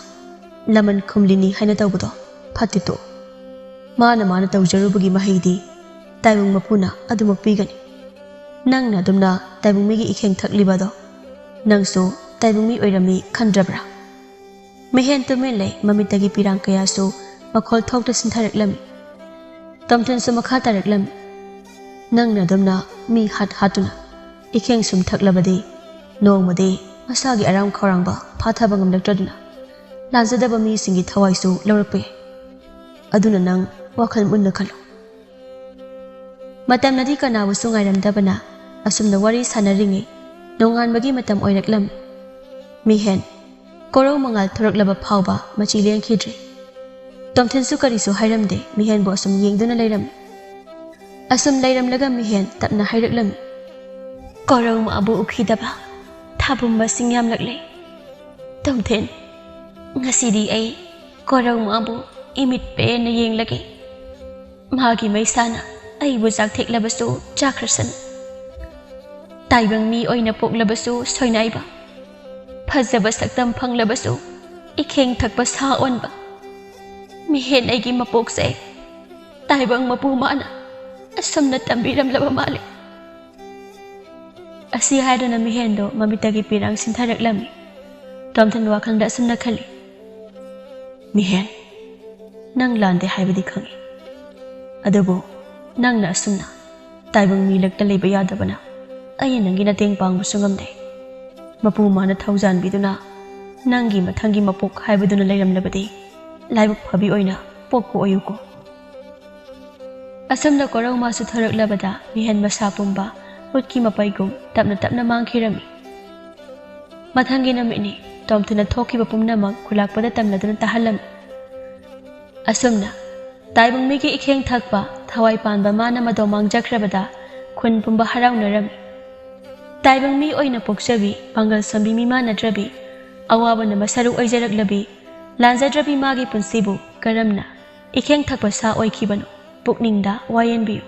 ꯂꯃꯟ ꯈꯨꯝꯂꯤꯅꯤ ꯍꯥꯏꯅ ꯇꯧꯕꯗꯣ ꯐꯠꯇꯦ ꯇꯣꯛꯑꯣ꯫ ꯃꯥꯅ ꯃꯥꯅ ꯇꯧꯖꯔꯨꯕꯒꯤ ꯃꯍꯩꯗꯤ ꯇꯥꯏꯕꯪ ꯃꯄꯨꯅ ꯑꯗꯨꯃꯛ ꯄꯤꯒꯅꯤ꯫ ꯅꯪꯅ ꯑꯗꯨꯝꯅ ꯇꯥꯏꯕꯪ ꯃꯤꯒꯤ ꯏꯈꯦꯡ ꯊꯛꯂꯤꯕꯗꯣ ꯅꯪꯁꯨ ꯇꯥꯏꯕꯪ ꯃꯤ ꯑꯣꯏꯔꯝꯃꯤ ꯈꯟꯗ꯭ꯔꯕ꯭ꯔꯥ? ꯃꯤꯍꯦꯟ ꯇꯨꯃꯤꯟ ꯂꯩ, ꯃꯃꯤꯠꯇꯒꯤ ꯄꯤꯔꯥꯡ ꯀꯌꯥꯁꯨ ꯃꯈꯣꯜ ꯊꯣꯛꯇ ꯁꯤꯟꯊꯔꯛꯂꯝꯃꯤ꯫ ꯇꯣꯝꯊꯤꯟꯁꯨ ꯃꯈꯥ ꯇꯥꯔꯛꯂꯝꯃꯤ꯫ ꯅꯪꯅ ꯑꯗꯨꯝꯅ ꯃꯤ ꯍꯥꯠ ꯍꯥꯠꯇꯨꯅ ꯏꯈꯦꯡ ꯁꯨꯝ ꯊꯛꯂꯕꯗꯤ ꯅꯣꯡꯃꯗꯤ ꯃꯁꯥꯒꯤ ꯑꯔꯥꯝ ꯈꯧꯔꯥꯡꯕ ꯐꯥꯊꯕ ꯉꯝꯂꯛꯇ꯭ꯔꯗꯨꯅ ꯂꯥꯟꯖꯗꯕ ꯃꯤꯁꯤꯡꯒꯤ ꯊꯋꯥꯏꯁꯨ ꯂꯧꯔꯛꯄ ꯌꯥꯏ꯫ ꯑꯗꯨꯅ ꯅꯪ ꯋꯥꯈꯜ ꯃꯨꯟꯅ ꯈꯜꯂꯨ꯫ ꯃꯇꯝꯅꯗꯤ ꯀꯅꯥꯕꯨꯁꯨ ꯉꯥꯏꯔꯝꯗꯕꯅ ꯑꯁꯨꯝꯅ ꯋꯥꯔꯤ ꯁꯥꯟꯅꯔꯤꯉꯩ ꯅꯣꯡꯉꯥꯟꯕꯒꯤ ꯃꯇꯝ ꯑꯣꯏꯔꯛꯂꯝꯃꯤ꯫ ꯃꯤꯍꯦꯟ, ꯀꯣꯔꯧ ꯃꯉꯥꯜ ꯊꯣꯔꯛꯂꯕ ꯐꯥꯎꯕ ꯃꯆꯤ ꯂꯦꯡꯈꯤꯗ꯭ꯔꯦ꯫ ꯇꯣꯝꯊꯤꯟꯁꯨ ꯀꯔꯤꯁꯨ ꯍꯥꯏꯔꯝꯗꯦ, ꯃꯤꯍꯦꯟꯕꯨ ꯑꯁꯨꯝ ꯌꯦꯡꯗꯨꯅ ꯂꯩꯔꯝꯃꯤ꯫ ꯑꯁꯨꯝ ꯂꯩꯔꯝꯂꯒ ꯃꯤꯍꯦꯟ ꯇꯞꯅ ꯍꯥꯏꯔꯛꯂꯝꯃꯤ꯫ ꯀꯣꯔꯧ ꯃꯥꯕꯨ ꯎꯈꯤꯗꯕ ꯊꯥꯕꯨꯝ ꯃꯁꯤꯡ ꯌꯥꯝꯂꯛꯂꯦ꯫ ꯇꯣꯝꯊꯤꯟ, ꯉꯁꯤꯗꯤ ꯑꯩ ꯀꯣꯔꯧ ꯃꯥꯕꯨ ꯏꯃꯤꯠ ꯄꯦꯟꯅ ꯌꯦꯡꯂꯒꯦ꯫ ꯃꯥꯒꯤ ꯃꯩꯁꯥꯅ ꯑꯩꯕꯨ ꯆꯥꯛꯊꯦꯛꯂꯕꯁꯨ ꯆꯥꯈ꯭ꯔꯁꯅꯨ꯫ ꯇꯥꯏꯕꯪ ꯃꯤ ꯑꯣꯏꯅ ꯄꯣꯛꯂꯕꯁꯨ ꯁꯣꯏꯅꯥꯏꯕ, ꯐꯖꯕ ꯁꯛꯇꯝ ꯐꯪꯂꯕꯁꯨ ꯏꯈꯦꯡ ꯊꯛꯄ ꯁꯥ ꯑꯣꯟꯕ꯫ ꯃꯤꯍꯦꯟ ꯑꯩꯒꯤ ꯃꯄꯣꯛꯁꯦ ꯇꯥꯏꯕꯪ ꯃꯄꯨ ꯃꯥꯅ ꯑꯁꯨꯝꯅ ꯇꯝꯕꯤꯔꯝꯂꯕ ꯃꯥꯜꯂꯦ꯫ ꯑꯁꯤ ꯍꯥꯏꯗꯨꯅ ꯃꯤꯍꯦꯟꯗꯣ ꯃꯃꯤꯠꯇꯒꯤ ꯄꯤꯔꯥꯡ ꯁꯤꯟꯊꯔꯛꯂꯝꯃꯤ꯫ ꯇꯣꯝꯊꯤꯟ ꯋꯥꯈꯜꯗ ꯑꯁꯨꯝꯅ ꯈꯜꯂꯤ, ꯃꯤꯍꯦꯟ, ꯅꯪ ꯂꯥꯟꯗꯦ ꯍꯥꯏꯕꯗꯤ ꯈꯪꯏ, ꯑꯗꯨꯕꯨ ꯅꯪꯅ ꯑꯁꯨꯝꯅ ꯇꯥꯏꯕꯪ ꯃꯤ ꯂꯛꯇ ꯂꯩꯕ ꯌꯥꯗꯕꯅ ꯑꯩꯅ ꯅꯪꯒꯤ ꯃꯇꯦꯡ ꯄꯥꯡꯕꯁꯨ ꯉꯝꯗꯦ꯫ ꯃꯄꯨ ꯃꯥꯅ ꯊꯧꯖꯥꯟꯕꯤꯗꯨꯅ ꯅꯪꯒꯤ ꯃꯊꯪꯒꯤ ꯃꯄꯣꯛ ꯍꯥꯏꯕꯗꯨꯅ ꯂꯩꯔꯝꯂꯕꯗꯤ ꯂꯥꯏꯕꯛ ꯐꯕꯤ ꯑꯣꯏꯅ ꯄꯣꯛꯄ ꯑꯣꯏꯌꯨꯀꯣ꯫ ꯑꯁꯨꯝꯅ ꯀꯣꯔꯧ ꯃꯥꯁꯨ ꯊꯣꯔꯛꯂꯕꯗ ꯃꯤꯍꯦꯟ ꯃꯁꯥ ꯄꯨꯝꯕ ꯎꯠꯀꯤ ꯃꯄꯩꯒꯨꯝ ꯇꯞꯅ ꯇꯞꯅ ꯃꯥꯡꯈꯤꯔꯝꯃꯤ꯫ ꯃꯊꯪꯒꯤ ꯅꯨꯃꯤꯠꯅꯤ꯫ ꯇꯣꯝꯊꯤꯟꯅ ꯊꯣꯛꯈꯤꯕ ꯄꯨꯝꯅꯃꯛ ꯈꯨꯂꯥꯛꯄꯗ ꯇꯝꯂꯗꯨꯅ ꯇꯥꯍꯜꯂꯝꯃꯤ꯫ ꯑꯁꯨꯝꯅ ꯇꯥꯏꯕꯪ ꯃꯤꯒꯤ ꯏꯈꯦꯡ ꯊꯛꯄ ꯊꯋꯥꯏ ꯄꯥꯟꯕ ꯃꯥꯅ ꯃꯗꯣ ꯃꯥꯡꯖꯈ꯭ꯔꯕꯗ ꯈꯨꯟ ꯄꯨꯝꯕ ꯍꯔꯥꯎꯅꯔꯝꯃꯤ꯫ ꯇꯥꯏꯕꯪ ꯃꯤ ꯑꯣꯏꯅ ꯄꯣꯛꯆꯕꯤ, ꯄꯥꯡꯒꯜ ꯁꯣꯟꯕꯤ ꯃꯤꯃꯥꯟꯅꯗ꯭ꯔꯕꯤ, ꯑꯋꯥꯕꯅ ꯃꯁꯔꯨꯛ ꯑꯣꯏꯖꯔꯛꯂꯕꯤ, ꯂꯥꯟꯖꯗ꯭ꯔꯕꯤ ꯃꯥꯒꯤ ꯄꯨꯟꯁꯤꯕꯨ ꯀꯔꯝꯅ ꯏꯈꯦꯡ ꯊꯛꯄ ꯁꯥ ꯑꯣꯏꯈꯤꯕꯅꯣ? ꯄꯨꯛꯅꯤꯡꯗ ꯋꯥꯌꯦꯟꯕꯤꯌꯨ꯫